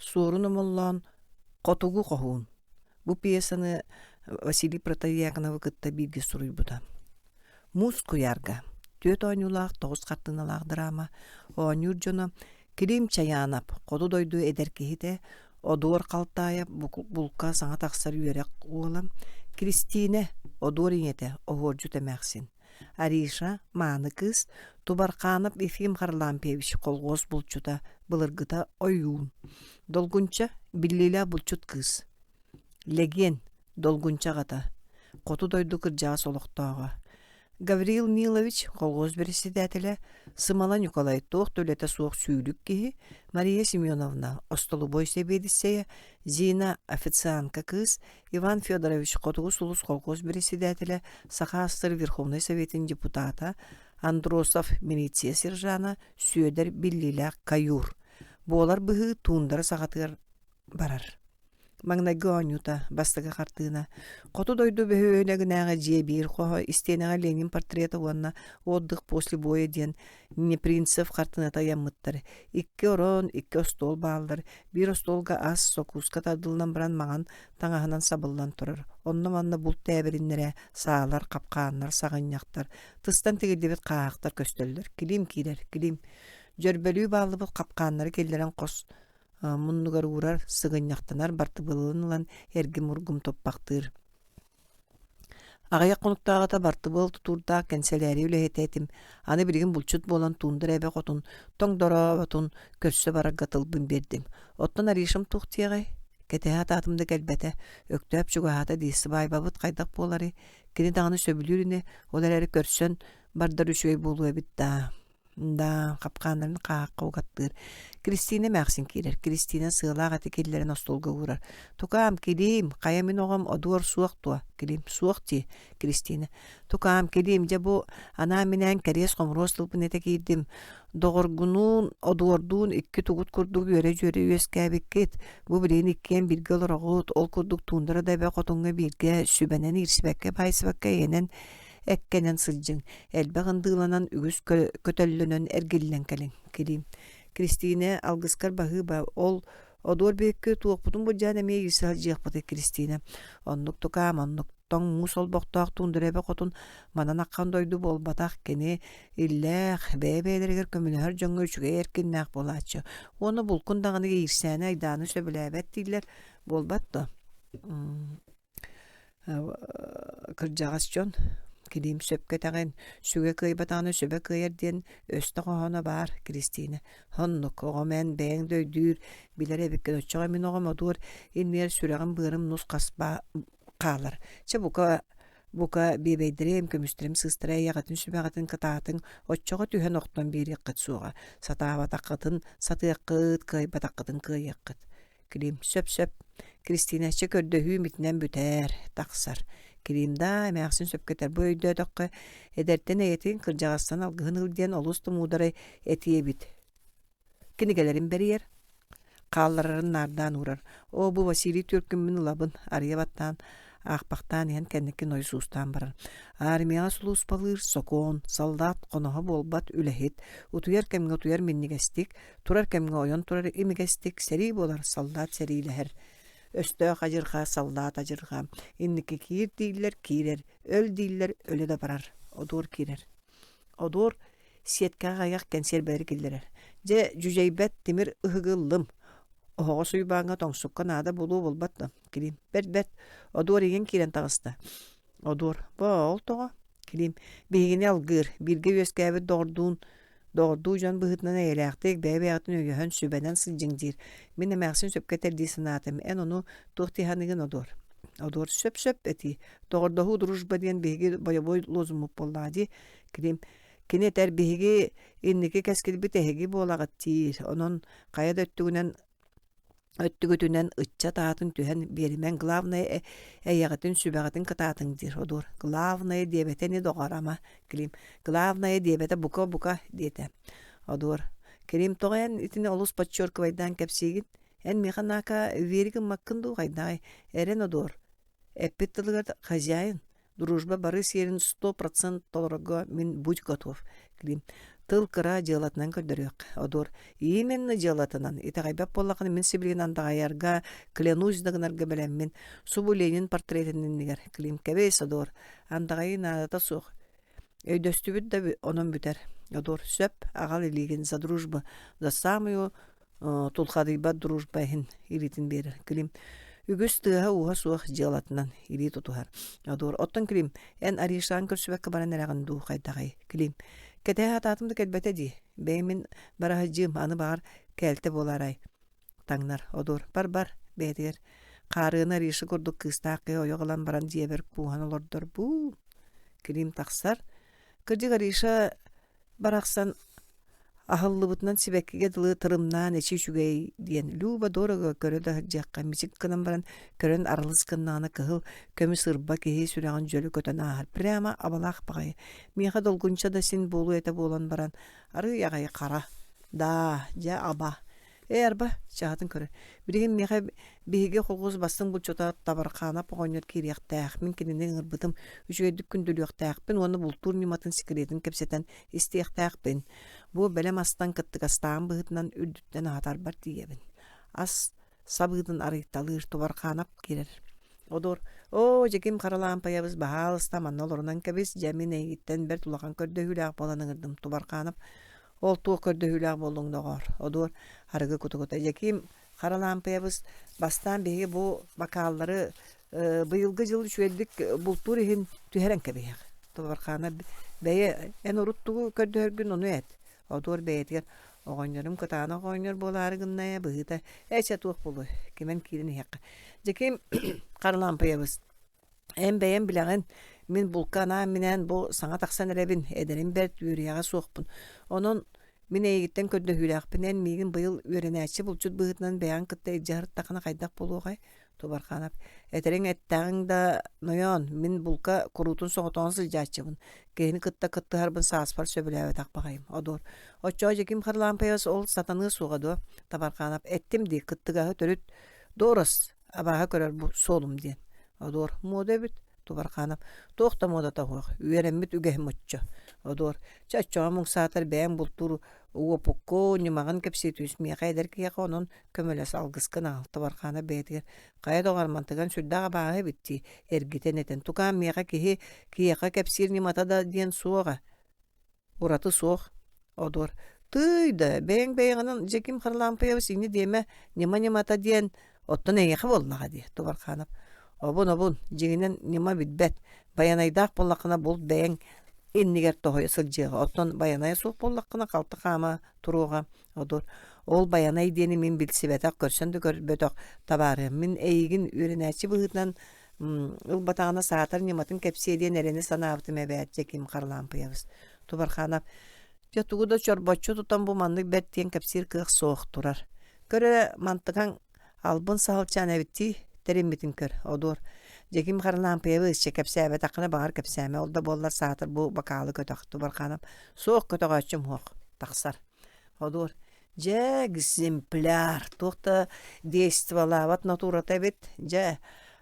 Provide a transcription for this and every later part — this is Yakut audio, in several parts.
Суорун Омоллоон «Хотугу хоһуун» бу пьесаны Василий Протодьяконовы кытта бииргэ суруйбута. Муус куйаарга түөрт оонньуулаах тоҕус хартыыналаах драма оонньуур дьоно Клим Чаянов хоту дойду эдэр киһитэ, Одуор Халтаайап булка саҥа тахсар үөрэх уола, Кристиинэ Одуор ийэтэ оһуордьут эмээхсин, Ариша мааны кыыс, Тубарханов Ефим Харлампьевич колхуос булчута, былыргыта ойуун, Долгунча биллиилээх булчут кыыс, Лэгиэн Долгунча аҕата, хоту дойду кырдьаҕас олохтооҕо, Гаврил Нилович колхуос бэрэссэдээтэлэ, Сымала Ньукулай туох да үлэтэ суох сүүлүк киһи, Мария Семеновна остолобуой сэбиэдиссэйэ, Зина официантка кыыс, Иван Федорович Хотугу сулус колхуос бэрэссэдээтэлэ, Саха АССР Верховнай Советын депутата, Андросов милиция сержана, Сүөдэр биллиилээх каюр. Буолар быһыы туундара саҕатыгар барар. Маҥнайгы оонньуута, бастакы хартыына. Хоту дойду бөһүөлэгинээҕи дьиэ биир хоһо, истиэнэҕэ Ленин портрета уонна «Отдых после боя» диэн Непринцев хартыыната ыйаммыттар. Икки орон, икки остуол бааллар. Биир остуолга ас, сокууска тардыллан баран маҥан таҥаһынан сабыллан турар. Онно-манна булт тээбириннэрэ, саалар, хапкааннар, саҕынньахтар, тыстан тигиллибит хааһахтар көстөллөр. Килиим киирэр, Килиим. Дьөрбөлүү бааллыбыт хапкааннары киллэрэн хос муннугар уурар, сыгынньахтанар бартыбыалын ылан эргим-ургум туппахтыыр. Аҕыйах хонуктааҕыта бартыбыал тутуурдаах кэнсэлээрийэ үлэһитэ этим, аны билигин булчут буолан туундара эбэ хотун тоҥдорооботун көрсө барарга тылбын биэрдим. Оттон Аришам туох диэҕэй? Кэтэһэ атаатым да кэлбэтэ. Өктөөп чугаһаата дии, сыбаайбабыт хайдах буоларый? Кини даҕаны сөбүлүүр ини, ол эрээри көрсөн бардар үчүгэй буолуо эбит даа. Да, хапкааннарын хааһахха угаттыыр. Кристина эмээхсин киирэр. Кристина сыалаах эти киллэрэн остуолга уурар. Тукаам, Килиим, хайа мин оҕом одуор суох дуо? Килиим, суох дии, Кристина. Тукаам, Килиим, дьэ бу анаан-минээн кэриэс-хомуруос тылбын этэ киирдим. Доҕоргунуун, одуордуун икки тугут курдук үөрэ-дьүөрэ үөскээбиккит. Бу билигин иккиэн бииргэ олороҕут. Ол курдук туундара да эбэ хотуҥҥа бииргэ сүбэнэн иирсибэккэ-баайсыбакка эйэнэн Эккэнэн сылдьыҥ, элбэх ындыыланан үгүс көтөллөнөн эргиллэн кэлиҥ, Килиим. Кристиинэ, алгыскар баһыыба, ол одуор биэкки туохпутун былдьаан эмиэ иирсэ сылдьыахпытый Кристиинэ. Оннук тукаам, оннук тоҥ муус олбохтоох туундара эбэ хотун манан аххан дойду буолбатах кини иллээх, бэйэ-бэйэлэригэр көмөлөһөр дьоҥҥо үчүгэй эркиннээх буолааччы. Уонна булкун даҕаны иирсээни айдааны сөбүлээбэт дииллэр буолбат дуо? Кырдьаҕас дьон Килиим сөпкө этэҕин, сүгэ кыайбатаҕына сүбэ кыайар диэн өстө хоһооно баар, Кристина. Оннук, оҕом эн бэйэҥ да өйдүүр, билэр эбиккин, оччоҕо мин оҕом одуур иннигэр сүрэҕим-быарым нус-хас хаалар. Чэ, бука, бука биэбэйдэрим, көмүстэрим сыыстара эйэҕитин сүбэҕитин кытаатыҥ, оччоҕо түһэн охтон биэриэххит суоҕа. Сатаабатаххытын сатыаххыт, кыайбатаххытын кыайыаххыт. Клим сөп-сөп. Кристина чэ көрдөһүүм итинэн бүтээр, тахсар. Клим даа, эмээхсин сөпкө этэр. Бу өйдөөтөххө, эдэртэн эйэтин, кырдьаҕастан алгыһын ыл диэн олус да муударай этии эбит. Кинигэлэрин бэрийэр, хаалларарын наардаан уурар. Оо, бу Василий түөркүммүн ылабын, арыйа баттаан, аахпахтаан иһэн кэнники нойосуустаан барар. Армияҕа сулууспалыыр сокуон, саллаат хоноһо буолбат үлэһит, утуйар кэмҥэ утуйар минньигэстик, Турар кэмҥэ ойон турар имигэстик сэрии буолар, саллаат сэриилэһэр. Өстөөх адьырҕа, саллаат адьырҕа. Инники киир дииллэр, киирэр, өл дииллэр, өлө да барар. Одуор киирэр. Одуор сиэткэҕэ аҕыйах кэнсиэрбэлэри киллэрэр. Дьэ, дьүдьэйбэт тимир ыһыгы ыллым. Оһоҕос Уйбааҥҥа тоҥсукка наада буолуо буолбат да, Килиим. Бэрт-бэрт, одуор игин киирэн таҕыста. Одуор, боо, ол тоҕо? Килиим, биһигини алгыыр, бииргэ үөскээбит доҕордуун доҕордуу дьон быһыытынан эйэлээхтик, бэйэ-бэйэҕитин өйөһөн, сүбэнэн сылдьыҥ диир. Мин эмээхсин сөпкө этэр дии санаатым. Эн ону туох дии саныыгын, Одуор? Одуор сөп-сөп этии. Доҕордоһуу дружба диэн биһиги бойобуой лозуммут буоллаҕа дии. Килиим, кини этэр биһиги инники кэскилбит эһиги буолаҕыт диир. Онон хайа да өттүгүнэн өттүгүтүнэн ыччат аатын түһэн биэримэҥ главное эйэҕитин сүбэҕитин кытаатыҥ диир одуур главное диэбэтэ ини доҕор ама Клим главное диэбэтэ бука бука диэтэ одуур Клим тоҕо эн итини олус подчеркивайдаан кэпсиигин эн миэхэ нака верь гыммаккын дуу хайдаҕай эрэн одуур эппит тылыгар хозяин Дружба бары сиэрин 100% толорорго мин будь готов. Клим. Тыл кыра дьыалатынан көрдөрүөх. Одуор именно дьыалатынан итэҕэйбэт буоллаххына мин сибилигин андаҕайарга, клянусь да гынарга бэлэммин. Субу Ленин портретин иннигэр Клим кэбис, Одуор. Андаҕайыы наадата суох. Өйдөстүбүт да онон бүтэр. Одуор сөп, аҕал илиигин за дружбу, за самую тулхадыйбат дружба иһин илиитин биэрэр. Клим үгүс тыаһа-ууһа суох дьыалатынан илии тутуһар. Одуор оттон Клим, эн Аришаҕын көрсүбэккэ баран эрэҕин дуу хайдаҕый? Клим, кэтэһэ сатаатым да кэлбэтэ дии. Бэйэм мин бараһыдьыым, аны баҕар кээлтэ буолаарай? Таҥнар. Одуор, бар-бар, бэйэтигэр. Хаарыаны Ариша курдук кыыстаах киһи ойох ылан баран дьиэбэр кууһан олордор буу. Клим тахсар. Кырдьык Ариша барахсан аһыллыбытынан сибэккигэ дылы тырымнаан эчи үчүгэй диэн Люба дорого көрө да сылдьыахха мичик гынан баран көрөн аралыс гыннаҕына кыһыл көмүс ырба киһи сүрэҕин дьөлө көтөн ааһар прямо абалаах баҕайы миэхэ долгунча да син буолуо этэ буолан баран арыый аҕай хара даа дьэ аба Ээ, арба, чаһытын көрөр. Билигин миэхэ биһиги холхуос бастыҥ булчута Табархаанап оҕонньор киириэхтээх. Мин кинини ыҥырбытым, үчүгэйдик күндүлүөхтээхпин уонна бултуур ньыматын секретин кэпсэтэн истиэхтээхпин. Бу бэлэм астан кыттыгастааҕым быһыытынан үрдүттэн аһатарбар тиийэбин. Ас сабыытын арыйталыыр Тубархаанап киирэр. Одуор, оо, дьэ ким Харалаампайабыс баһаалыста манна олорунан кэбис, дьэ мин эйигиттэн бэрт улахан көрдөһүүлээх буолан ыҥырдым Тубархаанап Ол туох көрдөһүүлээх буоллуҥ, доҕоор? Одуор арыгы кутугута. Дьэкиим Харалаампыйабыс бастаан биһиги бу бакааллары быйылгы дьыл үчүгэйдик бултуур иһин түһэрэн кэбиһиэх. Тобархаана бэйэ эн урут тугу көрдөһөргүн ону эт. Одуор бэйэтигэр оҕонньорум кытаанах оҕонньор буолаары гынна ээ быһыыта ээ чэ туох буолуой кимэн киирэн иһиэххэ. Дьэкиим Харалаампыйабыс Эн бэйэҥ билэҕин, мин булка анаан-минээн бу саҥа тахсан эрэбин, эдэрим бэрт, үөрүйэҕэ суохпун. Онон мин эйигиттэн көрдөһүүлээхпин, эн миигин быйыл үөрэнээччи булчут быһыытынан бэйэҕин кытта илдьэ сырыттаххына хайдах буолуоҕай? Тубарханов, этэриҥ эттэҕиҥ да нойоон, мин булка куруутун соҕотоҕун сылдьааччыбын, киһини кытта кыттыһарбын сааспар сөбүлээбэтэх баҕайым. Одуор, оччоҕо Дьэким Харлампьевич ол сатаныа суоҕа дуо? Табарханов, эттим дии, кыттыгаһы төрүт Дорос, абааһы көрөр бу суолум диэн. Одуор, муода эбит, Тубарханов, туох да муодата суох, үөрэммит үгэһим оччо. Одуор, чэ оччоҕо муҥсаатар бэйэҥ бултуур уопукку, ньымаҕын кэпсии түс, миэхэ эдэр киһиэхэ онон көмөлөс, алгыскын аҕал. Тубарханов бэйэтигэр, хайа доҕор, мантыган сүрдээх абааһы эбит дии, эргитэн этэн, тукаам миэхэ киһи киһиэхэ кэпсиир ньымата да диэн суоҕа. Ураты суох. Одуор: «Тыый да, бэйэҥ бэйэҕинэн Дьэким Харлампьевич инньэ диэмэ, ньыма-ньымата диэн, оттон эйиэхэ буоллаҕа дии, Тубарханов. Обун-обун, дьиҥинэн ньыма билбэт, байанайдаах буоллаххына булт бэйэҥ иннигэр тоһуйа сылдьыаҕа, оттон байанайа суох буоллаххына халты хаама туруоҕа. Одуор: Ол байанай диэни мин билсибэтэх, көрсөн да көрбөтөх табаарыһым. Мин эйигин үөрэнээччи быһыытынан ылбатаҕына саатар ньыматын кэпсиэ диэн эрэнэ санаабытым эбээт Дьэким Харлампыйабыс Тубарханов дьэ тугу да чорбоччу тутан бу маннык бэрт диэн кэпсиир кыах суох турар көр эрэ мантыкаҥ албын саһылчаан эбиттии тэриммитин көр одуор Дьэким Харлампыйабыс чэ кэпсээбэтэххинэ баҕар кэпсээмэ ол да буоллар саатар бу бакаалы көтөх Тубарханов суох көтөҕөөччүм суох тахсар одуор Дьэ, экземпляр, туох да действолаабат натурата эбит. Дьэ,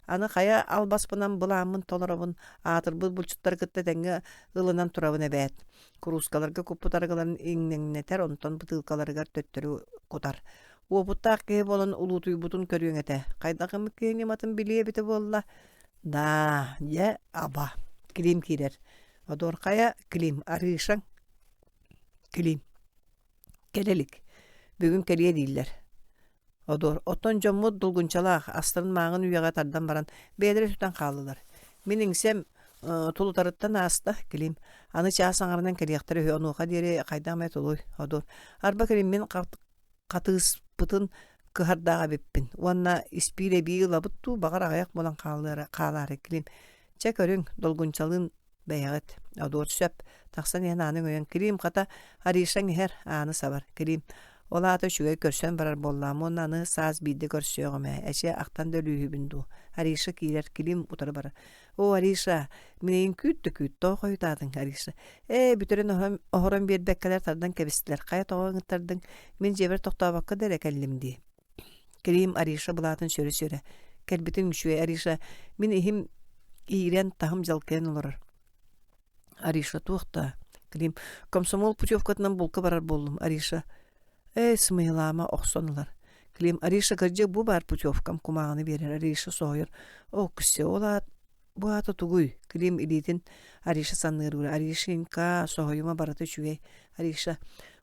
аны хайа албаспынан былааммын толоробун, аатырбыт булчуттары кытта тэҥҥэ ылынан турабын эбээт. Куруускаларга куппут арыгыларын иҥнэҥнэтэр, онтон бытыылкаларыгар төттөрү кутар. Уопуттаах киһи буолан улуутуйбутун көрүөҥ этэ. Хайдах эмит киһи ньыматын билиэ эбитэ буолла? Даа, дьэ, аба. Клим киирэр. Одуор хайа, Клим, арыышаҥ? Клим. Кэлэ илик, бүгүн кэлиэ дииллэр. Одуор, оттон дьоммут долгунчалаах, астарын мааҕын үйэҕэ тардан баран, бэйэлэрэ сүтэн хааллылар. Мин иҥсэм тулутарыттан ааста, Клим. Аны чаас аҥарынан кэлиэхтэрэ үһү, онуоха диэри хайдах эмэ тулуй, Одуор. Арба Клим мин хатыыспытын кыһардаах эбиппин уонна испиир эбии ылабыт дуу, баҕар аҕыйах буолан хаалаары Клим. Чэ көрүҥ, долгунчалыын Бэйэҕит, одуор сөп, тахсан иһэн ааны өҥөйөн Клим хата Аришаҥ иһэр, ааны сабар. Клим, ол аата үчүгэй көрсөн барар буоллаҕым уонна аны саас биирдэ көрсүөҕүм ээ, эчи ахтан да өлүүһүбүн дуу. Ариша киирэр, Клим утары барар. Оо, Ариша, мин эйигин күүт да күүт, тоҕо хойутаатыҥ, Ариша? Ээ, бүтэрэн оһорон биэрбэккэлэр тардан кэбистилэр, хайа тоҕо ыҥыттардыҥ, мин дьиэбэр тохтообокко да эрэ кэллим дии. Клим Ариша былаатын сөрө-сөрө. Кэлбитиҥ үчүгэй, Ариша, мин иһим иирэн, таһым дьалкыйан олорор. Ариша туох да? Клим комсомол путевкатынан булка барар буоллум Ариша Ээ, сымыйалаама охсон ылар. Клим Ариша кырдьык бу баар путевкам кумааҕыны биэрэр Ариша соһуйар. Оо, кссе, ол аат бу аата тугуй? Клим илиитин Ариша санныыр Аришенька, соһуйума барыта үчүгэй. Ариша,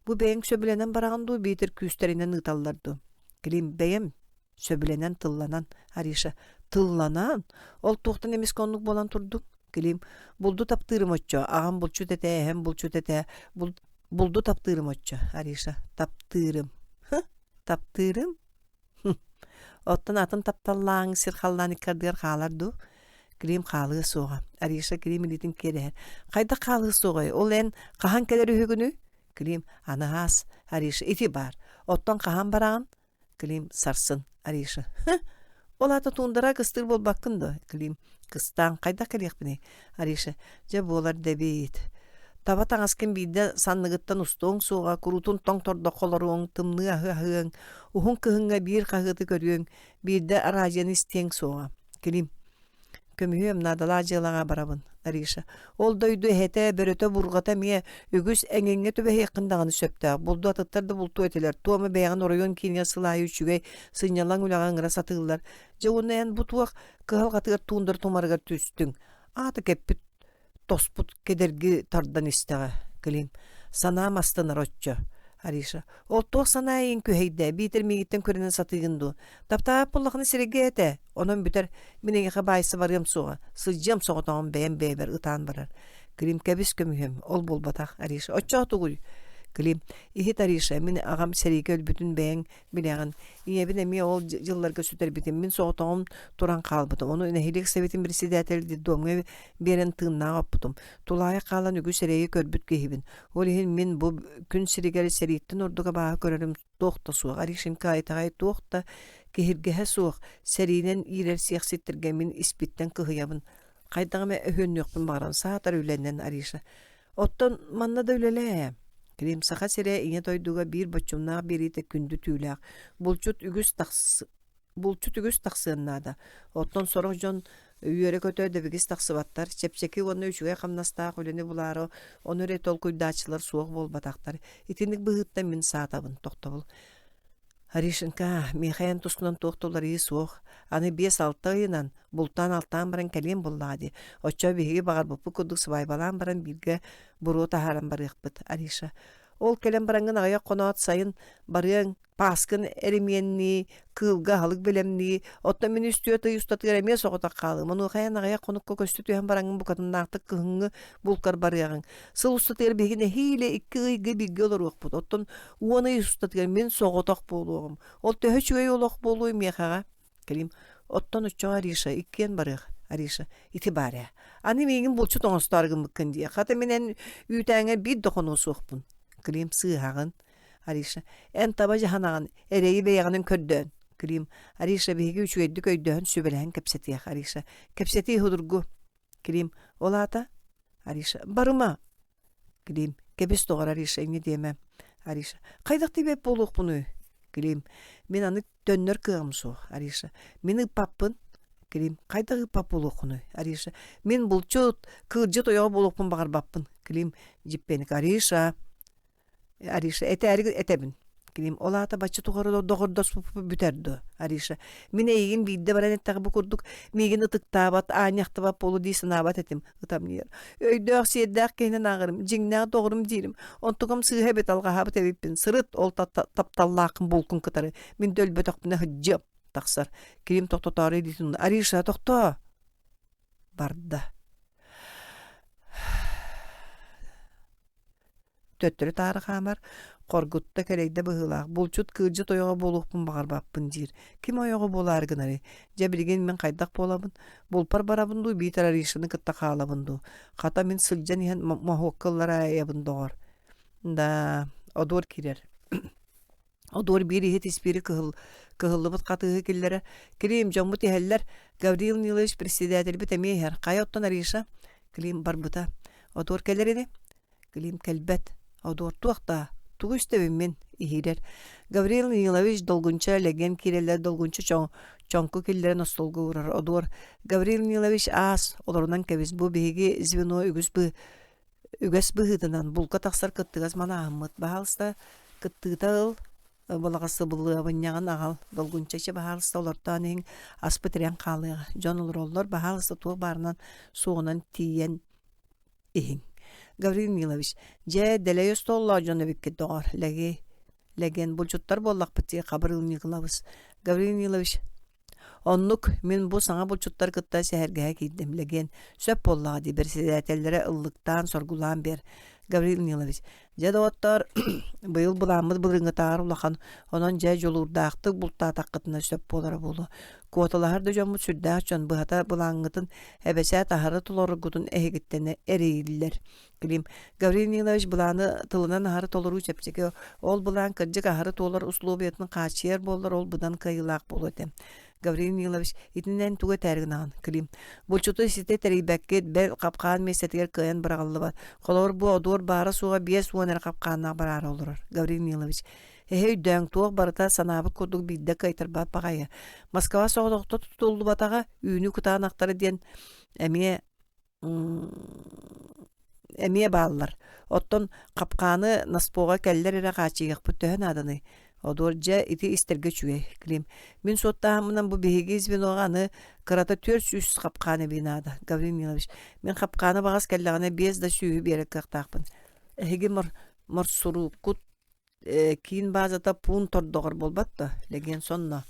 бу бэйэҥ сөбүлэнэн бараҕын дуу, биитэр күүстэринэн ыыталлар дуу? Клим, бэйэм сөбүлэнэн тылланан Ариша тылланан ол туохтан эмискэ оннук буолан турдуҥ Клим булду таптыырым оччо аҕам булчут этэ эһэм булчут этэ булду таптыырым оччо Ариша таптыырым таптыырым оттон атын тапталлааҥ сир халлаан икки ардыгар хаалар дуу Клим хаалыа суоҕа Ариша Клим илиитин киэрэһэр хайдах хаалыа суоҕай ол эн хаһан кэлэр үһүгүнүй Клим аны аас Ариша ити баар оттон хаһан бараҕын Клим сарсын Ариша Ол аата туундара кыстыыр буолбаккын дуо? Клим кыстаан хайдах кэлиэхпиний? Ариша дьэ буолар да эбит. Таба таҥаскын биирдэ санныгыттан устуоҥ суоҕа, куруутун тоҥ тордоххо олоруоҥ, тымныы аһы аһыаҥ, уһун кыһыҥҥа биир хаһыаты көрүөҥ, биирдэ араадьыйаны истиэҥ суоҕа. Клим Көмүһүөм наадалаах дьыалаҕа барабын, Ариша. Ол дойду эһэтэ, бөрөтө, бурҕата эмиэ үгүс эҥиҥҥэ түбэһиэххин даҕаны сөптөөх. Булду атыттар да бултуо этилэр. Туома бэйэҕин оройуон киинигэр сыл аайы үчүгэй, сынньалаҥ үлэҕэ ыҥыра сатыыллар. Дьэ уонна эн бу туох кыһалҕатыгар туундара тумарыгар түстүҥ? Аата кэппит тоспут кэдэрги тардан истэҕэ Клим санаам астынар оччо Ариша ол туох санаа эйигин күһэйдэ биитэр миигиттэн көрүнэн сатыыгын дуу таптаабат буоллаххына сирэйгэ этэ онон бүтэр мин эйиэхэ баайса барыам суоҕа сылдьыам соҕотоҕун бэйэм бэйэбэр ытаан барар Клим кэбис көмүһүм ол буолбатах Ариша оччоҕо тугуй Клим иһит Ариша мин аҕам сэриигэ өлбүтүн бэйэҥ Билэҕин, ийэбин эмиэ ол дьылларга сүтэрбитим. Мин соҕотоҕум туран хаалбытым. Ону нэһилиэк советын председатель детдомҥа биэрэн тыыннаах оппутум. Тулаайах хаалан үгүс эрэйи көрбүт киһибин. Ол иһин мин бу күн сиригэр сэрииттэн ордук абааһы көрөрүм туох да суох. Аришенька итэҕэй туох да киһиргэһэ суох. Сэриинэн иирэр сиэхситтэргэ мин испиттэн кыһыйабын. Хайдах эмэ өһүөннүөхпүн баҕарам. Саатар үлэнэн, Ариша. Оттон манна да үлэлээ ээ. Клим Саха сирэ Ийэ дойдуга биир боччумнаах биэриитэ күндү түүлээх. Булчут үгүс тахс булчут үгүс тахсыан наада. Оттон сорох дьон үөрэ-көтө дэбигис тахсыбаттар, чэпчэки уонна үчүгэй хамнастаах үлэни булаары ону эрэ толкуйдааччылар суох буолбатахтар. Итинник быһыыттан мин саатабын, тохтобул. Аришенька, миэхэ эн тускунан туох да уларыйыы суох. Аны 5-6 ыйынан бултаан-алтаан баран кэлиэм буоллаҕа дии. Оччо биһиги баҕарбыппыт курдук сыбаайбалаан баран бииргэ буруо таһааран барыахпыт, Ариша. Ол кэлэн бараҥҥын аҕыйах хоноот сайын барыаҥ, пааскын эримиэннии, кыылга аһылык бэлэмнии, оттон мин үс-түөрт ый устатыгар эмиэ соҕотох хаалыам. Онуоха эн аҕыйах хонукка көстө түһэн бараҥҥын букатыннаахтык кыһыҥҥы булкар барыаҕыҥ. Сыл устатыгар биһиги нэһиилэ икки ыйга бииргэ олоруохпут. Оттон уон ый устатыгар мин соҕотох буолуоҕум. Ол төһө үчүгэй олох буолуой миэхэҕэ? Клим, оттон оччоҕо Ариша иккиэн барыах. Ариша, ити баар ээ. Аны миигин булчут оҥостоору гыммыккын дии. Хата мин эн үүтээҥҥэ биир да хонуо суохпун. Клим, сыыһаҕын. Ариша, эн таба дьаһанаҕын, эрэйи бэйэҕинэн көрдөөн. Клим, Ариша, биһиги үчүгэйдик өйдөһөн, сүбэлэһэн кэпсэтиэх. Ариша, кэпсэтии судургу. Клим, ол аата? Ариша, барыма. Клим, кэбис доҕор Ариша, инньэ диэмэ. Ариша, хайдах тиийбэт буолуохпунуй? Клим, мин аны төннөр кыаҕым суох. Ариша, мин ыыппаппын. Клим, хайдах ыыппат буолуоххунуй? Ариша, мин булчут, кыылдьыт ойоҕо буолуохпун баҕарбаппын. Клим, дьиппиэник Ариша, Ариша, этээри этэбин. Клим, ол аата бачча тухары доҕордоспуппут бүтэр дуо? Ариша, мин эйигин биирдэ баран эттэҕэ бу курдук миигин ытыктаабат, аанньахтабат буолуо дии санаабат этим, ытамньыйар. Өйдөөх, сиэрдээх киһинэн ааҕарым, дьиҥнээх доҕорум диирим. Онтукам сыыһа эбит, алҕаһаабыт эбиппин. Сырыт, ол тапталлааххын булкун кытары. Мин да өлбөтөхпүнэ сылдьыам. Тахсар. Клим тохтотоору илиитин Ариша, тохтоо! Барда. Төттөрү-таары хаамар, хоргутта, кэлэйдэ быһыылаах, булчут кыылдьыт ойоҕо буолуохпун баҕарбаппын диир. Ким ойоҕо буолаары гынарый? Дьэ билигин мин хайдах буолабын? Булпар барабын дуу, биитэр Аришаны кытта хаалабын дуу? Хата мин сылдьан иһэн моһуокка ыллараайабын доҕор. Да, одуор киирэр. Одуор биир иһит испиири кыһыл, кыһыллыбыт хатыыһы киллэрэ. Клим, дьоммут иһэллэр. Гаврил Нилович председательбит эмиэ иһэр. Хайа оттон Ариша? Клим барбыта. Одуор кэлэр ини. Клим кэлбэт. Одуортуох даа, тугу истэбин мин? иһиирэр. Гаврил Нилович долгунча Лэгиэн киирэллэр долгунча чоҥ, чоҥку киллэрэн остуолга уурар. Одуор Гаврил Нилович аас, олорунан кэбис, бу биһиги звено үгүс бы... Үгэс быһыытынан булка тахсар кыттыгас малааһыммыт. Баһаалыста, кыттыыта ыл, былаҕасыбылыабынньаҕын аҕал, долгунча чэ баһаалыста олортоон иһиҥ, аспыт ирэн хаалыаҕа. Дьон олороллор, баһаалыста туох баарынан суоҕунан тиийэн иһиҥ. Гаврил Нилович, дьэ, дэлэй остуоллаах дьон эбиккит доҕор, Лэгий, Лэгиэн, булчуттар буоллахпыт дии, Хабырыыл Ньукулабыс. Гаврил Нилович, Оннук, мин бу саҥа булчуттары кытта сэһэргэһэ киирдим, Лэгиэн, сөп буоллаҕа дии, бэрэссэдээтэллэрэ ыллыктаан, соргулаан биэр. Гаврил Нилович, дьэ доҕоттоор, быйыл былааммыт былырыыҥҥытааҕар улахан, онон дьэ дьулуурдаахтык бултаатаххытына сөп буолара буолуо. Куоталаһар да дьоммут сүрдээх дьон, быһата былааҥҥытын эбэсээт аһары толороргутун эһигиттэн эрэйиллэр. Клим Гаврил Нилович былааны тылынан аһары толоруу чэпчэки, ол былаан кырдьык аһары туолар условиятын хааччыйар буоллар, ол быдан кыайыылаах буолуо этэ. Гаврил Нилович, итинэн тугу этээри гынаҕын, Клим? Булчуту ситэ тэрийбэккит, бэл хапкаан миэстэтигэр кыайан быраҕыллыбат. Холобур, бу одуор баара-суоҕа 50 эрэ хапкааннаах бараары олорор. Гаврил Нилович, эһи өйдөөҥ, туох барыта санаабыт курдук биирдэ кыайтарбат баҕайы. Москва соҕотохто тутуллубатаҕа, үүнүү кытаанахтара диэн эмиэ эмиэ бааллар. Оттон хапкааны наспоҕа кэллэр эрэ хааччыйыахпыт төһө нааданый? Одуор дьэ ити истэргэ үчүгэй, Клим. Мин суоттааһыммынан бу биһиги звеноҕа аны кырата 400 хапкаан эбии наада, Гаврил Нилович. Мин хапкааны баҕас кэллэҕинэ биэс да сүүһү биэрэр кыахтаахпын. Эһиги мор морсурууккут киин баазата пуун тордоҕор буолбат да Лэгиэн сонно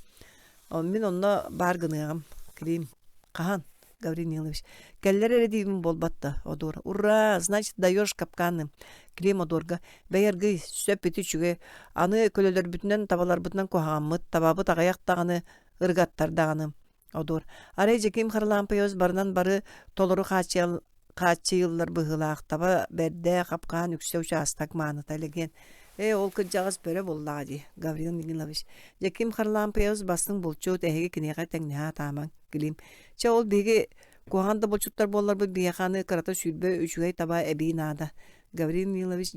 мин онно баар гыныаҕым Клим хаһан Гаврил Нилович кэллэр эрэ диибин буолбат да Одуор ура значит даешь капканы Клим Одуорга бэйэргий сөп ити үчүгэй аны көлөлөрбүтүнэн табаларбытынан куһаҕаммыт табабыт аҕыйах даҕаны ыргаттар даҕаны Одуор арай Дьэкиим Харлампьевич барынан бары толору хааччыйыллар быһыылаах таба бэрдэ хапкаан үксэ учаастак мааныта Лэгиэн ээ ол кырдьаҕас бөрө буоллаҕа дии Гаврил Нилович Дьэкиим Харлампьевич бастыҥ булчут эһиги киниэхэ тэҥнэһэ сатаамаҥ Клим чэ ол биһиги куһаҕан да булчуттар буолларбыт биһиэхэ аны кырата 20 үчүгэй таба эбии наада Гаврил Нилович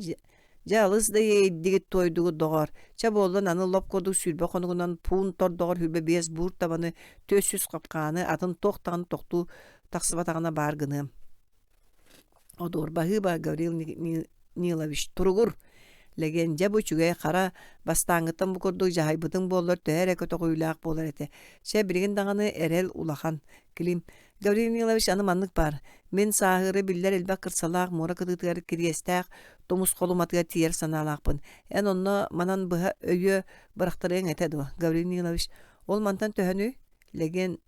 Дьэ алыс да иэйдигит-туойдугут доҕоор, чэ буоллун аны лоп курдук 20 хонугунан пуун тордоҕор 25 буур табаны, 400 хапкааны, атын туох даҕаны тохтуу тахсыбатаҕына баар гыныам. Одуор баһыыба Гаврил Нилович туругур! Лэгиэн дьэ бу үчүгэй хара бастааҥҥыттан бу курдук дьаһайбытыҥ буоллар төһө эрэ көтөҕүүлээх буолар этэ. Чэ билигин даҕаны эрэл улахан. Клим Гаврил Нилович аны маннык баар. Мин сааһыары биллэр элбэх кырсалаах муора кытыытыгар кириэстээх тумус холуматыгар тиийэр санаалаахпын. Эн онно манан быһа өйүө бырахтарыаҥ этэ дуо, Гаврил Нилович? Ол мантан төһөнүй? Лэгиэн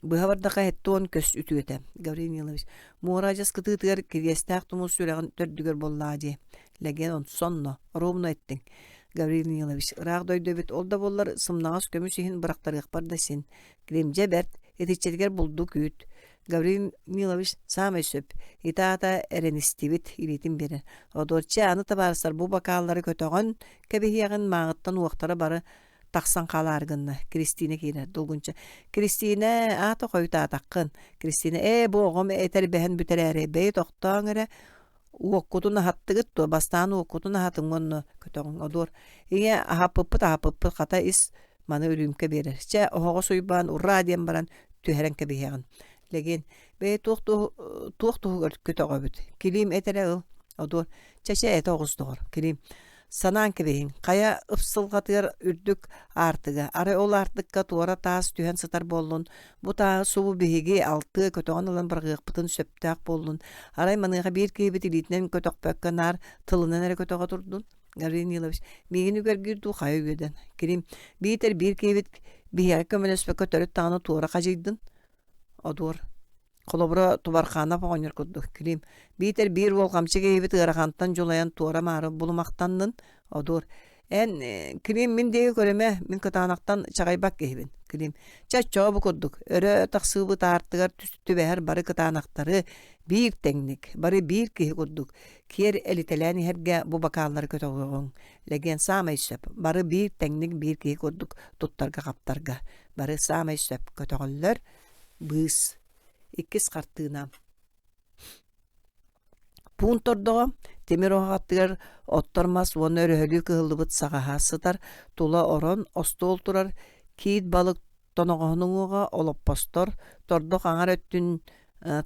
быһа бардаха 70 көс үтүөтэ. Гаврил Нилович, муора адьас кытыытыгар кириэстээх тумус сүрэҕин төрдүгэр буоллаҕа дии. Лэгиэн сонно, ровно эттиҥ. Гаврил Нилович, ыраах дойду эбит, ол да буоллар сымнаҕас көмүс иһин бырахтарыахпар да син. Кремдьэ бэрт, итиччэтигэр булдук үүт. Гаврил Нилович саамай сөп. Ити аата эрэнистибит, илиитин биэрэр. Одуорча аны табаарыстар бу бакааллары көтөҕөн кэбиһиэҕин мааҕыттан уохтара бары тахсан хаалаары гынна. Кристина киирэр долгунча. Кристина, аата хойутаатаххын. Кристина, ээ бу оҕом этэрбэһэн бүтэрээри, бэйи тохтооҥ эрэ, Уоккутун аһаттыгыт дуо? Бастаан уоккутун аһатыҥ уонна көтөҕүҥ. Одуор, ийэ, аһаппыппыт, аһаппыппыт, хата ис маны үрүүмкэ биэрэр. Чэ, оһоҕос Уйбаан ураа диэн баран түһэрэн кэбиһиэҕин. Лэгиэн, бэйэ туох туох туһугар көтөҕөбүт? Килиим эт эрэ ыл. Одуор, чэ чэ этэ оҕус доҕор. Килиим, Санаан кэбиһиҥ, хайа ыпсылҕатыгар үрдүк аартыга, арай ол аартыкка туора таас түһэн сытар буоллун, бу тааһы субу биһиги алтыа көтөҕөн ылан быраҕыахпытын сөптөөх буоллун, арай маныаха биир киһибит илиитинэн көтөхпөккө наар тылынан эрэ көтөҕө турдун. Гаврил Нилович, миигин үгэргиир дуу хайа үөдэн. Кирим, биитэр биир киһибит биһиэхэ көмөлөспөккө төрүт даҕаны туора хадьыйдын. Одуор, Холобура, Тубарханов оҕонньор курдук, Клим, биитэр биир уолҕамчы киһибит ыарахантан дьулайан туора-маары булумахтаннын, Одуор, эн, Клим, мин диэки көрүмэ, мин кытаанахтан чаҕыйбат киһибин, Клим, чэ оччоҕо бу курдук, өрө тахсыыбыт аартыгар түбэһэр бары кытаанахтары биир тэҥник, бары биир киһи курдук, киэр элитэлээн иһэргэ бу бакааллары көтөҕүөҕүҥ, Лэгиэн саамай сөп, бары биир тэҥник биир киһи курдук туттарга-хаптарга, бары саамай сөп көтөҕөллөр, Быыс. Иккис хартыына. Пуун тордоҕо тимир оһох аттыгар оттор мас уонна өрөһөлүү кыһыллыбыт саҕаһа сытар, тула орон, остуол турар, киит балык тоноҕоһун уҥуоҕа, олоппостор, тордох аҥар өттүн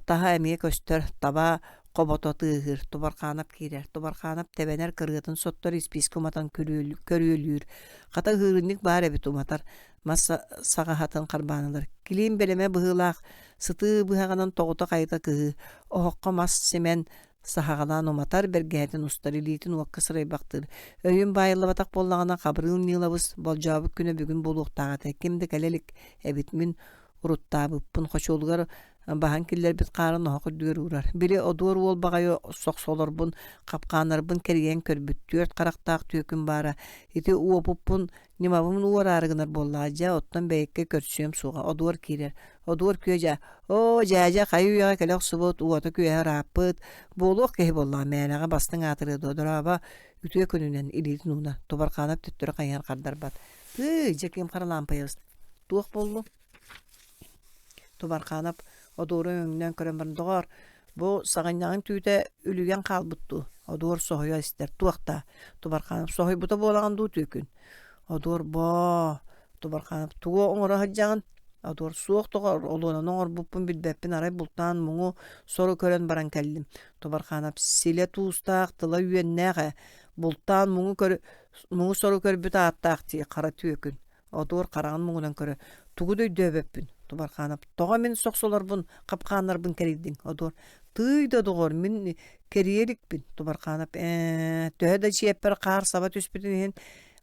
таһа эмиэ көстөр, таба, хобото тыаһыыр, Тубархаанап киирэр. Тубархаанап тэбэнэр кырыатын соттор испиискэ уматан көрүөлүүр. Хата ыһыырынньык баар эбит уматар, мас саҕаһатын харбаан ылар. Килиим бэлэмэ быһыылаах, сытыы быһаҕынан тоҕута-хайыта кыһыы, оһоххо мас симэн саһаҕалаан уматар, бэргэһэтин устар, илиитин уокка сырайбахтыыр. Өйүм баайыллыбатах буоллаҕына, Хабырыыл Ньыылабыс болдьообут күнэ бүгүн буолуохтаах этэ. Ким да кэлэ илик эбит. Мин уруттаабыппын хочуолугар баһан киллэрбит хаарын оһох үрдүгэр уурар. Били одуор уол баҕайы сохсолорбун, хапкааннарбын кэрийэн көрбүт түөрт харахтаах түөкүн баара. Ити уопуппун ньымабын уораары гынар буоллаҕа дьэ, оттон бэйэккэ көрсүөм суоҕа. Одуор киирэр. Одуор күөдьэ «Оо, дьээдьэ, хайы үйэҕэ кэлэ охсубут, уота-күөһэ ырааппыт, буолуох киһи буоллаҕа, мээнэҕэ бастыҥ аатырыа дуо, дорообо, үтүө күнүнэн» илиитин ууна, Тубархаанап төттөрү хайыһан хардарбат. «Тыый, дьэ ким Харалаампайабыс, туох буоллуҥ?» Тубархаанап одуору өҥнөөн көрөн баран, «Доҕоор, бу саҕынньаҕыҥ түүтэ үлүйэн хаалбыт дуу?» Одуор соһуйа истэр, «Туох даа?» Тубархаанап «Соһуйбута буолаҕын дуу түөкүн?» Одуор «Боо, Тубархаанап тугу оҥоро сылдьаҕын?» Одуор «Суох, доҕоор, олуонаны оҥорбуппун билбэппин, арай бултаан муҥу сору көрөн баран кэллим». Тубархаанап «Силэ туустаах, тыла үөннээх ээ, бултаан муҥу көр муҥу сору көрбүт ааттаах дии, хара түөкүн». Одуор хараҕын муҥунан көрө, тугу да өйдөөбөппүн, Тубархаанап, тоҕо мин сохсолорбун, хапкааннарбын кэрийдиҥ, Одуор, тыый да доҕор, мин кэрийэ иликпин, Тубархаанап, ээ, төһө да чиэппэр хаар саба түспүтүн иһин,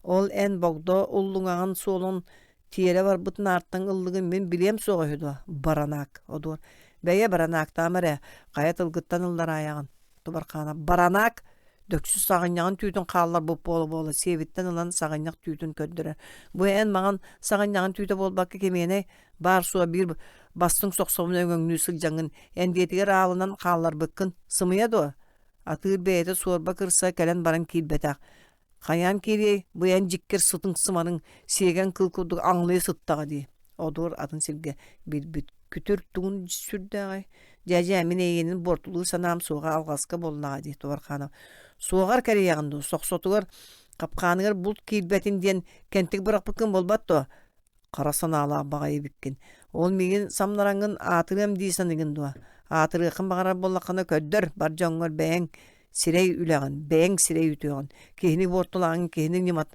ол эн богдо уллуҥаҕын суолун тиэрэ барбыт наартаҥ ыллыгын мин билиэм суоҕа үһү дуо, баранаак, Одуор, бэйэ баранаактаама эрэ, хайа тылгыттан ыллараайаҕын, Тубархаанап, баранаак, Дөксү саҕынньаҕын түүтүн хаалларбыт буола-буола сиэбиттэн ылан саҕынньах түүтүн көрдөрөр. Бу эн маҥан саҕынньаҕын түүтэ буолбакка кимиэнэй баар-суох биир бастыҥ сохсобун өҥөҥнүү сылдьаҥҥын эндиэтигэр аалынан хаалларбыккын сымыйа дуо? Атыыр бэйэтэ суорба кырса кэлэн баран киирбэтэх. Хайаан киириэй, бу эн дьиккэр сытыҥ-сымарыҥ сиэгэн кыл курдук аҥылыйа сыттаҕа дии. Одуор атын сиргэ билбит күтүр тугун сүрдээҕэй? Дьээдьээ, мин эйигинин буортулуу санаам суоҕа алҕаска буоллаҕа дии Тубарханов. Суоҕар кэрийэҕин дуу, сохсотугар, хапкааныгар булт киирбэтин диэн кэнтик бырахпыккын буолбат дуо? Хара санаалаах баҕайы эбиккин. Ол миигин самнараҥҥын аатырыам дии саныыгын дуо? Аатырыаххын баҕарар буоллаххына көрдөр, бар дьоҥҥор бэйэҥ сирэй үлэҕин, бэйэҥ сирэй үтүөҕүн, киһини буортулааҥҥын, киһини ньымат,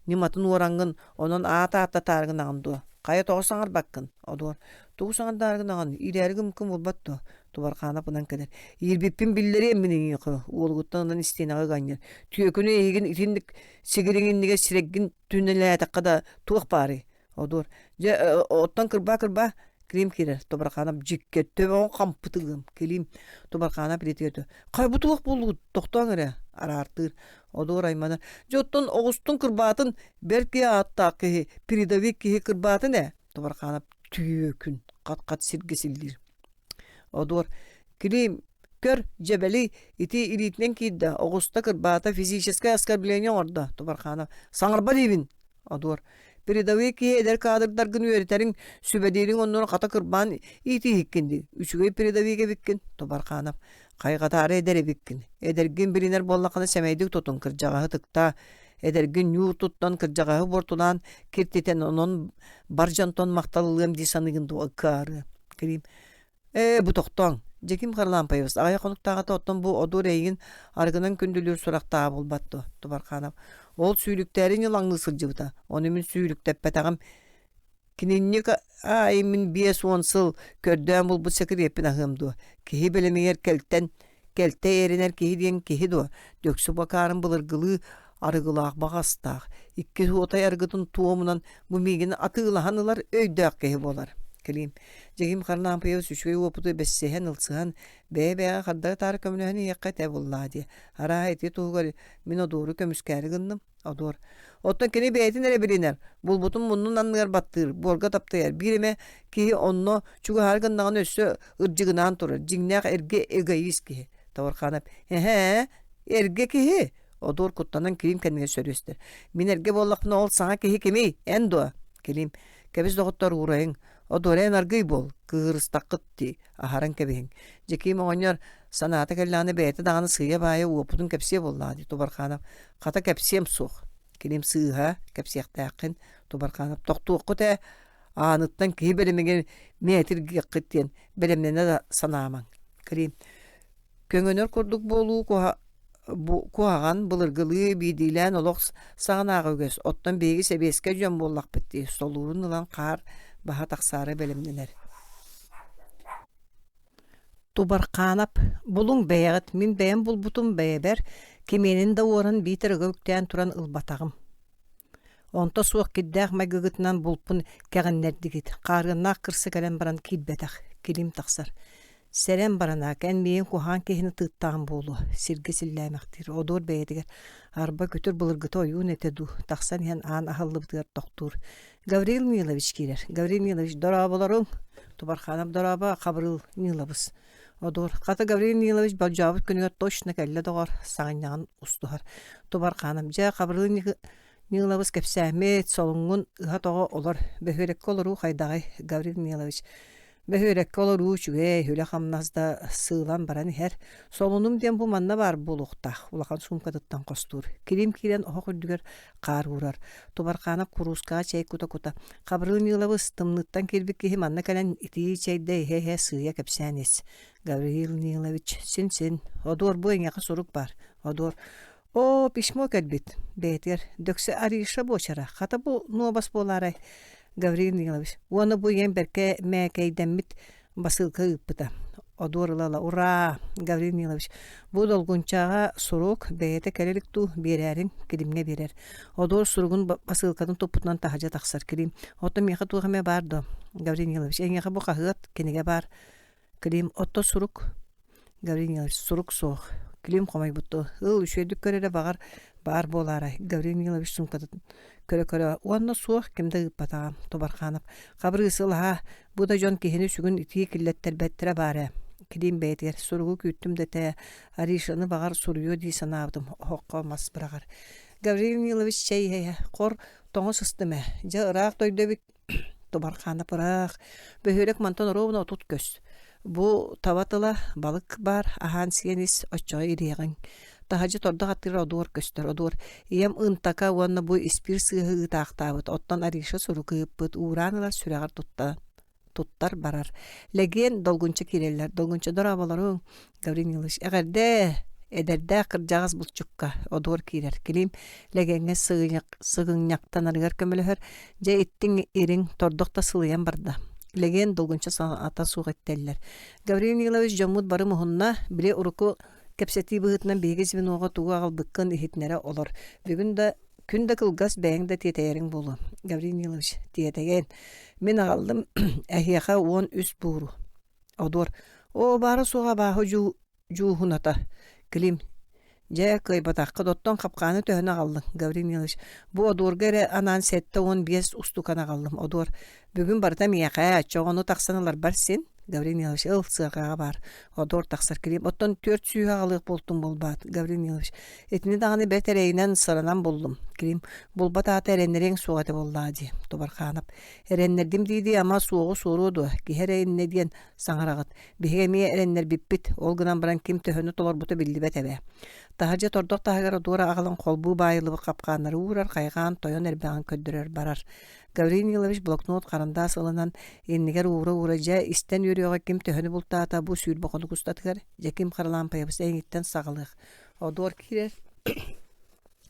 ньыматын уораҥҥын, онон аат ааттатаары гынаҕын дуо? Хайа тоҕо саҥарбаккын? Одуор, тугу саҥардаары гынаҕын? Иирээри гыммыккын буолбат дуо? Тубархаанап ынан кэлэр. Иирбиппин биллэриэм мин эйиэхэ, уолугуттан ынан истиэнэҕэ ыганньар. Түөкүнү эйигин итинник сигириҥ иннигэр сирэйгин түнэлээтэххэ да туох баарый? Одуор, дьэ, оттон кырбаа-кырбаа, Клим киирэр, Тубархаанап дьиккэ төбөҕүн хампыт ыгым. Клим Тубархаанап илиитигэр тү Хайа бу туох буоллугут? Тохтооҥ эрэ, араартыыр. Одуор айманар. Дьэ оттон оҕустун кырбаатын бэрт киһи ааттаах киһи, передовик киһи кырбаатын ээ. Тубархаанап түөкүн хат-хат сиргэ силлиир. Одуор, Клим, көр, дьэбэли ити илиитинэн киирдэ, оҕуста кырбаата, физическое оскорбление оҥордо, Тубарханов. Саҥарба диибин, Одуор. Передовые киһи эдэр кадрдаргын үөрэтэриҥ, сүбэлиириҥ оннугар хата кырбаан иитииһиккин дии. Үчүгэй передовик эбиккин, Тубарханов. Хайҕатаары эдэр эбиккин. Эдэргин билинэр буоллаххына сэмэйдик тутун, кырдьаҕаһы ытыктаа. Эдэргин ньуур туттан, кырдьаҕаһы буортулаан киртитэн, онон бар дьонтон махтал ылыам дии саныыгын дуо, ыккаарыа. Клим Ээ, бу тохтооҥ. Дьэким Харлампаевич, аҕыйах хонуктааҕыта оттон бу одуор эйигин арыгынан күндүлүүр сурахтааҕа буолбат дуо, Тубарханов. Ол сүүлүктээри ньылаҥныы сылдьыбыта. Ону мин сүүлүктэппэтэҕим. Кининник аайы мин 50 сыл көрдөөн булбут сэкириэппин аһыам дуо? Киһи бэлэмигэр кэлтэн кэлтэй эрэнэр киһи диэн киһи дуо? Дөксү бакаарын былыргылыы арыгылаах баҕастаах, икки суотай арыгытын туомунан бу миигин атыылаһан ылар өйдөөх киһи буолар. Клим, Дьэгим Харлампьевич үчүгэй уопуту бэссиһэн, ылсыһан, бэйэ-бэйэҕэ хардары-таары көмөлөһөн иһиэххэ этэ буоллаҕа дии. Арааһа ити туһугар мин одуору көмүскээри гынным. Одуор. Оттон кини бэйэтин эрэ билинэр, булбутун муннун анныгар баттыыр, буорга таптайар. Биир эмэ киһи онно чугаһаары гыннаҕына өссө ырдьыгынаан турар, дьиҥнээх эргэ эгоист киһи. Таварханов, эһээ, эргэ киһи? Одуор куттанан Клим кэннигэр сөрүөстэр. Мин эргэ буоллахпына ол саҥа киһи кимий? Эн дуо? Клим, кэбис доҕоттор уурайыҥ. Одуор эн аргый буол, кыыһырыстаххыт дии, аһаран кэбиһиҥ. Дьэкиим оҕонньор санаата кэллэҕинэ бэйэтэ даҕаны сыыйа-баайа уопутун кэпсиэ буоллаҕа дии Тубарханов. Хата кэпсиэм суох. Клим сыыһа, кэпсиэхтээххин. Тубарханов тохтуоххут ээ, ааныттан киһи бэлэмигэр мээтиргиэххит диэн бэлэмнэнэ да санаамаҥ. Клим. Көҥөнөр курдук буолуу куһаҕан, былыргылыы биирдиилээн олох саҕанааҕы үгэс, оттон биһиги сэбиэскэй дьон буоллахпыт дии, солуурун ылан хаар баһа тахсаары бэлэмнэнэр. Тубархаанап, булуҥ бэйэҕит, мин бэйэм булбутум бэйэбэр, кимиэнин да уоран биитэр ыга үктээн туран ылбатаҕым. Онто суох кирдээх майгыгытынан булпун кэҕиннэрдигит, хаарыаннаах кырса кэлэн баран киирбэтэх, килим тахсар. Сэрэн баранаак, эн миигин куһаҕан киһини тыыттаҕым буолуо, сиргэ силлээмэхтиир, одуор бэйэтигэр арба күтүр былыргыта ойуун этэ дуу, тахсан иһэн аан аһыллыбытыгар тохтуур. Гаврил Нилович киирэр. Гаврил Нилович, дорооболоруҥ! Тубарханов дорообо, Хабырыыл Ниловыс. Одуор, хата Гаврил Нилович болдьообут күнүгэр точно кэллэ доҕор, саҕынньаҕын устуһар. Тубарханов, дьэ, Хабырыыл Ниловыс кэпсээммит, солуҥҥун ыһа-тоҕо олор, бөһүөлэккэ олоруу хайдаҕый, Гаврил Нилович? Бөһүөлэккэ олоруу үчүгэй, үлэ-хамнас да сыылан баран иһэр. Солунум диэн бу манна баар буолуохтаах, улахан суумкатыттан хостуур. Килим киирэн оһох үрдүгэр хаар уурар. Тубархаанап куруускаҕа чэй кута-кута, «Хабырыыл Ниловыс, тымныыттан киирбит киһи манна кэлэн итии чэйдэ иһэ-иһэ сыыйа кэпсээн ис». Гавриил Нилович, «Син-син, одуор бу эйиэхэ сурук баар, одуор». «Оо, письмо кэлбит» бэйэтигэр «Дөксө Ариша буочара, хата бу нуобас буолаарай?» Гаврил Нилович, уонна бу ийэм бэркэ мээкэйдэммит басыылка ыыппыта. Одуор ыла-ыла, «Ураа, Гаврил Нилович, бу долгунчаҕа сурук бэйэтэ кэлэ илик дуу, биэрээриҥ, Килимҥэ биэрэр. Одуор суругун басыылкатын туппутунан таһырдьа тахсар Килим. Оттон миэхэ туох эмэ баар дуо? Гаврил Нилович, эйиэхэ бу хаһыат, кинигэ баар. Клим, отто сурук? Гаврил Нилович, сурук суох. Клим хомойбуттуу. Ыл, үчүгэйдик көр эрэ, баҕар, баар буолаарай. Гаврил Нилович суумкатын көрө-көрө, уонна суох, ким да ыыппатаҕа. Тубарханов, Хабырыыс ылаһа, бу да дьон киһини сүгүн итии киллэттэрбэттэрэ баар ээ. Клим бэйэтигэр суругу күүттүм да этээ, Аришаны баҕар суруйуо дии санаабытым, оһоххо мас быраҕар. Гаврил Нилович чэй иһэ, хор, тоҥо сыстым ээ, дьэ ыраах дойду эбит Тубархаанап ыраах, бөһүөлэк мантан оруобуна 30 көс. Бу таба тыла, балык баар, аһаан-сиэн ис, оччоҕо ириэҕиҥ. Таһырдьа тордох аттыгар одуор көстөр, одуор. Ийэм ынтака уонна бу испиир сыыһы ыытаахтаабыт, оттон Ариша сурук ыыппыт, уураан ылар сүрэҕэр туттан туттар барар. Лэгиэн долгунча киирэллэр. Долгунча дорооболоруҥ, Гаврил Нилович, эҕэрдээ! Эдэрдээх кырдьаҕас булчукка одуор киирэр. Килиим Лэгэҥҥэ сыгынньахтанарыгар көмөлөһөр. Дьэ иттиҥ ириҥ, тордох да сылыйан барда. Лэгиэн долгунча саҥата суох иттэллэр. Гаврил Нилович дьоммут бары муһунна, били урукку кэпсэтии быһыытынан биһиги звеноҕа тугу аҕалбыккын иһитиннэрэ олор. Бүгүн да күн да кылгас, бэйэҥ да тиэтэйэриҥ буолуо. Гаврил Нилович, тиэтэйэн. Мин аҕаллым эһиэхэ 13 бууру. Одуор, оо, баара-суоҕа абааһы дьууһуната, Клим, дьэ, кыайбатаххыт, оттон хапкааны төһөнү аҕаллыҥ, Гаврил Нилович, бу одуорга эрэ анаан 75 устукан аҕаллым, одуор, бүгүн барыта миэхэ, чоҕону тахсан ыларбар син, Гаврил Нилович, ыл, сыарҕаҕа баар, одуор тахсар Клим, оттон 400 аҕалыах буолтуҥ буолбаат, Гаврил Нилович, итини даҕаны бэрт эрэйинэн сыранан буллум, Клим, булбат аата эрэннэриэҥ суох этэ буоллаҕа дии, Тубарханов, Эрэннэрдим дии-дии ама суоҕу суоруо дуо, киһи эрэ иннэ диэн саҥараҕыт. Биһиги эмиэ эрэннэрбиппит, ол гынан баран ким төһөнү толорбута биллибэт эбээ. Таһырдьа тордох таһыгар одуора аҕалан холбуу баайыллыбыт хапкааннары уурар, хайҕаан тойон эрбэҕин көрдөрөр барар. Гаврил Нилович блокнот харандаас ылынан иннигэр уура-уура дьэ истэн үөрүөҕэ ким төһөнү бултаата бу 20 хонук устатыгар дьэ ким Харалаампайабыс эйигиттэн саҕалыах. Одуор киирэр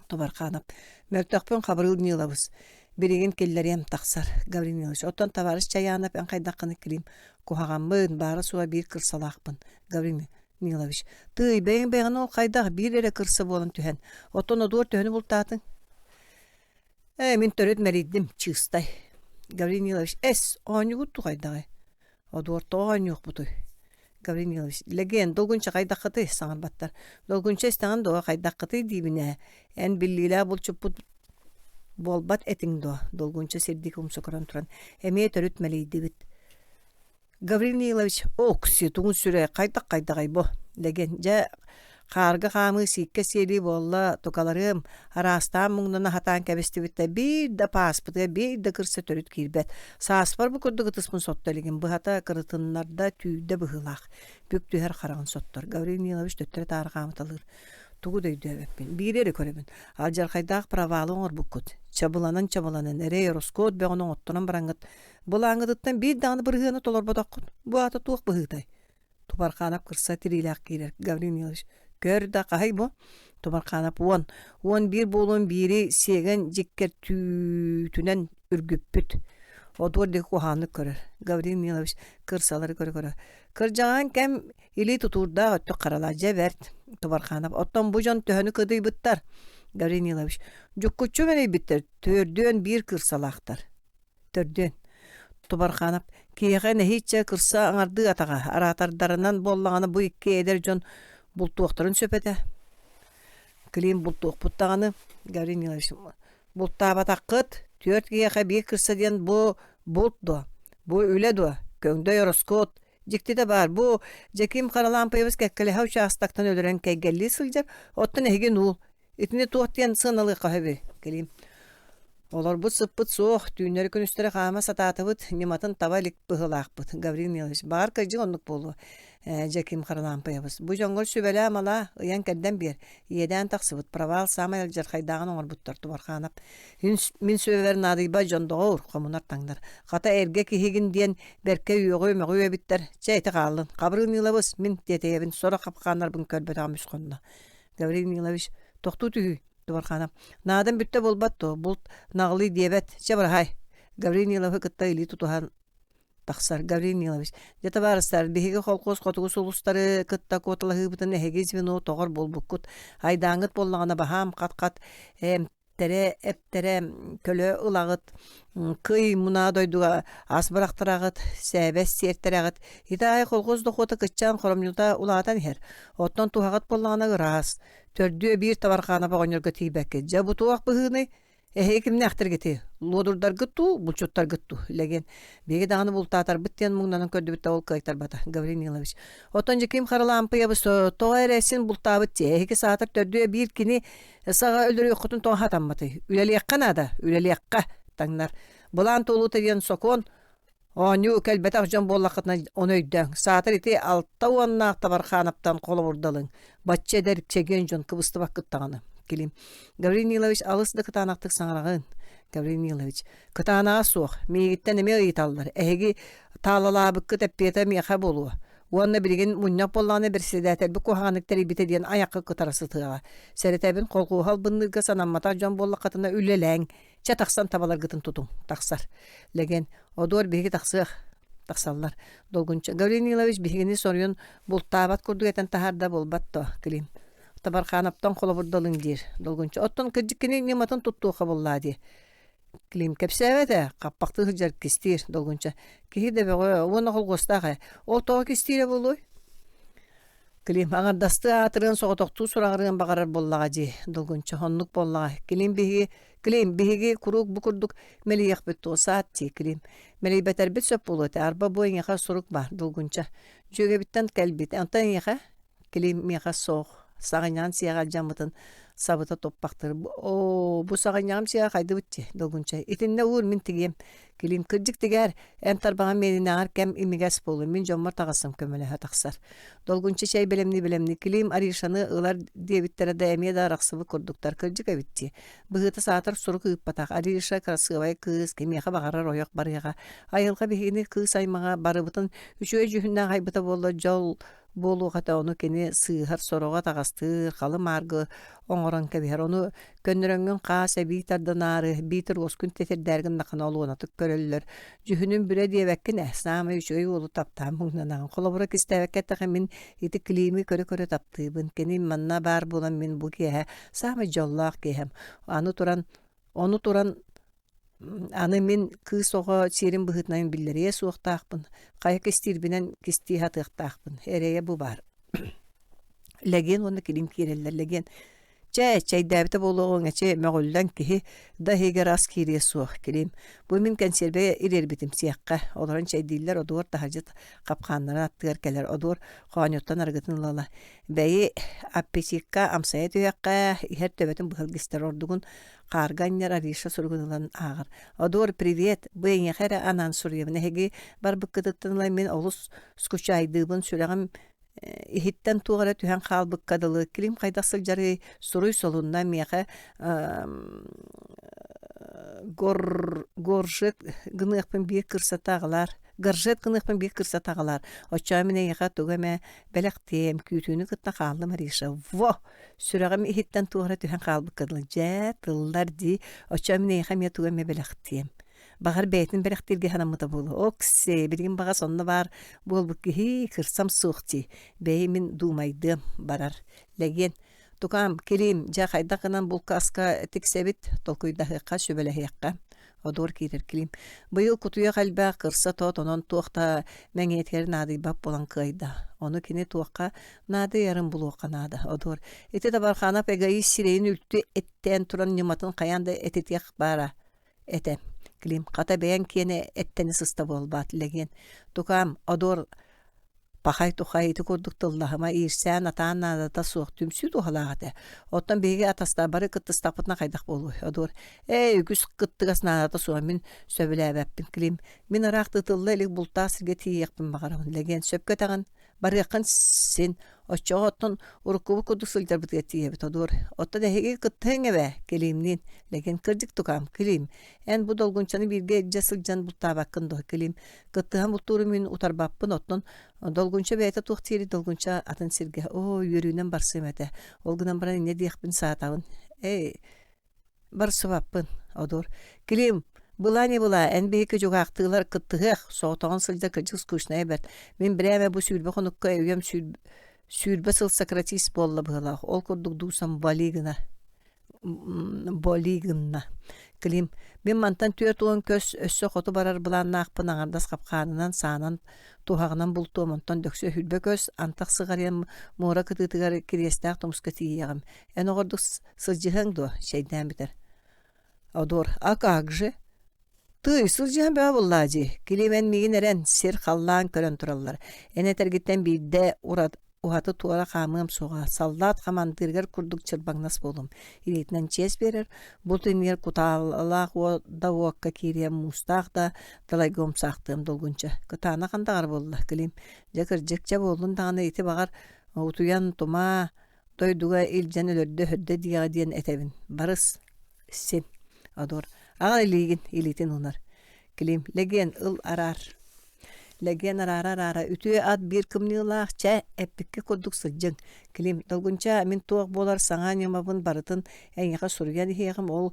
Тубарханов. Мөлтөхпүн Хабырыыл Ниловыс. Билигин киллэриэм тахсар, Гаврил Нилович. Оттон табаарыс Чаянов эн хайдаххыный Клим? Куһаҕаммын, баара-суоҕа биир кырсалаахпын. Гаврил Нилович. Тыый, бэйэҥ бэйэҕин ол хайдах биир эрэ кырса буолан түһэн. Оттон одуор төһөнү бултаатыҥ? Ээ, мин төрүт мэлийдим, чыыстай. Гаврил Нилович, эс, оонньуугут дуу хайдаҕый? Одуор тоҕо оонньуохпутуй? Гаврил Нилович, Лэгиэн, долгунча хайдаххытый? саҥарбаттар. Долгунча истэҕин дуо, хайдаххытый диибин ээ. Эн биллиилээх булчуппут буолбат этиҥ дуо? Долгунча сирдик умса көрөн туран, эмиэ төрүт мэлийдибит. Гаврил Нилович, окси, тугун сүрэ, хайдах-хайдаҕай бу? Лэгиэн, дьэ, хаарга хаамыы сииккэ сиэлии буолла, тукаларыам, араастаан муҥнана сатаан кэбистибит да, биир да пааспытыгар биир да кырса төрүт киирбэт. Сааспар бу курдук ытыспын сотто илигим, быһата кырытыннарда, түүрдэ быһыылаах. Бүк түһэр хараҕын соттор. Гаврил Нилович төттөрү-таары хаамыталыыр. Тугу да өйдөөбөппүн. Биири эрэ көрөбүн. Алдьархайдаах провалы оҥорбуккут. Чабыланан-чабыланан, эрэй, ороскуот бөҕөнү оҥотторон бараҥҥыт, былааҥҥытыттан биир даҕаны бырыһыаны толорботоххут. Бу аата туох быһыытай? Тубархаанап кырса тириилээх киирэр. Гаврил Нилович көр да хаһый бу? Тубархаанап уон, 11 буолуон биири сиэгэн дьиккэр түүтүнэн үргүппүт. Одуор диэки куһаҕаннык көрөр. Гаврил Нилович кырсалары көрө-көрө. Кырдьаҕаҥ кэм илии тутуурдаах өттүк харалаа дьэ бэрт. Тубархаанап оттон бу дьон төһөнү кыдыйбыттар? Гаврил Нилович дьуккуччу мэлийбиттэр, төрдүөн биир кырсалаахтар. Төрдүөн. Тубархаанап киһиэхэ нэһииччэ кырса аҥардыы атаҕа, араатардарынан буоллаҕына бу икки эдэр дьон бултуохтарын сөп этэ. Клим бултуохпут даҕаны, Гаврил Нилович, бултаабатаххыт, түөрт киһиэхэ биир кырса диэн бу булт дуо? Бу үлэ дуо? Көҥдөй ороскуот. Дьиктитэ баар, бу Дьэкиим Харалаампыйабыс кэккэлэһэ учаастактан өлөрөн кэйгэллии сылдьар, оттон эһиги нуул. Итини туох диэн сыаналыахха сөбүй, Клим? Олорбут сыппыт суох, түүннэри-күнүстэри хаама сатаатыбыт, ньыматын таба илик быһыылаахпыт, Гаврил Михайлович. Баҕар кырдьык оннук буолуо, ээ, Дьэким Харалаампыйабыс. Бу дьоҥҥор сүбэлээ-амалаа, ыйан-кэрдэн биэр. Иэдээн тахсыбыт, провал саамай алдьархайдааҕын оҥорбуттар, Тубархаанап. Мин сүбэбэр наадыйбат дьон доҕоор, хомунар таҥнар. Хата эргэ киһигин диэн бэркэ үөҕүө-мөҕүө эбиттэр. Чэ, ити хааллын. Хабырыыл Нилабыс, мин тиэтэйэбин, сорох хапкааннарбын көрбөтөҕүм үс хонно. Гаврил Нилович, тохтуу түһүү, Тубарханов. Наадам бүттэ буолбат дуо, булт наҕылый диэбэт, чэ быраһаай. Гаврил Ниловы кытта илии тутуһан тахсар. Гаврил Нилович, дьэ табаарыстар, биһиги холкуос хотугу сулустары кытта куоталаһыыбытын эһиги звено тоҕор буолбуккут. Айдааҥҥыт буоллаҕына баһаам хат-хат эмтэрэ, эптэрэ көлө ылаҕыт, кый мунаа дойдуга ас бырахтараҕыт, сээбэс сиэртэрэҕит. Ити аайы колхоз дохуота кыччаан хоромньута улаатан иһэр. Оттон туһаҕыт буоллаҕына ыраас. Төрдүө биир табархаана оҕонньорго тиийбэккит. Дьэ бу туох быһыыный? Эһиги кимнээхтэргитий? Луодурдаргыт дуу, булчуттаргыт дуу? Лэгиэн. Биһиги даҕаны бултаатарбыт диэн муҥнанан көрдүбүт да ол кыайтарбата. Гаврил Нилович. Оттон Дьэкиим Харалаампыйабыс тоҕо эрэ син бултаабыт дии. Эһиги саатар төрдүө биир кини саҕа өлөрүөххүтүн тоҕо хатамматый? Үлэлиэххэ наада, үлэлиэххэ, таҥнар. Былаан туолуута диэн сокуон Оонньуу кэлбэтэх дьон буоллаххытына ону өйдөөҥ. Саатар ити алта уоннаах Табархаанаптан холобурдалыҥ. Бачча эдэр, чэгиэн дьон кыбыстыбаккыт даҕаны. Килим. Гаврил Нилович алыс да кытаанахтык саҥараҕын. Гаврил Нилович. Кытаанаҕа суох. Миигиттэн эмиэ ыйыталлар. Эһиги таалалаабыккыт эппиэтэ миэхэ буолуо. Уонна билигин мунньах буоллаҕына бэрэссэдээтэлбит куһаҕаннык тэрийбитэ диэн айахха кытара сытыаҕа. Сэрэтэбин колхуоһу албынныырга санамматах дьон буоллаххытына үлэлээҥ. Чэ тахсан табаларгытын тутуҥ. Тахсар. Лэгэн, одуор биһиги тахсыах. Тахсаллар. Долгунча. Гаврил Нилович биһигини соруйан бултаабат курдук этэн таһаарда буолбат дуо, Клим? Табархаанаптан холобурдалыҥ диир. Долгунча. Оттон кырдьык кини ньыматын туттуохха буллаа дии. Клим кэпсээбэт ээ, хаппахтыы сылдьар кистиир, Долгунча. Киһи да бөҕө, уонна холкуостаах ээ. Ол тоҕо кистиирэ буолуой? Клим аҥардастыы аатырыан соҕотохтуу сураҕырыан баҕарар буоллаҕа дии, Долгунча оннук буоллаҕа. Клим биһиги Клим биһиги куруук бу курдук мэлийиэхпит дуо, саат дии Клим. Мэлийбэтэрбит сөп буолуо этэ, арба бу эйиэхэ сурук баар, Долгунча. Дьүөгэбиттэн кэлбит, онтон эйиэхэ? Клим миэхэ суох, саҕынньаҕын сиэҕэ алдьаммытын сабыта туппахтыр. Оо, бу саҕынньаҕым сиэҕэ хайдыбыт дии, Долгунча. Итиннэ уур мин тигиэм. Килиим кырдьык тигээр, эн тарбаҕын миэнинээҕэр кэм имигэс буолуо, мин дьоммор таҕыстым көмөлөһө тахсар. Долгунча чэй бэлэмнии-бэлэмнии Килиим Аришаны ылар диэбиттэрэ да эмиэ да арахсыбыт курдуктар, кырдьык эбит дии. Быһыыта саатар сурук ыыппатах, Ариша кырасыабай кыыс, кимиэхэ баҕарар ойох барыаҕа. Айылҕа биһигини кыыс аймаҕа барыбытын үчүгэй дьүһүннээх айбыта буоллар дьол буолуох этэ ону кини сыыһар сороҕо атаҕастыыр халы-мааргы оҥорон кэбиһэр ону көннөрөҥҥүн хаас эбии тардынаары биитэр уоскун тэтэрдээри гыннаххына олуонатык көрөллөр дьүһүнүн бүрэ диэбэккин ээ саамай үчүгэй уолу таптаан муҥнанаҕын холобура кистээбэккэ эттэххэ мин ити Клими көрө-көрө таптыыбын кини манна баар буолан мин бу киэһэ саамай дьоллоох киэһэм аны туран ону туран Аны мин кыыс оҕо сиэрин быһыытынан биллэриэ суохтаахпын, хайа кистиирбинэн кистии сатыахтаахпын, эрэйэ бу баар. Лэгиэн уонна килим киирэллэр. Лэгиэн чэ, чэйдээбитэ буолуоҕуҥ эчи, мөҕүллэн киһи да иһигэр ас киириэ суох. Килим бу мин кэнсиэрбэ ириэрбитим сиэххэ. Олорон чэйдииллэр, одуор таһырдьа хапхааннарын аттыгар кэлэр. Одуор хоонньуттан арыгытын ыла-ыла бэйи аппетикка амсайа түһүөххэ, иһэр төбөтүн быһа илгистэр ордугун Хаарга анньар Ариша суругун ылан ааҕар. «Одуор, привет! Бу эйиэхэ эрэ анаан суруйабын. Эһиги барбыккытыттан ыла мин олус скучайдыыбын, сүрэҕим иһиттэн туох эрэ түһэн хаалбыкка дылы. Клим хайдах сылдьарый? Суруй солунна миэхэ гор горжет гыныахпын биир кырсата аҕалаар. Горжет гыныахпын биир кырса таҕалаар. Оччоҕо мин эйиэхэ тугу эмэ бэлэхтиэм, күүтүүнү кытта хааллым Ариша. Во! Сүрэҕим иһиттэн туора түһэн хаалбыкка дылы. Дьэ, тыллар дии. Оччоҕо мин эйиэхэ эмиэ тугу эмэ бэлэхтиэм. Баҕар бэйэтин бэлэхтииргэ санаммыта буолуо. Оксей, билигин баҕас онно баар буолбут киһи кырсам суох дии. Бэйи мин дуумайдыам, барар. Лэгиэн, тукаам, килиим, дьэ хайдах гынан булка-аска тиксэбит, толкуйдаһыахха, сүбэлэһиэххэ. Одуор киирэр Клим. Быйыл кутуйах элбэх, кырса тот, онон туох да мэҥиэтигэр наадыйбат буолан кыайда. Ону кини туохха наадыйарын булуохха наада. Одуор, ити Табарханов эгоист сирэйин үлтү эттээн туран ньыматын хайаан да этитиэх баара этэ. Клим, хата бэйэҥ киэнэ эттэнэ сыста буолбаат, Лэгиэн. Тукаам, Одуор Пахай-тухай ити курдук тыллаһыма, иирсээн атаан наадата суох, түмсүү туһалаах этэ. Оттон биһиги атастар бары кыттыстахпытына хайдах буолуой, Одуор? Ээ, үгүс кыттыгас наадата суох, мин сөбүлээбэппин, Клим. Мин ыраах тыытылла илик бултаах сиргэ тиийиэхпин баҕарабын, Лэгиэн, сөпкө этэҕин, барыаххын син. Оччоҕо оттон уруккубут курдук сылдьарбытыгар тиийэбит, Одуор. Оттон эһиги кыттыһыҥ эбээ, Климниин. Лэгиэн, кырдьык тукаам, Клим. Эн бу долгунчаны бииргэ илдьэ сылдьан бултаабаккын дуо, Клим? Кыттыһан бултууру мин утарбаппын, оттон долгунча бэйэтэ туох диирий долгунча атын сиргэ, оо, үөрүүнэн барсыам этэ. Ол гынан баран инньэ диэхпин саатабын. Эй, барсыбаппын, Одур. Клим, была не была, эн биһиги дьугаахтыылар кыттыһыах, соҕотоҕун сылдьар кырдьык скучная бэрт. Мин бирээмэ бу 20 хонукка үйэм 20 сыл сократист буолла быһыылаах. Ол курдук дуусам боли гына Боли гынна. Клим, мин мантан 40 көс өссө хоту барар былааннаахпын аҥардас хапхаанынан, саанан, туһаҕынан бултуом, онтон дөксө 20 көс, антах сыҕарыйан муора кытыытыгар Кириэстээх тумуска тиийиэҕим. Эн оҕордук сылдьыһыаҥ дуо? Чэйдээн бүтэр. Одор, а как же? Тыый, сылдьыһан бөҕө буоллаа дии. Клим эн миигин эрэн, сир-халлаан көрөн тураллар. Эн этэргиттэн биирдэ урат уһаты туора хаамыам суоҕа, саллаат хамандыырыгар курдук чырбаҥнас буолуом. Илиитинэн чиэс биэрэр, булт иннигэр кутаалаах да уокка киириэм, муустаах да далайга умсаахтыам долгунча. Кытаанах андаҕар буолла, Клим. Дьэ кырдьык, чэ буоллун даҕаны ити баҕар утуйан тумаа дойдуга илдьэн өлөрдө-өһөрдө диэҕэ диэн этэбин. Барыс, син. Одор, аҕал илиигин, илиитин уунар. Клим, Лэгиэн, ыл араар. Лэгиэн араара-араара үтүө ат биир кымньыылаах, чэ, эппиккэ курдук сылдьыҥ. Клим, Долгунча, мин туох буолар саҥа ньымабын барытын эйиэхэ суруйан иһиэҕим, ол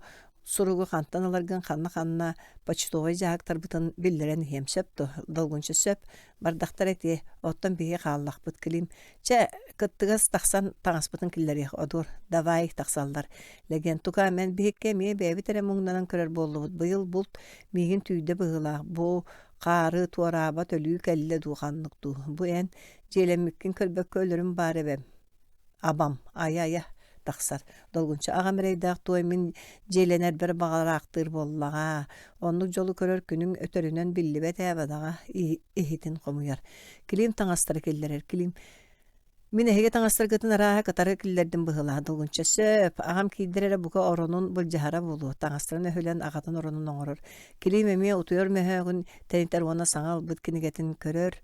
суругу хантан ыларгын ханна-ханна почтовай дьаһыктарбытын биллэрэн иһиэм сөп дуо? Долгунча сөп, бардахтар этиэ, оттон биһиги хааллахпыт Клим. Чэ, кыттыгас тахсан таҥаспытын киллэриэх, одур, давай тахсаллар. Лэгиэн, тука мэн биһикки эмиэ бэйэбит эрэ муҥнанан көрөр буоллубут. Быйыл булт миигин түүйдэ быһыылаах. Бу хаары туораабат өлүү кэллэ дуу ханнык дуу. Бу эн дьиэлэммиккин көрбөккө өлөрүм баар эбэм. Абам, айа-айа тахсар. Долгунча аҕам эрэйдээх туой мин дьиэлэнэрбэр баҕараахтыыр буоллаҕа. Оннук дьолу көрөр күнүҥ өтөрүнэн биллибэт ээ бадаҕа иһитин хомуйар. Клим таҥастары киллэрэр. Клим мин эһиги таҥастаргытын арааһа кытары киллэрдим быһыылаах Долгунча сөп. Аҕам киирдэр эрэ бука оронун былдьаһара буолуо. Таҥастарын өһүлэн аҕатын оронун оҥорор. Клим эмиэ утуйар мөһөөҕүн тэнитэр уонна саҥа ылбыт кинигэтин көрөр.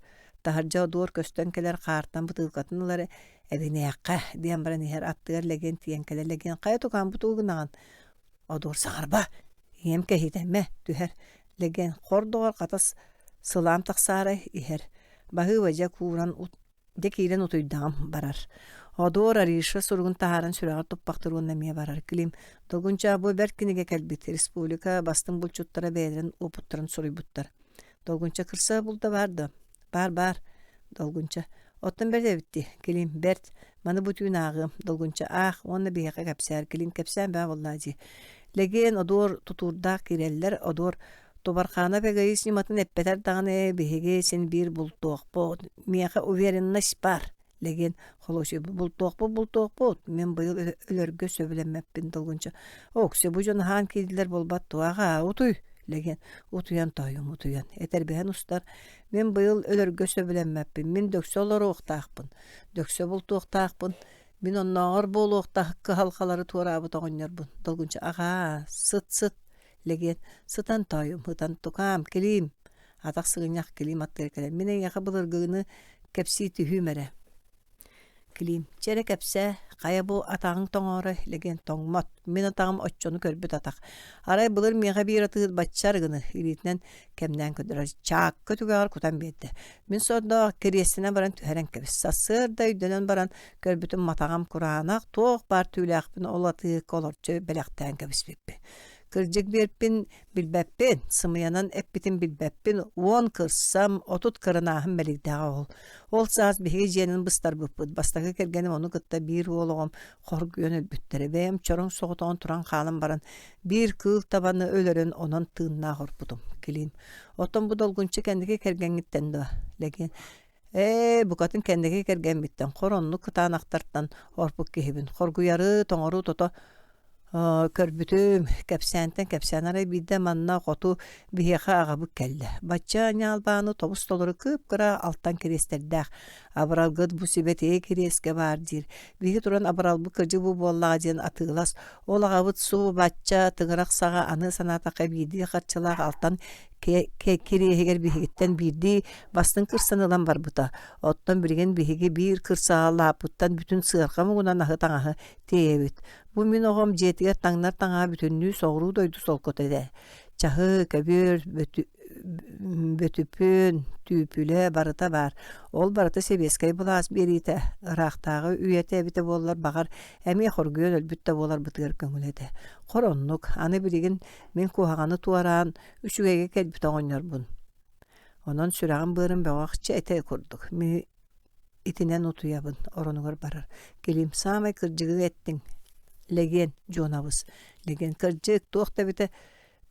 Таһырдьа одуор көстөн кэлэр хаартан бытыылкатын ылар эбиниэххэ диэн баран иһэр аттыгар Лэгиэн тиийэн кэлэр Лэгиэн хайа тукаам бу тугу гынаҕын одуор саҥарба ийэм кэһиитэммэ түһэр Лэгиэн хор доҕор хатас сылаам тахсаарай иһэр баһыыба дьэ кууран дьэ киирэн утуйдаҕым барар Одуор Ариша суругун таһааран сүрэҕэр туппахтыр уонна эмиэ барар Клим Долгунча бу бэрт кинигэ кэлбит республика бастыҥ булчуттара бэйэлэрин уопуттарын суруйбуттар Долгунча кырса булда баар да Баар баар, Долгунча. Оттон бэрт эбит дии, Килим, бэрт. Маны бу түүн ааҕыам, Долгунча, аах уонна биһиэхэ кэпсээр. Килим кэпсээн баа буоллаа дии. Лэгиэн, одуор тутуурдаах киирэллэр, одуор Тубарханов эгоист ньыматын эппэтэр даҕаны биһиги син биир бултуохпут. Миэхэ уверенность баар. Лэгиэн холуочуй бултуохпут бултуохпут мин быйыл өлөргө сөбүлэммэппин долгунча Окси бу дьон аһаан киирдилэр буолбат дуо аҕаа утуй Лэгиэн утуйан тоойуом утуйан этэрбэһэн устар мин быйыл өлөргө сөбүлэммэппин мин дөксө олоруохтаахпын дөксө бултуохтаахпын мин оннооҕор буолуохтаах кыһалҕалары туораабыт оҕонньорбун долгунча аҕаа сыт сыт Лэгиэн сытан тоойуом ытан тукаам килиим Атах сыгынньах Клим аттыгар кэлэн, мин эйиэхэ былыргыны кэпсии түһүүм эрэ. Клим, чэ эрэ кэпсээ, Хайа бу атаҕыҥ тоҥоорой? Лэгиэн тоҥмот. Мин атаҕым оччону көрбүт атах. Арай былыр миэхэ биир атыыр бачча арыгыны илиитинэн кэмнээн көрдөрөр. Чаакка түгэҕэр кутан биэрдэ. Мин сордоох кириэстэнэн баран түһэрэн кэбис. Сарсыарда өйдөнөн баран көрбүтүм матаҕам кураанах, туох баар түүлээхпин ол атыыкка олорчу бэлэхтээн кэбиспиппин. Кырдьык биэрпин билбэппин, сымыйанан эппитин билбэппин, уон кырсам, 30 кырынааһым мэлигдэҕэ ол. Ол саас биһиги дьиэнэн быстарбыппыт. Бастакы кэргэним ону кытта биир уол оҕом хоргуйан өлбүттэрэ. Бэйэм чороҥ соҕотоҕун туран хаалан баран, биир кыыл табаны өлөрөн онон тыыннаах орпутум. Килиим. Оттон бу долгунча кэнники кэргэҥҥиттэн дуо? Лэгиэн. Ээ, букатын кэнники кэргэммиттэн хор оннук кытаанахтартан орпут киһибин. Хоргуйары, тоҥору тото көрбүтүм, кэпсээнтэн кэпсээн арай биирдэ манна хоту биһиэхэ аҕабыт кэллэ. Бачча ньаалбааны тобус-толору кып-кыра алтан кириэстэрдээх. Абыралгыт бу сибэтиэй кириэскэ баар диир. Биһиги туран абыралбыт кырдьык бу буоллаҕа диэн атыылас. Ол аҕабыт субу бачча тыҥырах саҕа аны санаатахха биирдии харчылаах алтан кириэһигэр биһигиттэн биирдии бастыҥ кырсаны ылан барбыта. Оттон билигин биһиги биир кырсаҕа лааппыттан бүтүн сыарҕа муҥунан аһы-таҥаһы тиэйэбит. Бу мин оҕом дьиэтигэр таҥнар таҥаһа бүтүннүү соҕуруу дойду солкото этэ. Чаһы, көбүөр, бөтүпүн, түүпүлэ барыта баар. Ол барыта сэбиэскэй былаас биэриитэ, ыраахтааҕы үйэтэ эбитэ буоллар, баҕар, эмиэ хоргуйан өлбүт да буоларбытыгар көҥүл этэ. Хор оннук, аны билигин мин куһаҕаны туораан, үчүгэйгэ кэлбит оҕонньорбун. Онон сүрэҕим-быарым бөҕөх чэ этэ курдук. Мин итинэн утуйабын, оронугар барар. Килиим саамай кырдьыгы эттиҥ. Лэгиэн Дьуонабыс. Лэгиэн кырдьык туох да эбитэ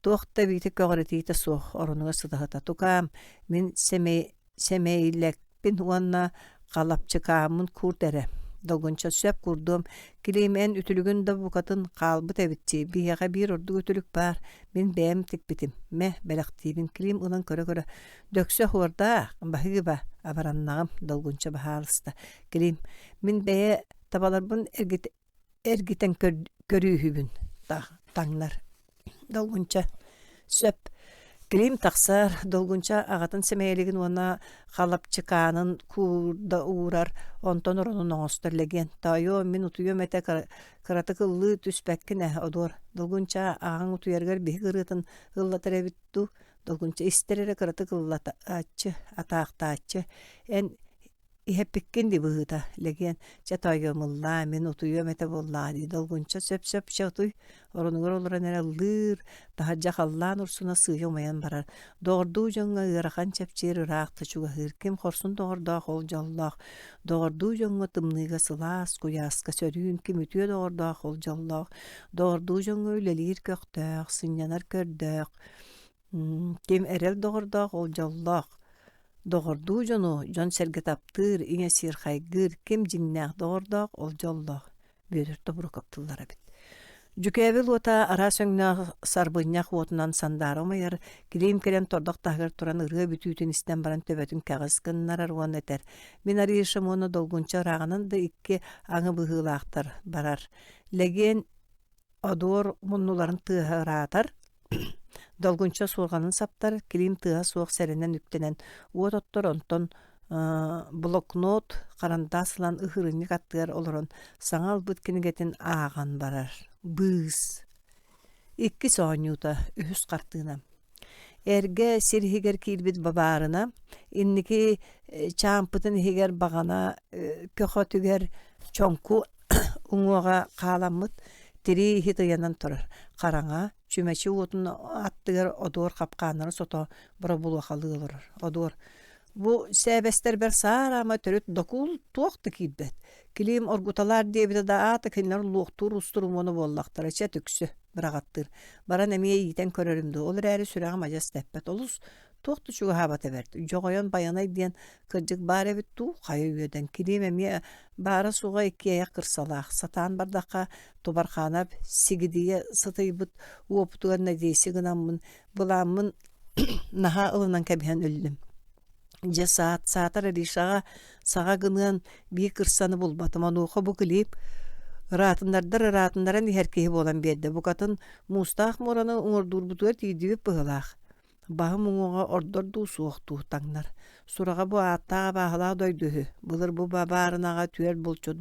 туох да эбиитэ көҕүрэтиитэ суох оронугар сытаһыта. Тукаам, мин сэмэй сэмэйлэкпин уонна халапчыкааммын куурт эрэ. Долгунча сөп куурдуом. Килиим эн үтүлүгүн да букатын хаалбыт эбит дии. Биһиэхэ биир ордук үтүлүк баар. Мин бэйэм тикпитим. Мэ, бэлэхтиибин. Килиим ылан көрө-көрө Дөксө оһуордаах, баһыыба, абараннаҕым, долгунча баһаалыста. Килиим, мин бэйэ табаларбын эргитэн көрүүһүбүн, таҥнар. Долгунча, сөп. Килиим тахсар, Долгунча аҕатын сэмэйэлигин уонна халапчыкаанын куурда уурар, онтон оронун оҥостор Лэгиэн. Тоойуом, мин утуйуом этэ кыратык ыллыы түспэккин ээ, одуор. Долгунча аҕаҥ утуйарыгар биһик ырыатын ыллатар эбит дуу? Долгунча истэр эрэ кыратык ыллатааччы, атаахтааччы, эн иһэппиккин дии быһыыта, Лэгиэн, чэ тоойуом ыллаа, мин утуйуом этэ буоллаҕа дии, Долгунча сөп-сөп чэ утуй, оронугар олорон эрэ ыллыыр, таһырдьа халлаан урсуна сыыйа умайан барар, доҕордуу дьоҥҥо ыарахан чэпчиир ыраах да чугаһыыр, ким хорсун доҕордоох ол дьоллоох, доҕордуу дьоҥҥо тымныыга сылаас, куйааска сөрүүн, ким үтүө доҕордоох ол дьоллоох, доҕордуу дьоҥҥо үлэлиир көхтөөх, сынньанар көрдөөх, Ким эрэл доҕордоох, ол дьоллоох. Доҕордуу дьону дьон-сэргэ таптыыр, иҥэсиир хайгыыр, ким дьиҥнээх доҕордоох, ол дьоллоох. Бүөтүр Тобурукап тыллара эбит. Дьүкээбил уота араас өҥнөөх сарбынньах уотунан сандаара умайар, Килиим кэлэн тордох таһыгар туран ырыа бүтүүтүн истэн баран төбөтүн кэҕис гыннарар уонна этэр: «Мин Аришам уонна Долгунча ырааҕынан да икки аҥы быһыылаахтар барар. Лэгиэн Одуор муннуларын тыаһа ыраатар, долгунча суорҕанын саптар, килиим тыаһа суох сэрэнэн үктэнэн уот оттор, онтон блокнот, харандаас ылан ыһыырынньык аттыгар олорон саҥа ылбыт кинигэтин ааҕан барар. Быыс. Иккис оонньуута, үһүс хартыына. Эргэ сир иһигэр киирбит бабаарына, инники чаампытын иһигэр баҕана көхөтүгэр чоҥку уҥуоҕа хааламмыт тирии иһит ыйанан турар. Хараҥа, чүмэчи уотун аттыгар одуор хапкааннары сото боробулуохалыы олорор. Одуор Бу сээбэстэрбэр саараама төрүт докуул туох да киирбэт. Килиим оргуталаар диэбитэ да аата кинилэр луохтуур устурумуона буоллахтара чэ түксү быраҕаттыыр. Баран эмиэ иитэн көрөрүм дуу, ол эрээри сүрэҕим адьас тэппэт. Олус туох да чугаһаабата бэрт. Дьоҕойон Байанай диэн кырдьык баар эбит дуу, хайа үөдэн. Килиим эмиэ баара-суоҕа иккиэйэх кырсалаах. Сатаан бардахха Тубархаанап сигидийэ сытыйбыт уопутугар надейся гынаммын, былааммын наһаа ылынан кэбиһэн өллүм. Дьэ саат, саатар Аришаҕа саҕа гыныан биир кырсаны булбатым. Онуоха бу клип ыраатыннардар ыраатыннаран иһэр киһи буолан биэрдэ. Букатын муустаах муораны уҥуордуурбутугар тиийдибит быһыылаах. Баһым уҥуоҕа ордор дуу суох дуу таҥнар. Сураҕа бу ааттаах абааһылаах дойду үһү. Былыр бу баарынаҕа түөрт булчут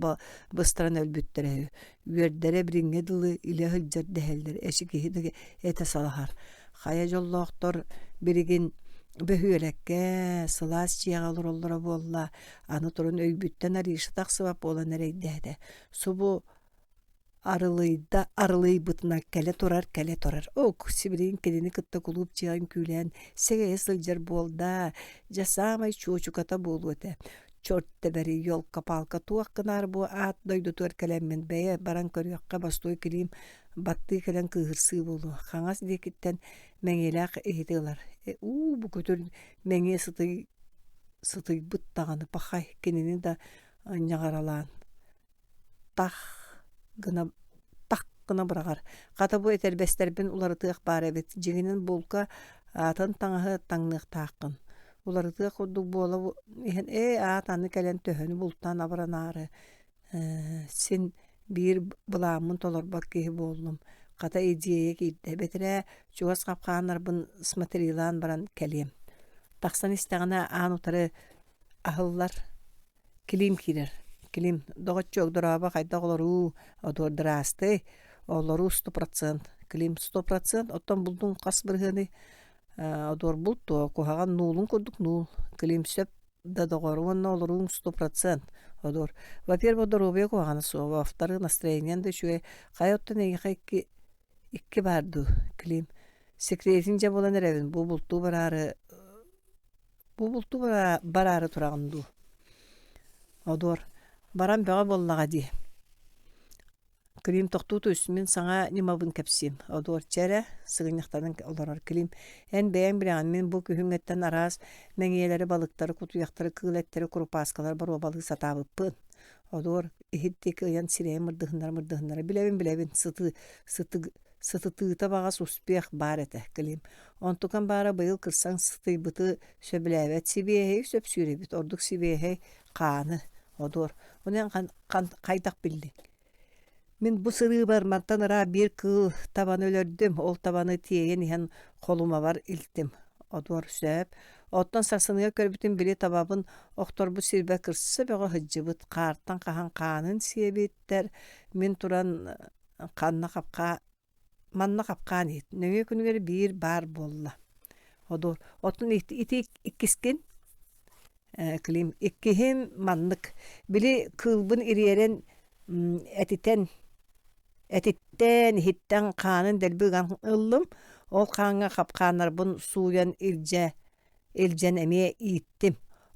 быстаран өлбүттэрэ үһү. Үөрдэрэ билиҥҥэ дылы илэ сылдьар дэһэллэр, эчи киһи да этэ салаһар. Хайа дьоллоохтор билигин бөһүөлэккэ, сылаас дьиэҕэ олороллоро буолла. Аны туран өйбүттэн Ариша тахсыбат буолан эрэйдээтэ. Субу арылыйда арылыйбытынан кэлэ турар кэлэ турар ок сибилигин кинини кытта кулууп дьиэҕин күүлээн сэгэйэ сылдьар буолда дьэ саамай чуочуката буолуо этэ черт тэбэри елка-палка туох гынаары бу аат дойдутугар кэлэммин бэйэ баран көрүөххэ бостуой Килиим баттыы кэлэн кыыһырсыы буолуо хаҥас диэкиттэн мэҥиэлээх иһити ылар уу бу күтүр мэҥиэ сытый сытыйбыт даҕаны пахай кинини да ньаҕаралаан тах гына тах гына быраҕар. Хата бу этэрбэстэрбин уларытыах баар эбит. Дьиҥинэн булка атын таҥаһы таҥныахтааххын. Уларытыах курдук буола иһэн ээ аат аны кэлэн төһөнү бултаан абыранаары ээ син биир былааммын толорбот киһи буоллум. Хата идиэйэ киирдэ. Бэтэрээ чугас хапкааннарбын смотрилаан баран кэлиэм. Тахсан истэҕинэ аан утары аһыллар Килиим киирэр. Килиим, доҕоччуок, дорообо, хайдах олоруу, одуор дыраастый, олоруу 100%. Килиим 100%, оттон булдуҥ хас бырыһыаный? Одуор булт дуо, куһаҕан нуулун курдук нуул. Килиим сөп да доҕор уонна олорууҥ 100%. Одуор. Во-первых, доруобуйа куһаҕана суох, во-вторых, настроениеҥ да үчүгэй. Хайа оттон эйиэхэ икки икки баар дуу, Клим? Секретин дьэ булан эрэбин, бу бултуу бараары Бу бултуу бараары тураҕын дуу? Одуор, баран бөҕө буоллаҕа дии. Клим тохтуу түс, мин саҥа ньымабын кэпсиим. Одуор, чэ эрэ, сыгынньахтанан олорор Клим. Эн бэйэҥ билэҕин, мин бу күһүҥҥэттэн араас мэҥиэлэри, балыктары, кутуйахтары, кыыл эттэри, курупааскалары боруобалыы сатаабыппын. Одуор, иһит диэки ыйан сирэйин мырдыһыннара-мырдыһыннара билэбин, билэбин, сытыы, сытыг Сытытыыта баҕас успех баар этэ, Клим. Онтукам баара быйыл кырсан сытыйбыты сөбүлээбэт сибиэһэйи сөпсүүр эбит, ордук сибиэһэй хааны, одуор. Онон хайдах биллиҥ? Мин бу сырыыбар мантан ыраах биир кыыл табаны өлөрдүм, ол табаны тиэйэн иһэн холумабар илтим. Одуор сөп. Оттон сарсыныгар көрбүтүм били табабын охторбут сирбэр кырса бөҕө сылдьыбыт, хаартан хаһан хаанын сиэбиттэр. Мин туран ханна хапхаа манна хапкаан иһит нөҥүө күнүгэр биир баар буолла одуор оттон ити иккискин Клим иккиһин маннык били кыылбын ириэрэн этитэн этиттэн иһиттэн хаанын дэлби ыган ыллым ол хааҥҥа хапкааннарбын сууйан илдьэ илдьэн эмиэ ииттим.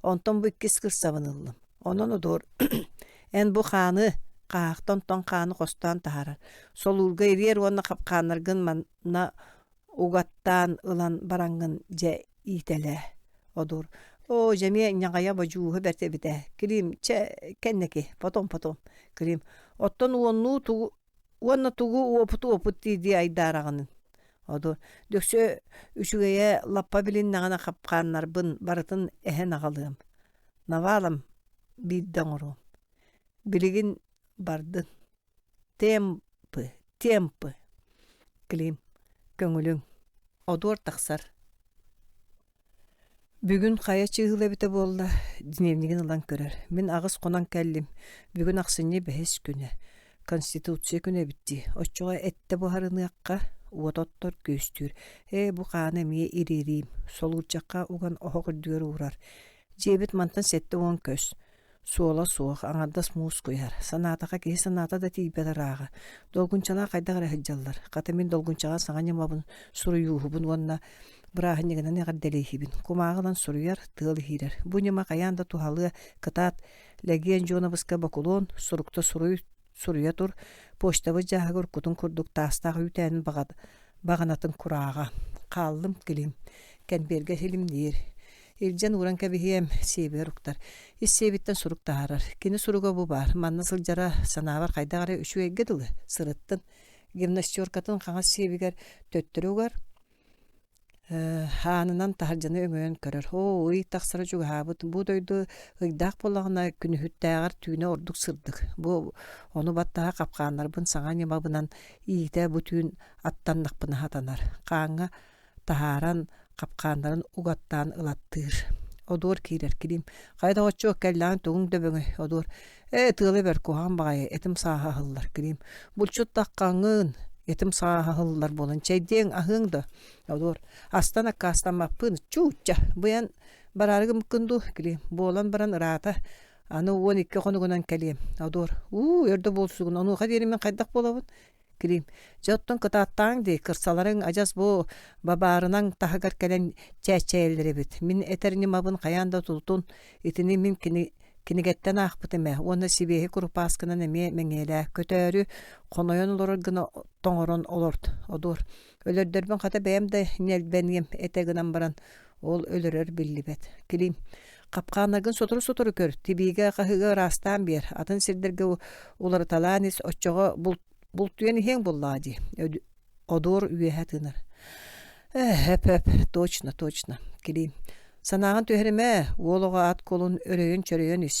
Онтон бу иккис кырсабын ыллым. Онон одуур эн бу хааны хаһаахтан тоҥ хааны хостоон таһаарар. Солуурга ириэр уонна хапкааннаргын манна угаттаан ылан бараҥҥын дьэ иитэлээ. Одуур оо дьэ эмиэ ньаҕайа бодьууһа бэрт эбит ээ. Клим чэ кэнники потом потом Клим оттон уоннуу тугу Уонна тугу уопут уопут дии-дии айдаараҕынын. Оду дөксө үчүгэйэ лаппа билиннэҕинэ хапкааннарбын барытын эһэн аҕалыам. Навалом биирдэ оҥоруом. Билигин бардын. Темпы, темпы. Клим, көҥүлүҥ. Одуор тахсар. Бүгүн хайа чыыһыла эбитэ буолла, дневнигин ылан көрөр. Мин аҕыс хонон кэллим. Бүгүн ахсынньы бэһис күнэ. Конституция күнэ эбит дии. Оччоҕо эттэ буһарыныахха, уот оттор күөстүүр. Ээ, бу хааны эмиэ ириэриим. Солуурчахха уган оһох үрдүгэр уурар. Дьиэбит мантан 70 көс. Суола суох, аҥардас муус куйар. Санаатахха киһи санаата да тиийбэт ырааҕа. Долгунчалаах хайдах эрэ сылдьаллар. Хата мин долгунчаҕа саҥа ньымабын суруйууһубун уонна бырааһынньыгынан эҕэрдэлииһибин. Кумааҕы ылан суруйар, тыал иһиирэр. Бу ньыма хайаан да туһалыа, кытаат, Лэгиэн Дьуонабыска бокулуон, сурукта суруй, суруйа тур, почтабыт дьааһыгар уруккутун курдук таастаах үүтээнин баҕанатын курааҕа. Хааллым килим. Кэнбиэргэ силимниир. Илдьэн ууран кэбиһиэм, сиэбигэр уктар. Ис сиэбиттэн сурук таһаарар. Кини суруга бу баар. Манна сылдьара санаабар хайдах эрэ үчүгэйгэ дылы сырыттын. Гимнастеркатын хаҥас сиэбигэр төттөрү угар, аанынан таһырдьаны өҥөйөн көрөр. Оо, ый тахсара чугаһаабыт. Бу дойду ыйдаах буоллаҕына күнүһүттээҕэр түүнэ ордук сырдык. Бу ону баттаһа хапкааннарбын саҥа ньымабынан иитэ бу түүн аттаннахпына сатанар. Хааҥҥа таһааран. Хапкааннарын угаттаан ылаттыыр. Одуор киирэр Килиим. Хайа доҕоччуок кэллэҕиҥ тугуҥ дөбөҥөй Одуор. Ээ тыала бэрт куһаҕан баҕайы этим сааһа аһыллар Килиим. Булчут даххаҥҥын этим сааһа аһыллар буолан чэйдиэҥ аһыаҥ да Одуор. Астан аккаастаммаппын чуучча бу эн бараары гыммыккын дуу Килиим. Буолан баран ыраата аны 12 хонугунан кэлиэм Одуор. Уу өр да буолсугун онуоха диэри мин хайдах буолабын Килиим, дьэ оттон кытааттааҥ дии, кырсаларыҥ адьас бу бабаарынан таһыгар кэлэн чээччэйэллэр эбит. Мин этэр ньымабын хайаан да тутун, итини мин кини кинигэттэн аахпытым ээ уонна сибиэһи курупааскынан эмиэ мэҥиэлээ, көтөөрү хонойон олорор гына тоҥорон олорт, одуор. Өлөрдөрбүн хата бэйэм да ньэлбэниэм этэ гынан баран, ол өлөрөр биллибэт. Килиим, хапкааннаргын сотору-сотору көр, тибиигэ хаһыыга ыраастаан биэр, атын сирдэргэ уларыталаан ис, оччоҕо булт бултуйан иһиэҥ буоллаҕа дии одуор үөһэ тыынар ээ өп-өп точно точно Килиим санааҕын түһэримэ уол оҕо ат кулун өрөйөн-чөрөйөн ис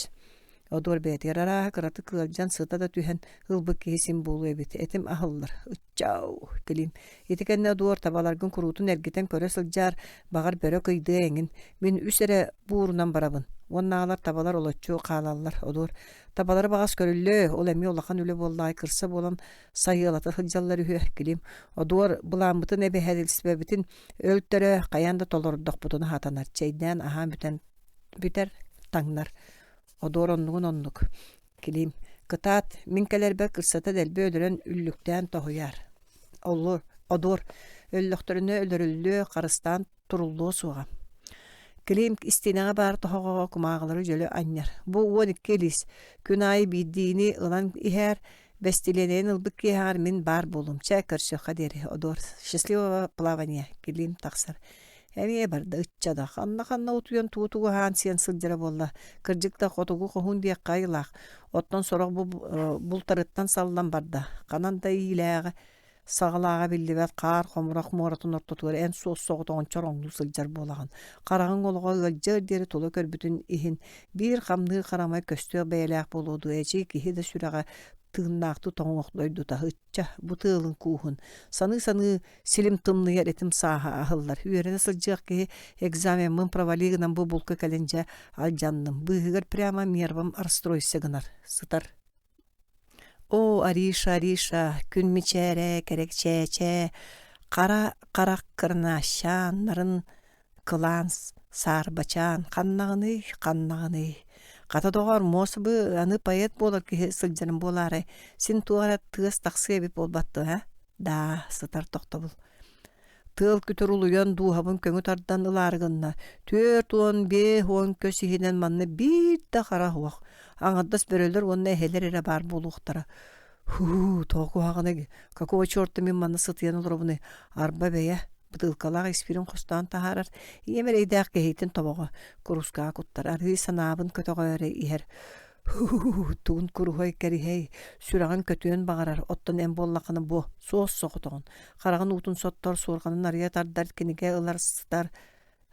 одуор бэйэтигэр арааһа кыратык ыалдьан сыта да түһэн ылбыт киһи син буолуо эбит этим аһыллар ыччау Килиим ити кэннэ одуор табаларгын куруутун эргитэн көрө сылдьаар баҕар бөрө кыйдыа эҥин мин үс эрэ буурунан барабын уоннааҕылар табалар олоччу хаалаллар одуор Табалары баҕас көрүллүө, ол эмиэ улахан үлэ буоллаҕай кырса буолан сайыалата сылдьаллар үһү, Килим. Одуор былааммытын эбэһээдилсибэбитин өлтөрө хайаан да толордохпутуна сатанар, чэйдээн аһаан бүтэн бүтэр, таҥнар. Одуор оннугун оннук. Килим. Кытаат, мин кэлэрбэр кырсата дэлби өлөрөн үллүктээн тоһуйаар. Оллур, одуор, өллөхтөрүнэ өлөрүллүө, харыстаан туруллуо суоҕа. Клим истиэнэҕэ баар тоһоҕоҕо кумааҕылары дьөлө анньар. Бу 12 илиис. Күн аайы биирдиини ылан иһээр, бэстилиэнэйин ылбыт киэһэҕэр мин баар буолуом. Чэ, көрсүөххэ диэри, Одуор. Счастливого плавания, Клим тахсар. Эмиэ барда ычча да, ханна-ханна утуйан тугу-тугу аһаан сиэн сылдьара буолла. Кырдьык да хотугу хоһуун диэххэ айылаах. Оттон сорох бу бултарыттан саллан барда. Ханан да иилээҕи Саҕалааҕа биллибэт хаар хомурах муоратын ортотугар эн суос-соҕотоҕун чороҥнуу сылдьар буолаҕын. Хараҕыҥ олоҕо ыалдьыар диэри тула көрбүтүн иһин биир хамныыр харамай көстүөх бэйэлээх буолуо дуо эчий киһи да сүрэҕэ тыыннаахтыы тоҥуох дойдута ычча бу тыалын кууһун саныы-саныы силим тымныйар этим сааһа аһыллар үөрэнэ сылдьыах киһи экзамеммын провали гынан бу булка кэлин дьэ алдьанным быыһыгар прямо нервам расстройся гынар сытар Оо, Ариша, Ариша, күн мичээрэ, кэрэкчээчээ, хара харах кырнаащааннарын кылаан саарбачаан ханнаҕыный, ханнаҕыный? Хата доҕоор, муос бы аны поэт буолар киһи сылдьарын буолаарай, син туох эрэ тыас тахсыа эбит буолбат дуо, ээ? Даа, сытар тохтобул. Тыал күтүр улуйан дууһабын көҥү тардан ылаары гынна. 45 көс иһинэн манна биир да хара суох. Аҥардас бөрөлөр уонна эһэлэр эрэ баар буолуохтара. Һуу, тоҕо куһаҕаный, какого черта мин манна сытыйан олоробунуй, арба бэйэ, бытыылкалаах испиирин хостоон таһаарар, ийэм эрэйдээх кэһиитин тобоҕо, куруускаҕа куттар, арыый санаабын көтөҕөөрү иһэр. Тугун куруһуой кэриһэй, сүрэҕин көтүөн баҕарар, оттон эн буоллаххына бу, суос соҕотоҕун, хараҕын уутун соттор, суорҕанын арыйа тардар, кинигэ ылар сытар,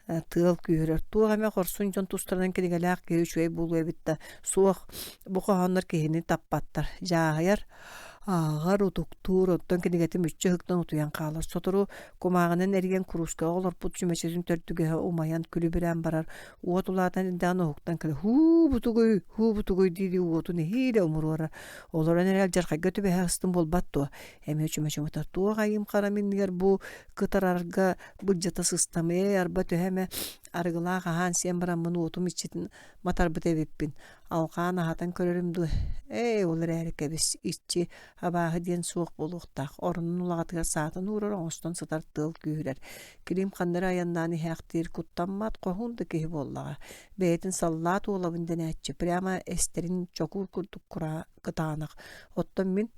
тыал күүһүрэр. Туох эмэ хорсун дьон тустарынан кинигэлээх киһи үчүгэй буолуо эбит да, суох, бу хоһооннор киһини таппаттар, дьааһыйар, ааҕар, утуктуур, оттон кинигэтин мүччү ыһыктан утуйан хаалар. Сотору кумааҕынан эрийэн куруускаҕа олорпут чүмэчитин төрдүгэһэ умайан күлүбүрээн барар, Уот улаатан эрдэҕинэ уһуктан кэлэ «Һуу бутугуй, һуу бутугуй» дии-дии уотун нэһиилэ умуруорар. Олорон эрэ алдьархайга түбэһэ сыстым буолбат дуо? Эмиэ чүмэчи туох айым харам иннигэр бу кытарарга былдьата сыстам ээ арба төһө эмэ арыгылаах аһаан сиэн бараммын уотум иччитин матарбыт эбиппин. Алҕаан аһатан көрөрүм дуо? Ээ ол эрээри кэбис иччи абааһы диэн суох буолуохтаах. Оронун улаҕатыгар саатын уурар оҥостон сытар тыал күүһүрэр. Килиим ханна эрэ айаннаан иһээхтиир, куттаммат, хоһуун да киһи буоллаҕа. Бэйэтин саллаат уолабын дэнээччи, прямо эстэрин чокуур курдук кура кытаанах. Оттон мин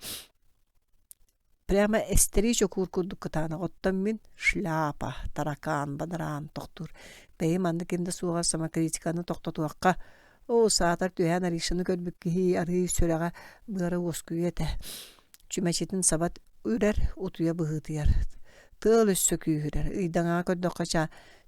прямо эстэрии чокуур курдук кытаанах. Оттон мин шляпа, таракан, бадараан тохтуур. Бэйэм маннык ким да суоҕар самокритиканы тохтотуохха. Оо, саатар түһээн Аришаны көрбүт киһи арыый сүрэҕэ быара уоскуйуо этэ. Чүмэчитин саба үрэр, утуйа быһыытыйар. Тыал өссө күүһүрэр. Ыйдаҥаҕа көрдөххө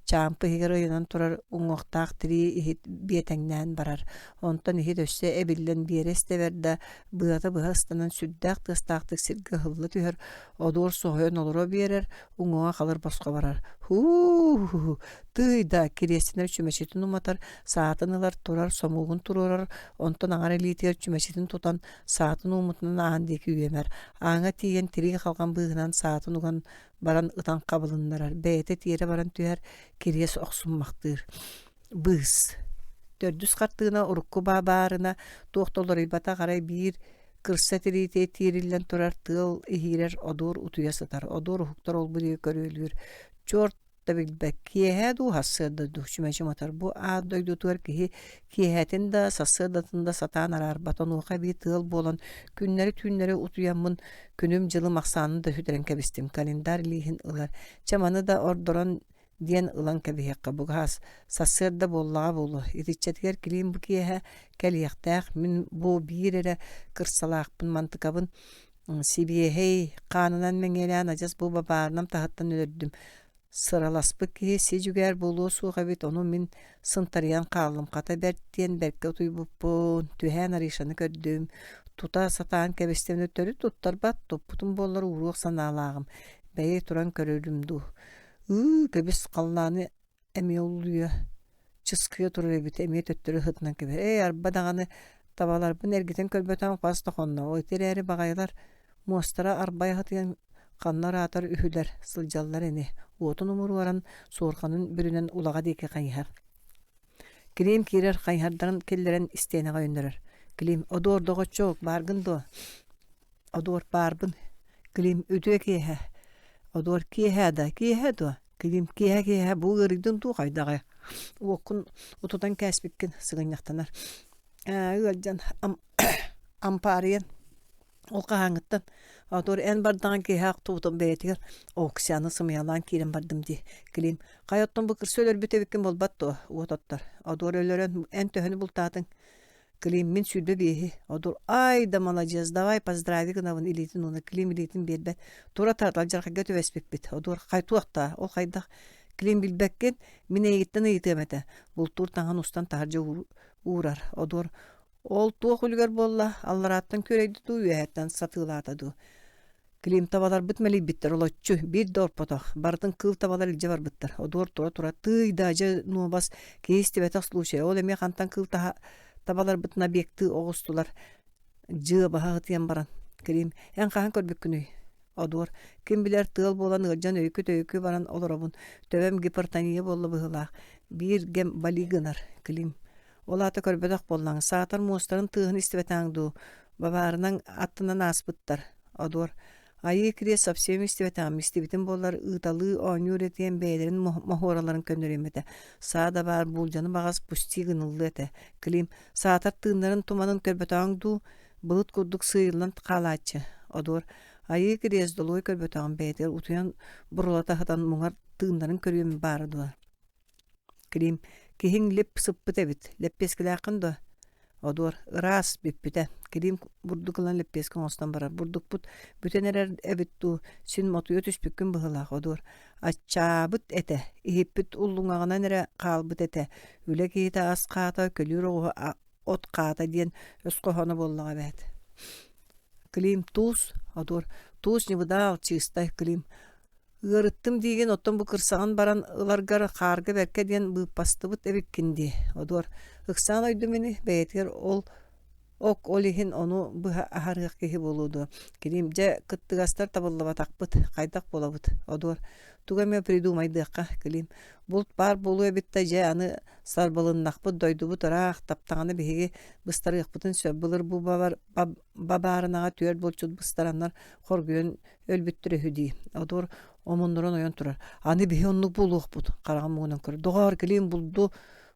чаампы иһигэр ыйанан турар уҥуохтаах тирии иһит биэтэҥнээн барар. Онтон иһит өссө эбиллэн биэрэ истэбэр да, быата быһа ыстанан сүрдээх тыастаахтык сиргэ ыһылла түһэр, одуор соһуйан олоро биэрэр, уҥуоҕа халыр босхо барар. Һуу, тыый да, кириэстэнэр чүмэчитин уматар, саатын ылар, турар, сомуогун туруорар, онтон аҥар илиитигэр чүмэчитин тутан, саатын ууммутунан аан диэки үөмэр. Ааҥҥа тиийэн тирии халҕан быыһынан саатын уган баран ытан хабылыннарар, бэйэтэ тиэрэ баран түһэр, кириэс охсуммахтыыр. Быыс. Төрдүс хартыына урукку баарына туох да уларыйбатах арай биир кырса тириитэ тиэриллэн турар тыал иһиирэр одуур утуйа сытар. Одуур уһуктар ол-бу диэки көрүөлүүр. Чуорт да билбэт. Киэһэ дуу, сарсыарда дуу чүмэчи уматар. Бу аат дойдутугар киһи киэһэтин да, сарсыардатын да сатаан араарбат. Онуоха эбии тыал буолан күннэри-түүннэри утуйаммын күнүм-дьылым ахсаанын да сүтэрэн кэбистим. Календарь лииһин ылар. Чэ маны да ордорон диэн ылан кэбиһиэххэ бугаас сарсыарда буоллаҕа буолуо итиччэтигэр Клим бу киэһэ кэлиэхтээх мин бу биир эрэ кырсалаахпын мантыкабын сибиэһэй хаанынан мэҥиэлээн адьас бу бабаарынам таһыттан өлөрдүм сыраласпыт киһи си-дьүгээр буолуо суох эбит ону мин сынтарыйан хааллым хата бэрт диэн бэркэ утуйбуппун түһээн Аришаны көрдүм тута сатаан кэбистим төрүт туттарбат туппутум буоллар ууруох санаалааҕым бэйи туран көрөрүм дуу Ыы, кэбис, халлааны эмиэ уллуйа, чыскыйа турар эбит, эмиэ төттөрү ыһытынан кэбиһэр. Ээ, арба даҕаны табаларбын эргитэн көрбөтөҕүм хас да хонно. Ити эрээри баҕайылар муостара арбай аһытыйан ханна ыраатар үһүлэр, сылдьаллар ини. Уотун умуруоран, суорҕанын бүрүнэн улаҕа диэки хайыһар. Клим киирэр хайыһардарын киллэрэн истиэнэҕэ өйөннөрөр. Клим, одуор доҕоччуок, бааргын дуо? Одуор баарбын. Клим, үтүө киэһэ. Одуор киэһэ да, киэһэ дуо? Клим, киэһэ-киэһэ бу ыарыйдын дуу хайдаҕай? Уоккун утутан кээспиккин сыгынньахтанар. Ээ, ыалдьан ампаарыйан ол хаһааҥҥыттан Одуор эн бардаҕын киэһэ ахтыбытым бэйэтигэр Оксяны сымыйалаан киирэн бардым дии. Клим, хайа оттон бу кырса өлөрбүт эбиккин буолбат дуо? Уот оттор. Одуор өлөрөн эн төһөнү бултаатыҥ? Клим мин 25-и. Одур ай да маладьыас, давай поздрави гынабын илиитин уонна Клим илиитин биэрбэт. Тура тарт алдьархайга түбэспиппит. Одур хай туох ол хайдах? Клим билбэккин, мин эйигиттэн ыйытыам этэ. Бултуур таҥаһын устан таһырдьа уурар. Одуор ол туох үлүгэр буолла? Алларааттан күөрэйдэ дуу, үөһэттэн сатыылаата дуу? Клим табаларбыт мэлийбиттэр олоччу, биир да орпотох, барытын кыыл табалар илдьэ барбыттар. Одуор тура-тура тыый да дьэ нуобас, киһи истибэтэх случайа, ол эмиэ хантан кыыл таһа табаларбытын объектыы оҕустулар дьыабаһа ытыйан баран. Клим, эн хаһан көрбүккүнүй? Одуор, ким билэр тыал буолан ыалдьан өйүкү-төйүкү баран олоробун, төбөм гипертония буолла быһыылаах, биир гэм бали гынар. Клим, ол аата көрбөтөх буоллаҥ, саатар муостарын тыаһын истибэтэҥ дуу, бабаарынан аттынан ааспыттар. Одуор, айыы кириэс совсем истибэтэҕим, истибитим буоллар ыыталыы оонньуур этиэн бэйэлэрин моһуораларын көннөрүөм этэ. Саа да баар буулдьаны баҕас пусти гыныллыа этэ. Клим, саатар тыыннарын туманын көрбөтөҕүҥ дуу, былыт курдук сыыйыллан хаалааччы. Одуор, айыы кириэс долуой көрбөтөҕүм бэйэтигэр утуйан бурулата сытан муҥар тыыннарын көрүөм баара дуо? Клим, киһиҥ лип сыппыт эбит, лэппиэскэлээххин дуо? Одуор, ыраас, бүппүтэ. Клим бурдук ылан лэппиэскэ оҥостон барар. Бурдукпут бүтэн эрэр эбит дуу, син мотуйа түспүккүн быһыылаах, Одуор. Аччаабыт этэ, иһиппит уллуҥаҕынан эрэ хаалбыт этэ. Үлэ киһитэ ас хаата, көлүүр оҕуһу от хаата диэн өс хоһооно буоллаҕа эбээт. Клим, туус, Одуор, туус ньыбыдаал, чыыстай, Клим. Ыарыттым диигин, оттон бу кырсаҕын баран ыларгар хаарга бэркэ диэн быыппастыбыт эбиккин дии, Одуор. Ыксаан ойдум ини, бэйэтигэр ол ок ол иһин ону быһа аһарыах киһи буолуо дуо? Килиим, дьэ, кыттыгастар табыллыбатахпыт, хайдах буолабыт? Одуор, тугу эмэ придумайдыахха, Килиим. Булт баар буолуо эбит да, дьэ, аны сарбылыннахпыт, дойдубут ыраах, таптаҕына биһиги быстарыахпытын сөп. Былыр бу бабаарынаҕа түөрт булчут быстараннар хоргуйан өлбүттэр үһү дии. Одуор омуннуран ойон турар. Аны биһи оннук буолуохпут, хараҕым муҥунан көр. Доҕоор, Клим булду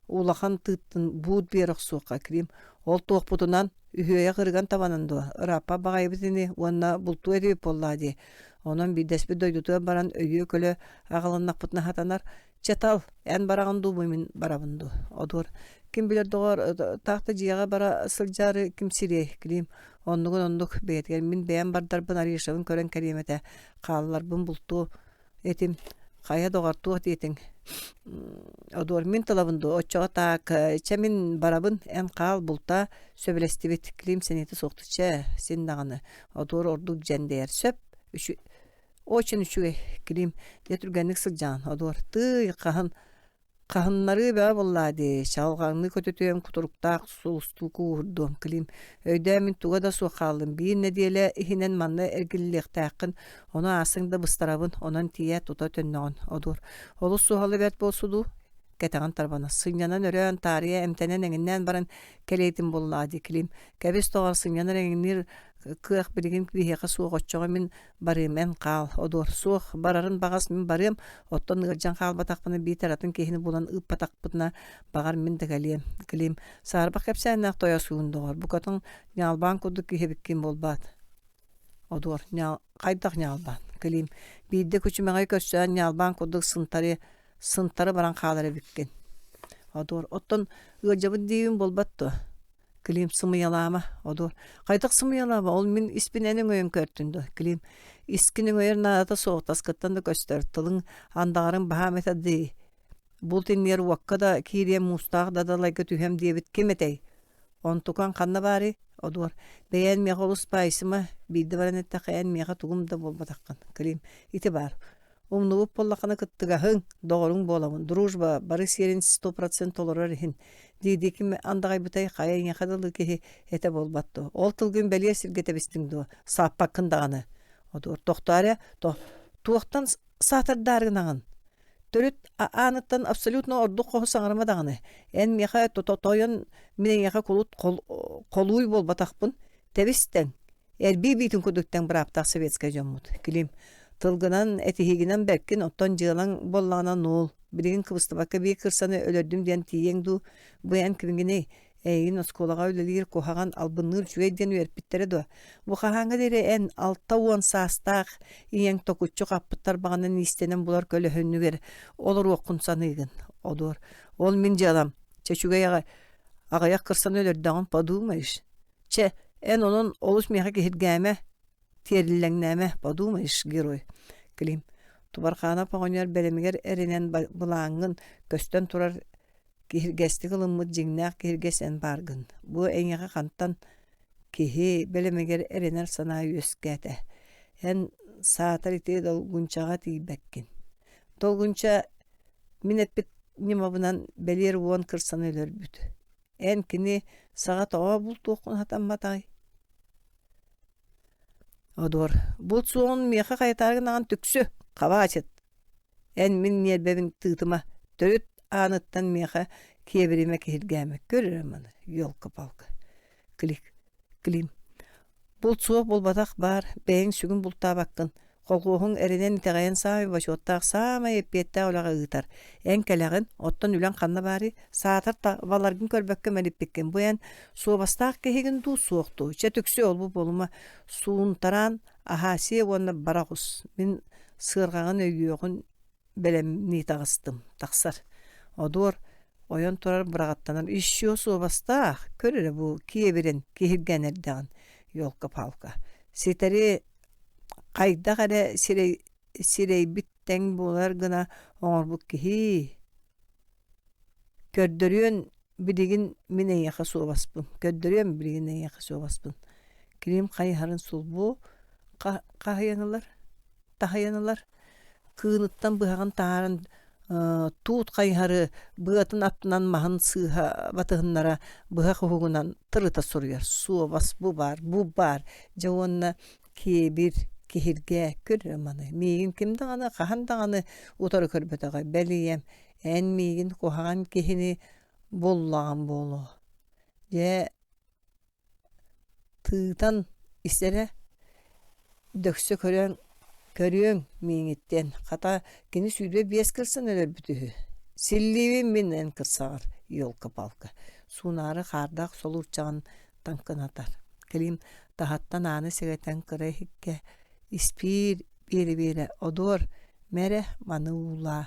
улахан тыыттын буут биэрэ охсуохха, Клим. Ол туохпутунан үһүөйэх ырыган табанан дуо? Ырааппат баҕайыбыт ини уонна бултуу этибит буоллаа дии. Онон биирдэспит дойдутугар баран өйүө көлө аҕалыннахпытына сатанар. Чэ тал, эн бараҕын дуу, бу мин барабын дуу? Одуор, ким билэр доҕоор, таах да дьиэҕэ бара сылдьаары ким сириэй, Клим. Оннугун оннук, бэйэтигэр мин бэйэм бардарбын Аришабын көрөн кэлиэм этэ, хаалларбын бултуо этим. Хайа доҕор, туох диэтиҥ? Одуор, мин тылабын дуо? Оччоҕо таак, чэ мин барабын, эн хаал, бултаа, сөбүлэстибит. Клим сэниэтэ суохтук, чэ, син даҕаны. Одуор ордук дьэндэйэр. Сөп, үчү... Очень үчүгэй, Клим, дьэ түргэнник сылдьаҕын, одуор, тыый, хаһан Хаһыннарыы бөҕө буоллаа дии, чаҕылҕаҥныы көтүтүөм, кутуруктаах сулустуу кууһурдуом, Клим, өйдөө мин туга да суох хааллым, биир нэдиэлэ иһинэн манна эргиллиэхтээххин, ону аасыҥ да быстарабын, онон тиийээт тута төннөҕүн, одуур. Олус суһалы бэрт буолсу дуу? Кэтэҕин тарбана, сынньанан өрөөн, таарыйа эмтэнэн эҥиннээн баран кэлиэтим буоллаа дии, Клим. Кэбис доҕор, сынньанар эҥинниир кыах билигин биһиэхэ суох, оччоҕо мин Барыым, эн хаал, одуор, суох, барарын баҕас мин барыам, оттон ыалдьан хаалбатахпына биитэр атын киһини булан ыыппатахпытына, баҕар мин да кэлиэм. Клим, саарбах кэпсээннээх тойосуун доҕор, букатын ньаалбаан курдук киһи эбиккин буолбаат. Одуор, ньаал, хайдах ньаалбаан? Клим, биирдэ күчүмэҕэй көрсөөн ньаалбаан курдук сынтары, сынтары баран хаалар эбиккин. Одуор, оттон ыалдьабыт диибин буолбат дуо? Клим сымыйалаама, одуор. Хайдах сымыйалаама, ол мин испин эн өҥөйөн көртүн дуо? Клим искин өҥөйөр наадата суох, таскыттан да көстөр, тылыҥ андаҕарыҥ баһаам этэ дии. Булт иннигэр уокка да киириэм, муустаах да далайга түһэм диэбит ким этэй? Онтукаҥ ханна баарый? Одуор. Бэйээн миэхэ олус баайсыма, биирдэ баран эттэххэ эн миэхэ тугум да буолбатаххын. Клим, ити баар. Умнубут буоллаххына кыттыгаһыҥ, доҕоруҥ буолабын, дружба бары сиэрин 100% толорор иһин, дии-дии ким андаҕайбытай хайа эйиэхэ дылы киһи этэ буолбат дуо? Ол тылгын бэлиэ сиргэ тэбистиҥ дуо? Сааппаккын даҕаны. Одуор тохтоо эрэ, туохтан саатардаары гынаҕын? Төрүт ааныттан абсолютно ордук хоһу саҥарыма даҕаны. Эн миэхэ тойон, мин эйиэхэ кулут холууй буолбатахпын. Тэбис тэҥ. Эрбии биитин курдук тэҥ бырааптаах советскай дьоммут. Клим, тылгынан, этиһиигинэн бэркин, оттон дьыалаҥ буоллаҕына нуул. Билигин кыбыстыбакка биир кырсаны өлөрдүм диэн тиийиэҥ дуу? Бу эн кимҥиний? Эйигин оскуолаҕа үлэлиир куһаҕан, албынныыр үчүгэй диэн үөрпүттэрэ дуо? Бу хаһааҥҥа диэри эн 60 саастаах ийэҥ токуччу хаппыт тарбаҕынан иистэнэн булар көлөһүнүгэр олоруоххун саныыгын? Одуор, ол мин дьыалам. Чэ, үчүгэй аҕыйах кырсаны өлөрдөҕүм, подумаешь. Чэ, эн онон олус миэхэ киһиргээмэ, тиэриллэҥнээмэ, подумаешь, герой. Клим, Тубархаанап оҕонньор бэлэмигэр эрэнэн былааҥҥын көстөн турар киһиргэстик ылыммыт дьиҥнээх киһиргэс эн бааргын. Бу эйиэхэ хантан киһи бэлэмигэр эрэнэр санаа үөскээтэ. Эн саатар ити долгунчаҕа тиийбэккин. Долгунча мин эппит ньымабынан бэлиэр уон кырсаны өлөрбүт. Эн кини саҕа тоҕо бултуоххун сатамматаҕый? Одуор, булт суоҕун миэхэ хайатаары гынаҕын түксү, хабаачыт. Эн мин ньиэрбэбин тыытыма, төрүт ааныттан миэхэ киэбиримэ киһиргээмэ, көр эрэ маны, елка-палка. Клик, Клим. Булт суох буолбатах баар, бэйэҥ сүгүн бултаабаккын. Колхуоһуҥ эрэнэн итэҕэйэн саамай бочуоттаах, саамай эппиэттээх үлэҕэ ыытар. Эн кэлэҕин, оттон үлэҥ ханна баарый? Саатар табаларгын көрбөккө мэлиппиккин. Бу эн суобастаах киһигин дуу, суох дуу? Чэ түксү ол-бу буолума. Суунтараан аһаа сиэ уонна бара оҕус. Мин сыарҕаҕын өйүөҕүн бэлэмнии таҕыстым. Тахсар. Одуор ойон турар быраҕаттанар еще суобастаах, көр эрэ бу киэбирэн, киһиргээн эрдэҕин, елка-палка. Ситэри хайдах эрэ сирэй, сирэйбит тэҥ буолар гына оҥорбут киһи. Көрдөрүөн билигин мин эйиэхэ суобаспын, көрдөрүөм билигин эйиэхэ суобаспын. Клим хайыһарын сулбу хаһыйан ылар, таһыйан ылар Кыыныттан быһаҕын таһааран туут хайыһары быатын аттынан маһын сыыһа батыһыннара быһах уһугунан тырыта суруйар суобас бу баар бу баар дьэ уонна киэбир киһиргээ көр эрэ маны миигин ким даҕаны хаһан даҕаны утары көрбөтөҕө бэл ийэм эн миигин куһаҕан киһини буллаҕым буолуо дьэ Тыытан истэрэ дөксө көрөн көрүөҥ мииҥиттэн, хата кини 25 кырсан өлөрбүт үһү. Силлиибин мин эн кырсаҕар, елка-палка Суунаары хаардаах солуурчаҕын таҥкынатар. Клим таһаттан ааны сэгэтэн кыра иһиккэ испиир биэрэ-биэрэ одуор мэрэ маны уулаа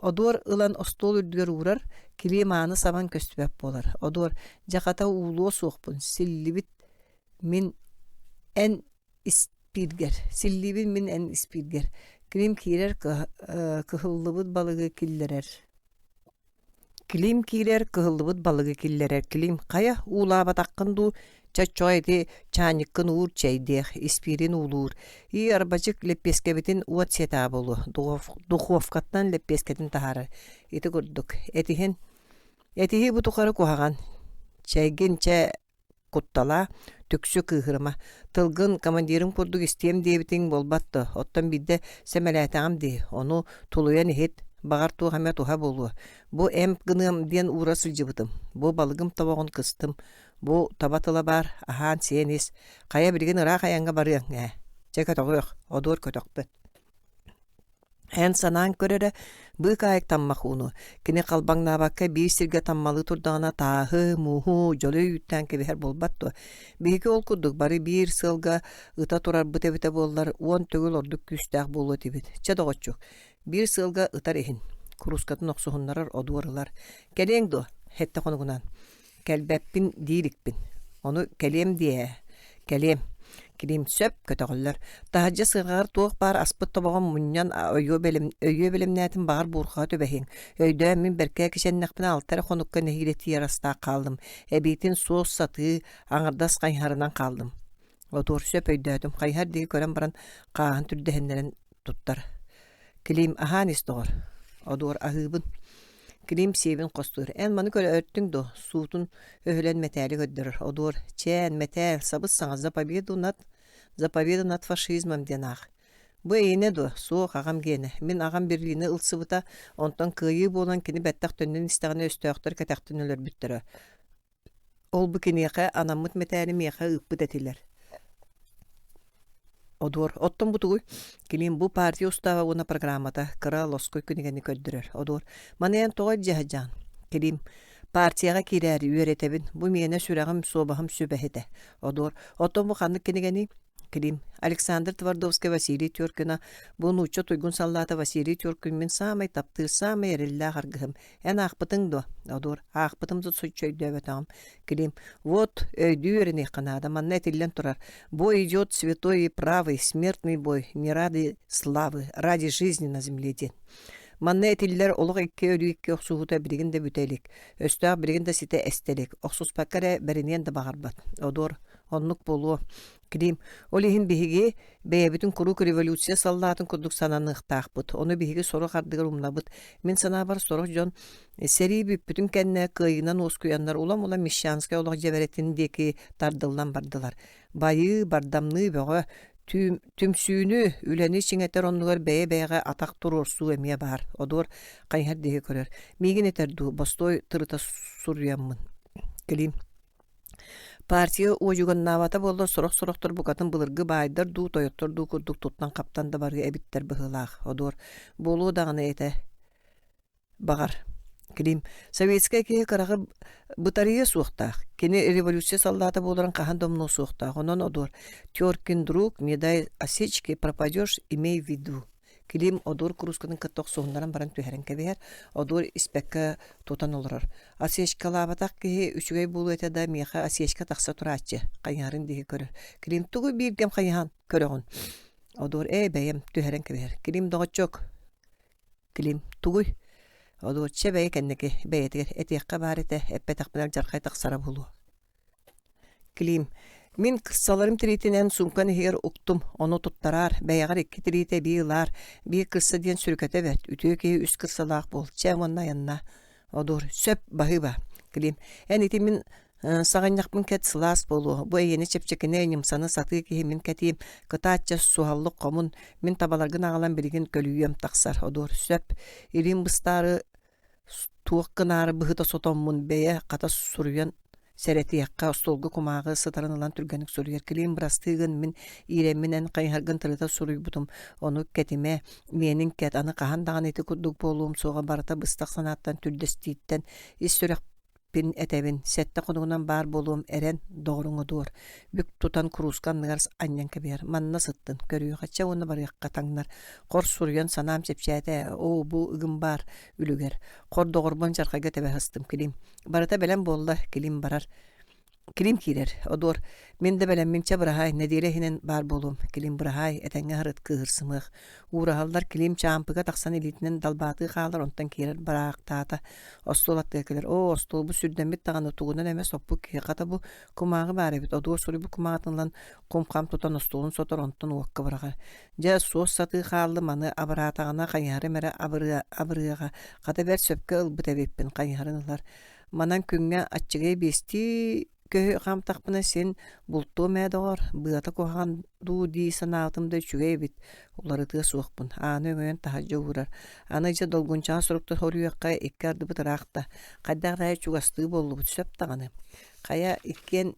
Одуор ылан остуол үрдүгэр уурар, килиэм ааны сабан көстүбэт буолар. Одуор, дьэ хата уулуо суохпун, силлибит мин эн испииргэр, силлиибин мин эн испииргэр. Клим киирэр кыһыллыбыт балыгы киллэрэр. Клим киирэр, кыһыллыбыт балыгы киллэрэр. Клим, хайа, уулаабатаххын дуу? Чэ оччоҕо ити чаанньыккын уур чэйдиэх, испиирин уулуур. Ии арбачык лэппиэскэбитин уот сиэтэҕэ буолуо, духовкаттан лэппиэскэтин таһаарар. Ити курдук. Этиһин Этиһии бу тухары куһаҕан. Чэйгин чэ куттала, түксү кыыһырыма. Тылгын командирым курдук истиэм диэбитиҥ буолбат дуо? Оттон биирдэ сэмэлээтэҕим дии, ону тулуйан иһит, баҕар туох эмэ туһа буолуо. Бу эмп гыныам диэн уура сылдьыбытым. Бу балыгым тобоҕун кыстым. Бу таба тыла баар, аһаан-сиэн ис. Хайа билигин ыраах айаҥҥа барыаҥ ээ. Чэ көтөҕүөх, одуор көтөхпөт. Эн санаан көр эрэ, быыкаайык таммах ууну, кини халбаҥнаабакка биир сиргэ таммалыы турдаҕына тааһы, мууһу дьөлө үүттээн кэбиһэр буолбат дуо? Биһиги ол курдук бары биир сыалга ыта турарбыт эбитэ буоллар, уон төгүл ордук күүстээх буолуо этибит. Чэ, доҕоччук, биир сыалга ытар иһин. Куруускатын охсуһуннарар одуор ылар. Кэлиэҥ дуо? Сэттэ хонугунан. Кэлбэппин диирикпин. Ону кэлиэм диэ ээ. Кэлиэм. Килиим сөп көтөҕүллэр. Таһырдьа сыарҕаҕар туох баар аспыт тобоҕун мунньан өйүө, бэлэм, өйүө бэлэмнээтим баҕар буурҕаҕа түбэһиэҥ. Өйдөөн мин бэркэ кичэннэхпинэ алта эрэ хонукка нэһиилэ тиийэр астаах хааллым. Эбиитин суос сатыы аҥардас хайыһарынан хааллым. Отуор сөп өйдөөтүм. Хайыһар диэки көрөн баран хааһын түрдэһиннэрэн туттар. Клим аһаан ис доҕор. Одуор аһыыбын. Клим сиэбин хостуур. Эн маны көрөөттүҥ дуо? Суутун өһүлэн мэтээли көрдөрөр. Одуор чээн, мэтээл, сабыс-саҥа за победу над за победу над фашизмом диэн аах. Бу эйиэнэ дуо? Суох, аҕам гиэнэ. Мин аҕам Берлини ылсыбыта, онтон кыайыы буолан кини бэттэх төннөн истэҕинэ өстөөхтөр кэтэхтэн өлөрбүттэрэ. Ол-бу киниэхэ анаммыт мэтээли миэхэ ыыппыт этилэр. Одуор, оттон бу тугуй? Килиим бу партия устава уонна программата кыра лоскуй кинигэни көрдөрөр. Одуор, маны эн тоҕо илдьэ сылдьаҕын? Килиим, партияҕа киирээри үөрэтэбин. Бу миэнэ сүрэҕим, суобаһым сүбэһитэ. Одуор, оттон бу ханнык кинигэний? Клим, Александр Твардовскай Василий Теркина, бу нуучча туйгун саллаата Василий Теркин мин саамай таптыыр, саамай эрэллээх аргыһым. Эн аахпытыҥ дуо? Одуор, аахпытым да соччо өйдөөбөтөҕүм. Клим, вот, өйдүү үөрэниэххэ наада, манна этиллэн турар. Бой идет святой и правый, смертный бой, не ради славы, ради жизни на земле диэн. Манна этиллэр олох икки өлүү икки охсуһуута билигин да бүтэ илик. Өстөөх билигин да ситэ эстэ илик. Охсуспакка эрэ бэриниэн да баҕарбат. Одуор, оннук буолуо. Клим, ол иһин биһиги бэйэбитин куруук революция саллаатын курдук сананыахтаахпыт. Ону биһиги сорох ардыгар умнабыт. Мин санаабар сорох дьон сэрии бүппүтүн кэннэ кыайыынан уоскуйаннар улам-улам мещанскай олох дьэбэрэтин диэки тардыллан бардылар. Байыы, бардамныы бөҕө, түмсүүнү, үлэни чиҥэтэр оннугар бэйэ-бэйэҕэ атах туруорсуу эмиэ баар. Одуор хайыһар диэки көрөр. Миигин этэр дуу, бостуой тырыта суруйаммын. Клим Партия уодьуганнаабата буоллар сорох-сорохтор букатын былыргы баайдар дуу, тойоттор дуу курдук туттан-хаптан да барыа эбиттэр быһыылаах. Одуор, буолуо даҕаны этэ баҕар. Клим, советскай киһи кыраҕы бытарыйыа суохтаах. Кини революция саллаата буоларын хаһан да умнуо суохтаах. Онон одуор, Теркин друг, не дай осечки, пропадешь, имей в виду. Килиим одуур куруускатын кытта охсуһуннаран баран түһэрэн кэбиһэр, одуур испэккэ тутан олорор. Осечкалаабатах киһи үчүгэй буолуо этэ да, миэхэ осечка тахса турааччы, хайыһарын диэки көрөр. Килиим тугу бииргэм хайыһан көрөҕүн? Одуур ээ бэйэм түһэрэн кэбиһэр. Килиим доҕоччуок, Килиим тугуй? Одуур чэ бэйэ кэнники бэйэтигэр этиэххэ баар этэ, эппэтэхпинэ алдьархай тахсара буолуо. Клим: Мин кырсаларым тириитинэн суумкан иһигэр уктум, ону туттараар, бэйэҕэр икки тириитэ эбии ылаар, биир кырса диэн сүрүкэтэ бэрт, үтүө киһи үс кырсалаах буол, чэ уонна айаннаа. Одуур, сөп, баһыыба. Клим: Эн ити мин саҕынньахпын кэт сылаас буолуо, бу эйиэнэ чэпчэкини, ньымсаны сатыы киһи мин кэтиим, кытаат суһаллык хомун, мин табаларгын аҕалан билигин көлүйүөм тахсар. Одуур, сөп, илиим быстаары Туох гынаары быһыта сотоммун бэйэ хата суруйан сэрэтиэххэ, остуолга кумааҕы сытарын ылан түргэнник суруйар. Килиим бырастыы гын, мин иирэммин эн хайыһаргын тырыта суруйбутум, ону кэтимэ, миэнин кэт, аны хаһан даҕаны ити курдук буолуом суоҕа барыта быстах санааттан түрдэстииттэн ис сүрэх Пин этэбин, сэттэ хонугунан баар буолуом эрэн, доҕоруҥ одуор. Бүк тутан курууска анныгар анньан кэбиһэр. Манна сыттын, көрүөхэ чэ уонна барыахха таҥнар. Хор суруйан санаам чэпчээтэ, оо, бу ыгым баар үлүгэр. Хор доҕорбун дьархайга тэбэ сыстым, Килим. Барыта бэлэм буолла, Килим барар. Килим киирэр, одуор, мин да бэлэммин чэ быраһаай, нэдиэлэ иһинэн баар буолуом, Килим быраһаай, этэҥҥэ сырыт, кыыһырсымыах. Уураһаллар Килим чаампыга тахсан илиитинэн далбаатыы хаалар, онтон киирэр бараахтаата. Остуол аттыгар кэлэр, оо, остуолбут сүрдэммит даҕаны, тугунан эмэ соппут киһи, хата бу кумааҕы баар эбит, одуор суруйбут кумааҕытын ылан кум-хам тутан остуолун сотор, онтон уокка быраҕар. Дьэ, суос сатыы хааллым, аны абыраатаҕына хайыһарым эрэ абырыа, абырыаҕа, хата бэрт сөпкө ылбыт эбиппин, хайыһарын ылар. Манан күҥҥэ аччыгый биэстии көһү хаамтахпына син бултуом ээ доҕор, быата куһаҕан дуу дии санаабытым да үчүгэй эбит, уларытыа суохпун, ааны өҥөйөн таһырдьа уурар. Аны дьэ долгунчаҕа сурукта соруйуохха икки ардыбыт ыраах да, хайдах эрэ чугастыы буоллубут сөп даҕаны. Хайа иккиэн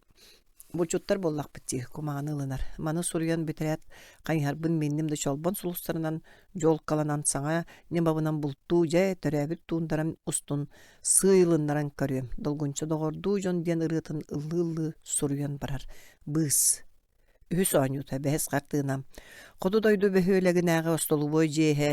Булчуттар буоллахпыт дии, кумаҕаны ылынар. Маны суруйан бүтэрээт, хайыһарбын миинним да чолбон сулустарынан дьуолкаланан саҥа ньымабынан бултуу дьэ төрөөбүт туундарам устун сыыйылыннаран көрүөм. Долгунча доҕордуу дьон диэн ырыатын ыллыы-ыллыы суруйан барар. Быыс. Үһүс оонньуута, бэһис хартыына. Хоту дойду бөһүөлэгинээҕи остолобуой дьиэ иһэ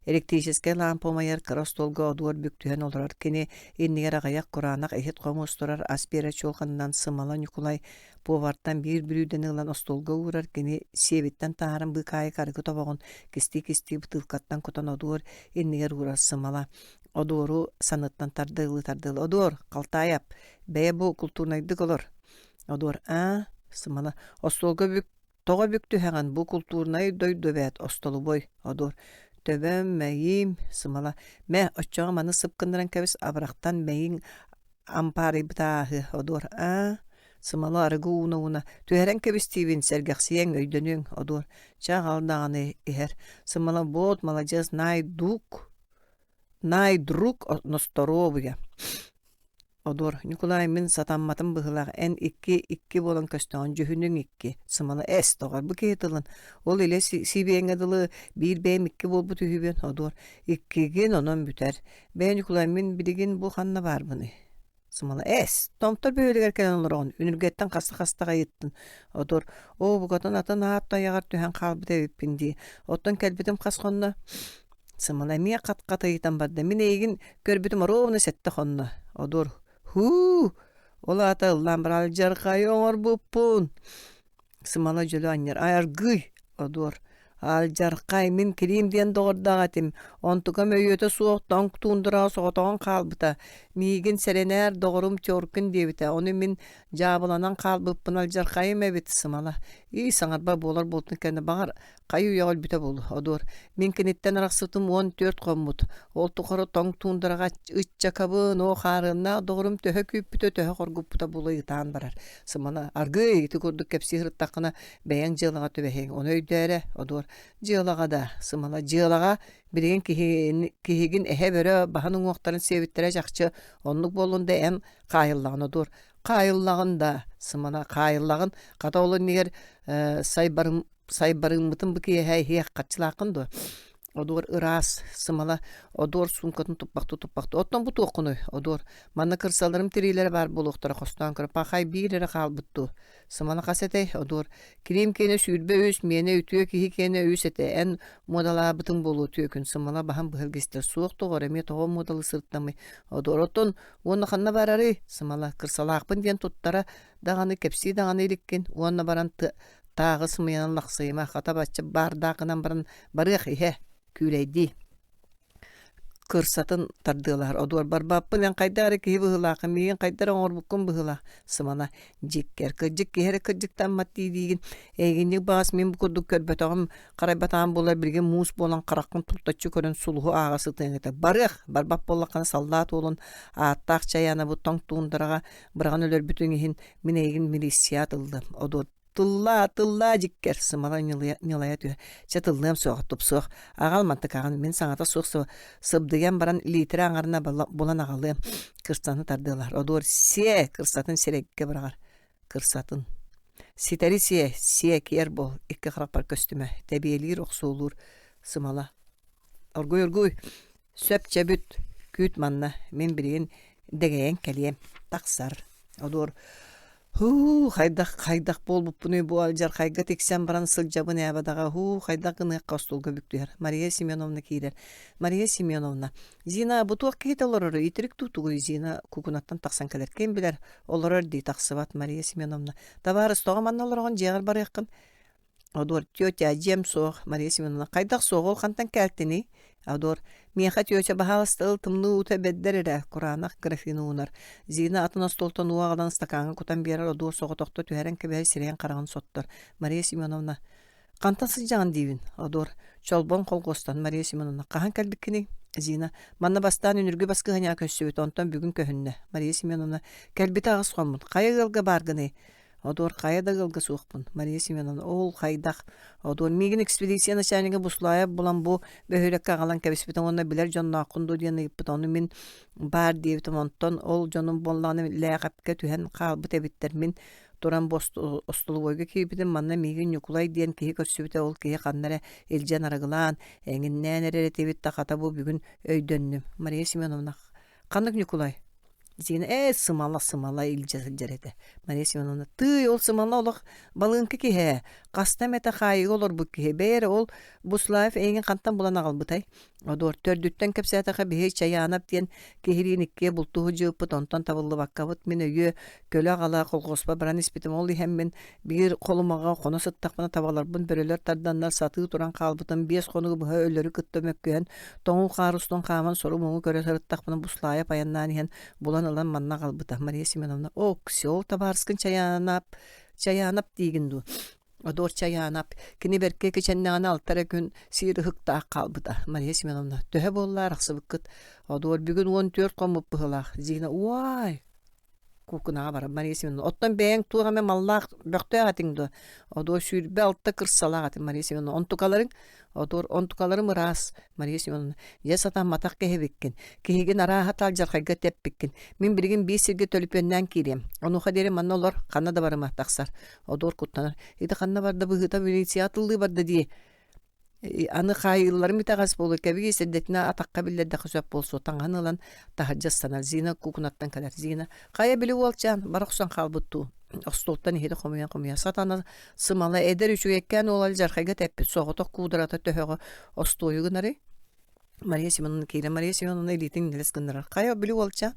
Электрическэй лаампа умайар кыра остуолга одуор бүк түһэн олорор кини иннигэр аҕыйах кураанах иһит-хомуос турар ас биэрэр чуолҕанынан Сымала Ньукулай повартан биир бүлүүдэни ылан остуолга уурар кини сиэбиттэн таһааран быыкаайык арыгы тобоҕун кистии-кистии бытыылкаттан кутан одуор иннигэр уурар Сымала одуору саныттан тардыалыы-тардыалыы «Одуор, Халтаайап, бэйэ бу култуурнайдык олор». «Одуор, аа?» Сымала остуолга бүк Тоҕо бүк түһэҕин, бу култуурунай дойду эбээт, остолобуой, одуор. Төбөм, мэйиим, сымала. Мэ, оччоҕо маны сып гыннаран кэбис, абырахтан мэйиҥ ампаарыйбыта ааһыа, одуор. Аа, сымала арыгы ууна-ууна. Түһэрэн кэбис диибин, сэргэхсийэҥ, өйдөнүөҥ, одуор. Чэ, аҕал даҕаны иһэр. Сымала, буот, маладьыас, наай дук, наай друг носторуобуйа. Одуор, Ньукулай, мин сатамматым быһыылаах, эн икки икки буолан көстөҕүн, дьүһүнүҥ икки, сымала эс, доҕор, бу киһи тылын, ол илэ сибиэҥҥэ дылы биир бэйэм икки буолбут үһүбүн, Одуор, иккигин онон бүтэр. Бэйэ Ньукулай, мин билигин бу ханна баарбыный? Сымала эс, Томтор бөһүөлэгэр кэлэн олороҕун, үнүргэттэн хаста-хаста ыйыттын. Одуор, оо, букатын атын аат тайаҕар түһэн хаалбыт эбиппин дии. Оттон кэлбитим хас хонно? Сымала эмиэ хат-хат ыйытан барда. Мин эйигин көрбүтүм оруобуна сэттэ хонно. Одуор һуу! Ол аата ыллаан баран алдьархайы оҥорбуппун. Сымала дьөлө анньар. Ай аргыый! Одуор Алдьархай, мин Килиим диэн доҕордоох этим. Онтукам өйүөтэ суох тоҥ туундараҕа соҕотоҕун хаалбыта. Миигин сэрэнээр, доҕорум Теркин диэбитэ. Ону мин дьаабыланан хаалбыппын алдьархайым эбит, сымала. Ии, саҥарба буолар буолтун кэннэ баҕар Хайы-үйэҕэ өлбүтэ буолуо, одуор. Мин киниттэн арахсыбытым 14 хоммут. Ол тухары тоҥ туундараҕа ыччакабын, оо, хаарыаннаах доҕорум төһө күүппүтэ, төһө хоргуппута буола ытаан барар. Сымала, аргыый, ити курдук кэпсии сырыттаххына, бэйэҥ дьыалаҕа түбэһиэҥ. Ону өйдөө эрэ, одуор. Дьыалаҕа да, сымала, дьыалаҕа билигин киһини, киһигин эһэ-бөрө баһын уҥуохтарын сиэбиттэрэ чахчы. Оннук буоллун да эн хаайыллаҕын, одуор. Хаайыллаҕын да, сымала, хаайыллаҕын. Хата ол иннигэр э, сайбарым сайбарыыммытын бу киэһэ иһиэх харчылааххын дуо? Одуор ыраас, сымала, одуор суумкатын туппахтыы-туппахтыы. Оттон бу туоххунуй? Одуор. Манна кырсаларым тириилэрэ баар буолуохтара хостоон көр. Пахай биир эрэ хаалбыт дуу? Сымала хас этэй? Одуор. Килиим киэнэ 23, миэнэ үтүө киһи киэнэ үс этэ. Эн муодалаабытыҥ буолуо түөкүн. Сымала баһан быһа илгистэр. Суох доҕор, эмиэ тоҕо муодалы сырыттамый? Одуор. Оттон уонна ханна барарый? Сымала. Кырсалаахпын диэн туттара даҕаны кэпсии даҕаны иликкин. Уонна баран Тааҕы сымыйанан лахсыйыма, хата бачча баардаахынан баран барыах иһэ, күүлэйдии. Кырсатын тардыалаһар одуор барбаппын эн хайдах эрэ киһи быһыылааххын, миигин хайдах эрэ оҥорбуккун быһыылаах сымала дьиккэр кырдьык киһи эрэ кырдьыктаммат дии диигин эйигинньик баҕас мин бу курдук көрбөтөҕүм харайбатаҕым буоллар билигин муус буолан хараххын туртаччы көрөн сулуһу ааҕа сытыаҥ этэ барыах барбат буоллаххына саллаат уолун ааттаах чайаана бу тоҥ туундараҕа быраҕан өлөрбүтүҥ иһин мин эйигин милиция тыллым одуор Тыллаа, тыллаа дьиккэр, сымала ньылайа түһэ. Чэ тыллыам суоҕа, тупсуох. Аҕал мантыкаҕын, мин саҥата суох сыбдыйан баран лиитирэ аҥарына булан аҕалыам. Кырсаны тардыалар. Одуор сиэ, кырсатын сирэйгэ быраҕар. Кырсатын. Ситэри сиэ, сиэ, киэр буол, икки харахпар көстүмэ. Тэбиэлиир, охсуолуур. Сымала. Оргуй, оргуй, Сөп чэ бүт, күүт манна, мин билигин дэгэйэн кэлиэм, тахсар. Одуор. Һуу, хайдах хайдах буолбуппунуй бу алдьархайга тиксэн баран сылдьабын ээ бадаҕа һуу хайдах гыныахха остуолга бүктүһэр. Мария Семеновна киирэр. Мария Семеновна, Зина бу туох киһитэ олорору итирик дуу тугуй Зина кукунаттан тахсан кэлэр. Ким билэр олорор дии тахсыбат Мария Семеновна. Табаарыс тоҕо манна олороҕун дьиэҕэр барыаххын Одуор, тетя, дьиэм суох, Мария Семеновна, хайдах суох, ол хантан кэлтиний? Одуор, миэхэ тетя баһаалыста ыл тымныы уута бэрдэр эрэ, кураанах графины уунар. Зина атын остуолтан уу аҕалан ыстакааҥҥа кутан биэрэр, одуор соҕотохто түһэрэн кэбиһэр сирэйин-хараҕын соттор. Мария Семеновна, хантан сылдьаҕын диибин? Одуор, чолбон холхуостан Мария Семеновна, хаһан кэлбиккиний? Зина, манна бастаан үнүргү баскыһанньаҕа көрсүбүт, онтон бүгүн көһүннэ. Мария Семеновна, кэлбитэ аҕыс хоммут, хайа ыалга бааргыный? Одуор хайа да ыалга суохпун, Мария Семеновна, ол хайдах? Одуор миигин экспедиция начальнига Буслаев булан бу бөһүөлэккэ аҕалан кэбиспитин уонна билэр дьоннооххун дуо диэн ыйыппыт, ону мин баар диэбитим, онтон ол дьонум буоллаҕына Лээхэпкэ түһэн хаалбыт эбиттэр, мин туран бу остолобуойга киирбитим, манна миигин Ньукулай диэн киһи көрсүбүтэ, ол киһи ханна эрэ илдьэн арыгылаан, эҥиннээн эрэр этибит да хата бу бүгүн өйдөннүм. Мария Семеновна, Ханнык Ньукулай? Зина ээ сымала сымала илдьэ сылдьар этэ. Мария Семеновна тыый ол сымала олох балыыҥка киһи ээ хаста эмэтэ хаайыыга олорбут киһи бэйэ эрэ ол Буслаев эйигин хантан булан аҕалбытай? Одуор төрдүттэн кэпсээтэххэ биһи Чайаанап диэн киһилиин иккиэ бултуһу дьыыппыт онтон табыллыбаккабыт мин өйүө көлө аҕала колхуоспа баран испитим ол иһэммин биир холумаҕа хоно сыттахпына табаларбын бөрөлөр тарданнар сатыы туран хаалбытым биэс хонугу быһа өлөрү кытта мөккүһэн тоҥуу хаар устун хааман сору-муҥу көрө сырыттахпына Буслаев айаннаан иһэн булан ылан манна аҕалбыта Мария Семеновна ок-сё ол табаарыскын Чайаанап Чайаанап диигин дуу Одуор Чайаанап кини бэркэ кичэннэҕинэ алта эрэ күн сиир ыһыктаах хаалбыта Мария Семеновна төһө буолла арахсыбыккыт Одуор бүгүн 14 хоммут быһыылаах Зина уай Куукунаҕа барар Мария Семеновна. Оттон бэйэҥ туох эмэ маллаах бөхтөөх этиҥ дуо? Одуор 26 кырсалаах этим Мария Семеновна. Онтукаларыҥ? Одуор онтукаларым ыраас Мария Семеновна. Дьэ сатамматах киһибиккин. Киһигин арааһа алдьархайга тэппиккин. Мин билигин биир сиргэ төлөпүөннээн киириэм. Онуоха диэри манна олор, ханна да барыма тахсар. Одуор куттанар. Ити ханна барда быһыыта милиция атыллыы барда дии. Аны хаайыылларым итэҕэс буолуо, кэбиһиий сирдэтинэ атахха биллэрдэххэ сөп буолсу, таҥаһын ылан таһырдьа ыстанар. Зина куукунаттан кэлэр. Зина, хайа били уолчаан, бара охсон хаалбыт дуу? Остуолтан иһити хомуйан-хомуйа сатана сымала эдэр үчүгэйкээн уол алдьархайга тэппит соҕотох куударата төһөҕө остуойу гынарый? Мария Семеновна киирэн Мария Семеновна илиитин нэлэс гыннарар. Хайа били уолчаан?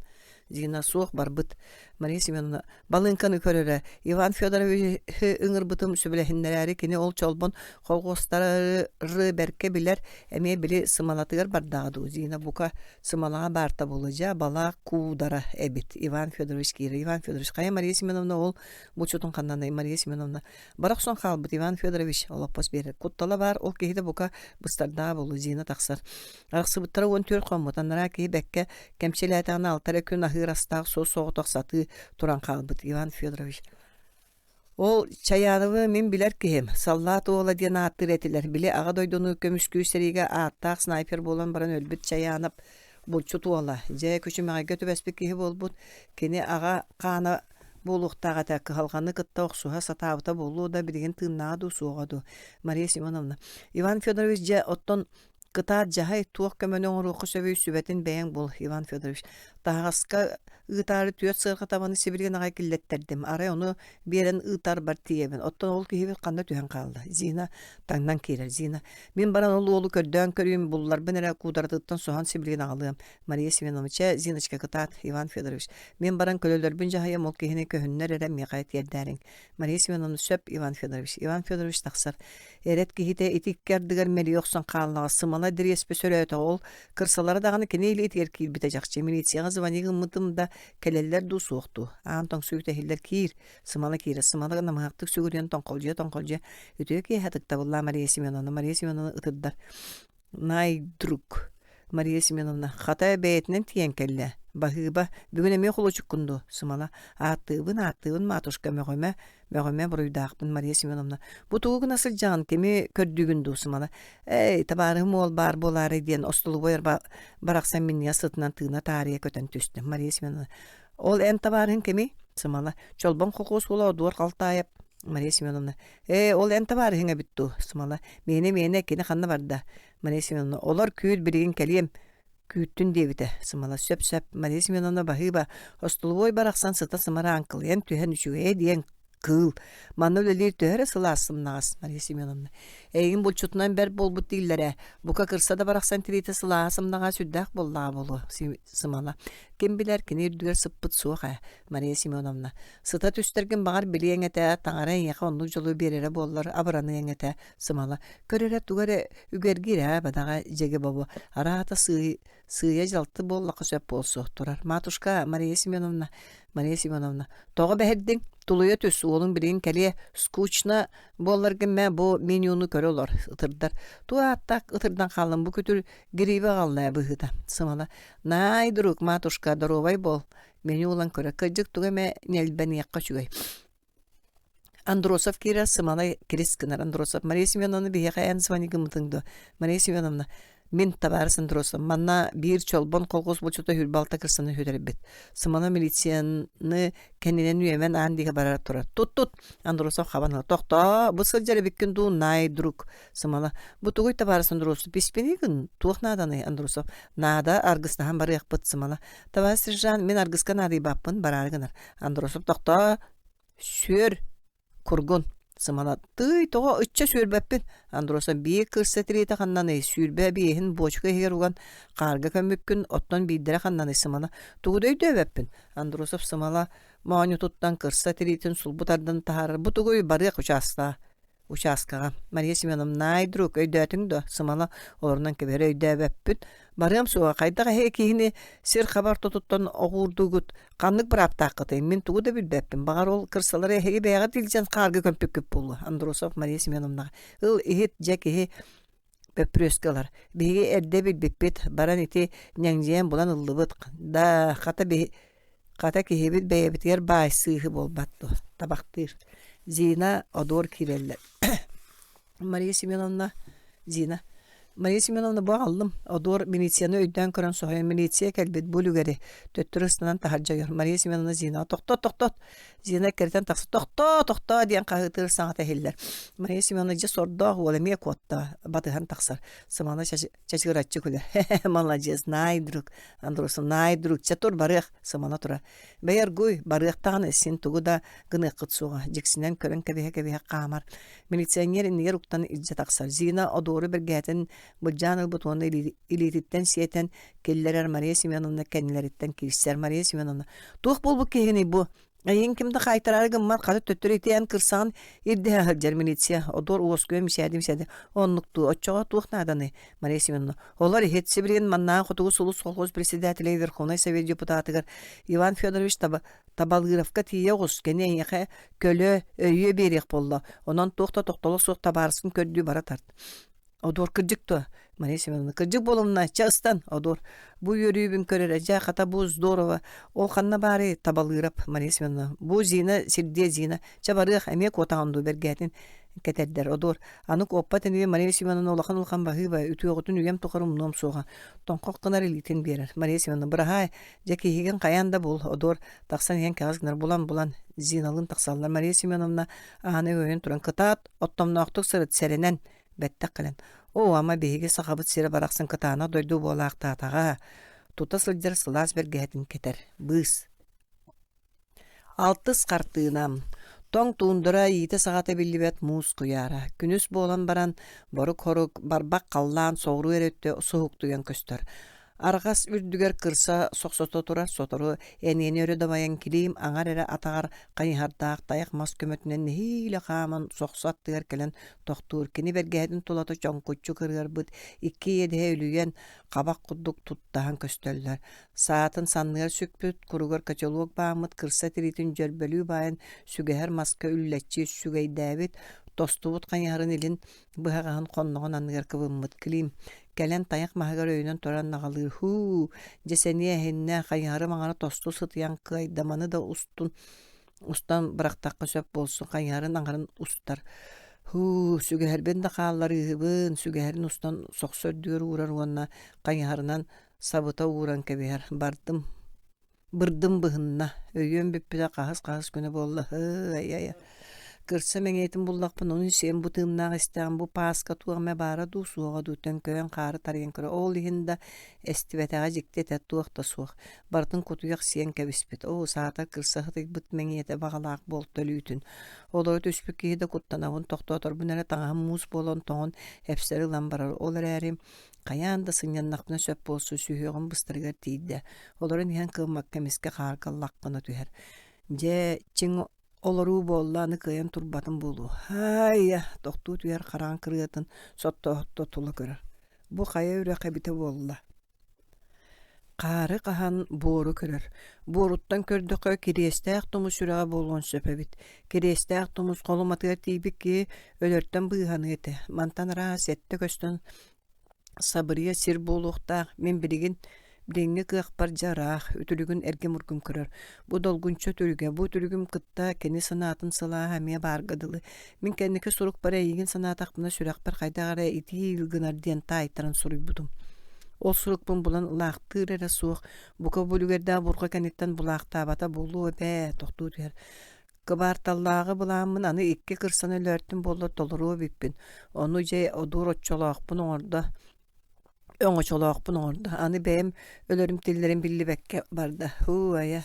Зина суох барбыт. Мария Семеновна балыыҥканы көрөрө. Иван Федоровиһы ыҥырбытым сөбүлэһиннэрээри кини ол чолбон холхуостары бэркэ билэр, эмиэ били сымалатыгар бардаҕа дуу. Зина бука сымалаҕа баарта буолуо. Дьэ, балаах куудара эбит. Иван Федорович киирэр. Иван Федорович, хайа Мария Семеновна ол булчутун ханнанай? Мария Семеновна Бара охсон хаалбыт Иван Федорович олоппос биэрэр. Куттала баар, ол киһитэ бука быстардаҕа буолуо, Зина тахсар. Арахсыбыттара 14 хоммут, анараа киһи бэккэ кэмчилээтэҕинэ алта эрэ күн аһыыр астаах суос-соҕотох сатыы туран хаалбыт Иван Федорович. Ол Чаяновы мин билэр киһим, саллаат уола диэн ааттыыр этилэр. Били Аҕа дойдуну көмүскүүр сэриигэ ааттаах снайпер буолан баран өлбүт Чаянов булчут уола. Дьэ, күчүмэҕэйгэ түбэспит киһи буолбут. Кини аҕа хаана буолуохтаах этэ, кыһалҕаны кытта охсуһа сатаабыта буолуо да, билигин тыыннааҕа дуу, суоҕа дуу. Мария Семеновна, Иван Федорович дьэ, оттон кытаат дьаһай, туох көмөнү оҥоруохха сөбүй сүбэтин бэйэҥ бул, Иван Федорович. Таһаҕаска ыытаары түөрт сыарҕа табаны сибилигин аҕай киллэттэрдим. Арай ону биэрэн ыытарбар тиийэбин. Оттон ол киһибит ханна түһэн хаалла? Зина таҥнан киирэр. Зина, мин баран ол уолу көрдөөн көрүүм, булларбын эрэ куударатыттан соһон сибилигин аҕалыам. Мария Семеновна, чэ, Зиночка, кытаат, Иван Федорович. Мин баран көлөлөрбүн дьаһайам, ол киһини көһүннэр эрэ миэхэ тиэрдээриҥ. Мария Семеновна, сөп, Иван Федорович. Иван Федорович тахсар. Эрэт киһитэ ити икки ардыгар мэлийэ охсон хааллаҕа, сымала дириэспэ сөрөөтө, ол кырсалара даҕаны кини илиитигэр киирбитэ чахчы. Милицияҕа звонить гыммытым да, кэлэллэр дуу, суох дуу. Аан тоҥсуйута иһиллэр киир, сымала киирэр. Сымала намыһахтык сүгүрүйэн тоҥхолдьуйа-тоҥхолдьуйа, үтүө киэһэ ытыктабыллаа Мария Семеновна. Мария Семеновна ытырдар. Найдрук Мария Семеновна, хата бэйэтинэн тиийэн кэллэ. Баһыыба, бүгүн эмиэ холуочуккун дуо? Сымала, ааттыыбын, ааттыыбын, матушка, мөҕүмэ, мөҕүмэ буруйдаахпын, Мария Семеновна. Бу тугу гына сылдьаҕын, кими көрдүүгүн дуу, Сымала? Эй, табаарыһым уол баар буолаарай диэн остолобуой барахсан минньигэс сытынан тыына таарыйа көтөн түстэ. Мария Семеновна, ол эн табаарыһыҥ кимий? Сымала, Чолбон холкуос уола Одуор Халтаайап. Мария Семеновна, ээ, ол эн табаарыһыҥ эбит дуу? Сымала, миэнэ, миэнэ, кини ханна барда? Мария Семеновна, олор күүт билигин кэлиэм. Күүттүн диэбитэ. Сымала сөп-сөп. Мария Семеновна баһыыба, остолобуой барахсан сыта-сымара аҥкылыйан түһэн үчүгэйэ диэн кыыл. Манна үлэлиир төһө эрэ сылаас сымнаҕас, Мария Семеновна. Эйигин булчутунан бэрт буолбут дииллэрэ. Бука кырса да барахсан тириитэ сылааһа сымнаҕа сүрдээх буоллаҕа буолуо, Сымала. Ким билэр, кини үрдүгэр сыппыт суох ээ, Мария Семеновна. Сыта түстэргин баҕар билиэҥ этэ, таҥара эйиэхэ оннук дьолу биэрэрэ буоллар абыраныаҥ этэ, Сымала. Көр эрэ, тугу эрэ үгэргиир ээ, бадаҕа дьэгэ бобо. Араата сыый сыыйа дьалты буоллахха сөп буолсуох турар. Матушка Мария Семеновна, Мария Семеновна, тоҕо бэһирдиҥ? Тулуйа түс, уолуҥ билигин кэлиэ. Скучно буолларгын мэ бу менюну көрө олор, ытырдар. Туу ааттаах ытырдан хааллым, бу күтүр грибы аҕалла ээ быһыыта. Сымала. Наай, друг, матушка, доруобай буол. Меню ылан көрө. Кырдьык тугу эмэ ньэлбэниэххэ үчүгэй. Андросов киирэр, сымалай кирис гынар. Андросов, Мария Семеновна биһиэхэ эн звони гыммытыҥ дуо? Мария Семеновна, мин табаарыс Андросов, манна биир чолбон колхоз булчута хүрбалта кырсаны сүтэрбит. Сымала милицияны кэннинэн үөмэн аан диэки барар турар. Тут-тут! Андросов хабан ыла. Тохтоо, бу сылдьар эбиккин дуу, най, друг. Сымала, бу тугуй табаарыс Андросов, испини гын, туох нааданый, Андросов? Наада, аргыстаһан барыахпыт, Сымала. Табаарыс сержант, мин аргыска наадыйбаппын, бараары гынар. Андросов тохтоо, сүөр, кургун. Сымала, тыый, тоҕо ычча сүөрбэппин. Андросов биир кырса тириитэ ханнаный, сүүрбэ биэһин буочука иһигэр уган хаарга көммүккүн, оттон биирдэрэ ханнаный, Сымала. Тугу да өйдөөбөппүн. Андросов Сымала моонньутуттан кырса тириитин сулбу тардан таһаарар. Бу тугуй, барыах учаастаа. Участкаҕа Мария Семеновна, наай друг, өйдөөтүҥ дуо? Сымала олорунан кэбиһэр өйдөөбөппүт. Барыам суоҕа, хайдах эһиги киһини сир хаба ортотуттан оҕуурдуугут? Ханнык бырааптааххытый? Мин тугу да билбэппин. Баҕар ол кырсалары эһиги бэйэҕит илдьэн хаарга көмпүккүт буолуо. Андросов Мария Семеновнаҕа ыл иһит дьэ киһи бөппүрүөскэ ылар. Биһиги эрдэ билбиппит, баран ити ньэҥдьийэн булан ыллыбыт. Да, хата биһи Хата киһибит бэйэбитигэр баай сыыһы буолбат дуо, табахтыыр. Зина, одуор киирэллэр. Мария Семеновна, Зина, Мария Семеновна бу аҕаллым. Одуор милицияны өйдөөн көрөн соһуйан милиция кэлбит бу үлүгэри төттөрү ыстанан таһырдьа ойор. Мария Семеновна Зинаҕа тохтот, тохтот! Зина эккирэтэн тахса тохтоо, тохтоо диэн хаһыытыыр саҥата иһиллэр. Мария Семеновна дьэ сордоох уол эмиэ куотта, батыһан тахсар. Сымала чачыгыраччы күлэр. Молодец, най друг. Андросов наай друг, чэ тур барыах, сымала турар. Бэйэ аргуй, барыах даҕаны син тугу да гыныаххыт суоҕа, дьиксинэн көрөн кэбиһэ-кэбиһэ хаамар. Милиционер иннигэр уктан илдьэ тахсар. Зина одуору бэргэһэтин былдьаан ылбыт уонна илиититтэн сиэтэн киллэрэр Мария Семеновна кэннилэриттэн киирсэр. Мария Семеновна, туох буолбут киһигиний бу? Эйигин ким да хаайтараары гыммат, хата төттөрү ити эн кырсаҕын ирдэһэ сылдьар милиция, одуор уоскуйа мисээди-мисээди оннук дуу, оччоҕо туох нааданый, Мария Семеновна? Олор иһит, сибилигин маннааҕы Хотугу сулус колхоз председателэ Верховнай Совет депутатыгар Иван Федорович Табалыровка тиийэ оҕус, кини эйиэхэ көлө, өйүө биэриэх буолла, онон туох да тохтоло суох табаарыскын көрдүү бара тарт. Одуор кырдьык дуо? Мария Семеновна, кырдьык буолумна, чэ ыстан, Одуор. Бу үөрүүбүн көрөрө, дьэ хата бу здорово. Ол ханна баарый, Табалыырап, Мария Семеновна. Бу Зина, сирдиэ Зина. Чэ барыах, эмиэ куотаҕын дуу, бэргээтин кэтэрдэр. Одуор, аны куоппат инибин Мария Семеновна улахан-улахан баһыыба, үтүөҕүтүн үйэм тухары умнуом суоҕа. Тоҥхох гынар илиитин биэрэр. Мария Семеновна, быраһаай, дьэ киһигин хайаан да бул. Одуор, тахсан иһэн кэҕис гынар, булан-булан. Зиналыын тахсаллар. Мария Семеновна ааны өйөн туран, кытаат, оттомноохтук сырыт, сэрэнэн, Бэттэх кэлэн, «Оо, ама биһиги Сахабыт сирэ барахсан кытаанах дойду буолаахтаатаҕа, тута сылдьар сылаас бэргэһэтин кэтэр, быыс». Алтыс хартыына Тоҥ туундара иитэ-саҕата биллибэт муус куйаара. Күнүс буолан баран, борук-хорук, барбах халлаан соҕуруу эрэ өттө суһуктуйан көстөр. Арҕас үрдүгэр кырса сохсото турар сотору эниэни өрө дабайан килиим аҥар эрэ атаҕар хайыһардаах тайах мас көмөтүнэн нэһиилэ хааман сохсо аттыгар кэлэн тохтуур. Кини бэргэһэтин тулата чоҥкуччу кырыарбыт икки иэдэһэ үлүйэн хабах курдук туттаһан көстөллөр. Саатын санныгар сүкпүт, куругар котелок бааммыт кырса тириитин дьөрбөлүү баайан сүгэһэр маска үллэччи сүгэйдээбит, тостубут хайыһарын илин быһаҕаһын хонноҕун анныгар кыбыммыт Клим кэлэн тайах маһыгар өйөнөн туран наҕалыыр һуу дьэ сэниэ эһиннэ хайыһарым аҥара тосту сытыйан кыайдаманы да устун устан бырахтахха сөп буолсу хайыһарын аҥарын устар һуу сүгэһэрбин да хаалларыыһыбын сүгэһэрин устан сохсо үрдүгэр уурар уонна хайыһарынан сабыта ууран кэбиһэр бардым Бырдым быһынна, өйүөм бүппүтэ хаһыс-хаһыс күнэ буолла, һыы-ай-ай. Кырса мэҥиэтин буллахпын ону сиэн бу тыыннаах истэҕим бу пааска туох эмэ баара дуу, суоҕа дуу төҥкөйөн хаары тарыйан көрөр. Ол иһин да эстибэтэҕэ дьикти этэ туох да суох. Барытын кутуйах сиэн кэбиспит. Оо, саатар кырса сытыйбыт мэҥиэтэ баҕалаах буолта өлүүтүн. Олоро түспүт киһи да куттанабын, тохтооторбун эрэ таҥаһым муус буолан тоҥон эпсэри ылан барар. Ол эрээри хайаан да сынньаннахпына сөп буолсу сүһүөҕүм быстарыгар тиийдэ. Олорон иһэн кыаммакка эмискэ хаарга лах гына түһэр. Дьэ, чиҥ олоруу буолла, аны кыайан турбатым буолуо. Һаайа, тохтуу түһэр хараҥа кырыатын соттоохто тула көрөр. Бу хайа үрэх эбитэ буолла. Хаары хаһан буору көрөр. Буоруттан көрдөххө Кириэстээх тумус сүрэҕэ буолуон сөп эбит. Кириэстээх тумус холуматыгар тиийбит киһи өлөртөн быыһаныа этэ. Мантан ыраас сэттэ көстөн Сабырыйа сир буолуохтаах, мин билигин билиҥҥи кыахпар дьэ ыраах, үтүлүгүн эргим-ургум көрөр. Бу долгунча үтүлүгэ, бу үтүлүгүм кытта кини санаатын сылааһа эмиэ баарга дылы. Мин кэнники сурукпар эйигин санаатахпына сүрэхпэр хайдах эрэ итии ил гынар диэн таайтаран суруйбутум. Ол сурукпун булан ылаахтыыр эрэ суох, бука бу үлүгэрдээх бурҕа кэнниттэн булаахтаабата буолуо эбээ, тохтуу түһэр. Кыбаарталлааҕы былааммын аны икки кырсаны өлөөртүм буоллар толоруо эбиппин. Ону дьэ одуур оччолоохпун оҥордо оҥочолоохпун оҥордо. Аны бэйэм өлөрүм-тиллэрим биллибэккэ барда. Һуу айа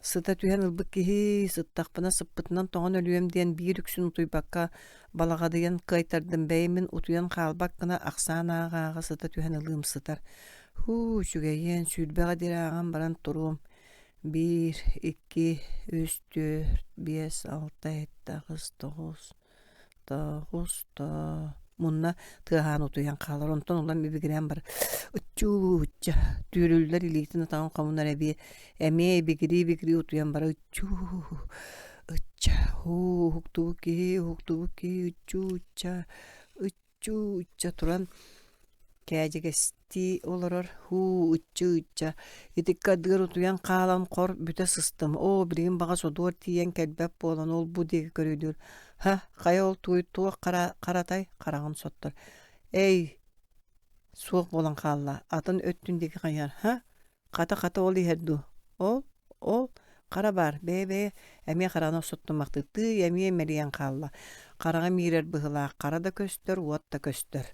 сыта түһэн ылбыт киһи сыттахпына сыппытынан тоҥон өлүөм диэн биир үксүн утуйбакка балаҕадыйан кыайтардым бэйэм мин утуйан хаалбат гына ахсаан ааҕа-ааҕа сыта түһэн ылыым сытар. Һуу үчүгэйиэн сүүрбэҕэ диэри ааҕан баран туруом Биир, икки, үс, түөрт, биэс, алта, сэттэ, аҕыс, тоҕус, тоҕус, тоо мунна тыаһаан утуйан хаалар. Онтон улам ибигирээн барар. Ыччуу-ычча түүрүллэр илиитин атаҕын хомунар эбиэ эмиэ ибигирии-ибигирии утуйан барар. Ыччуу, ычча, һуу, уһуктубут киһи, уһуктубут киһи, ыччуу-ычча, Ыччуу-ычча туран кээдьигэстии олорор һуу ыччыы-ычча итиккэ ардыгар утуйан хаалан хор бүтэ сыстым оо билигин баҕас одуор тиийэн кэлбэт буолан ол-бу диэки көрүдүөр һа хайа ол тугуй туох хара харатай хараҕын соттор эй суох буолан хаалла атын өттүн диэки хайыһар һа Хата-хата ол иһэр дуу? Ол, ол, хара баар, бэйэ-бэйэ, эмиэ хараҕын охсуттуммахтыы тыый эмиэ мэлийэн хаалла. Хараҕа миирэр быһыылаах, хара да көстөр, уот да көстөр.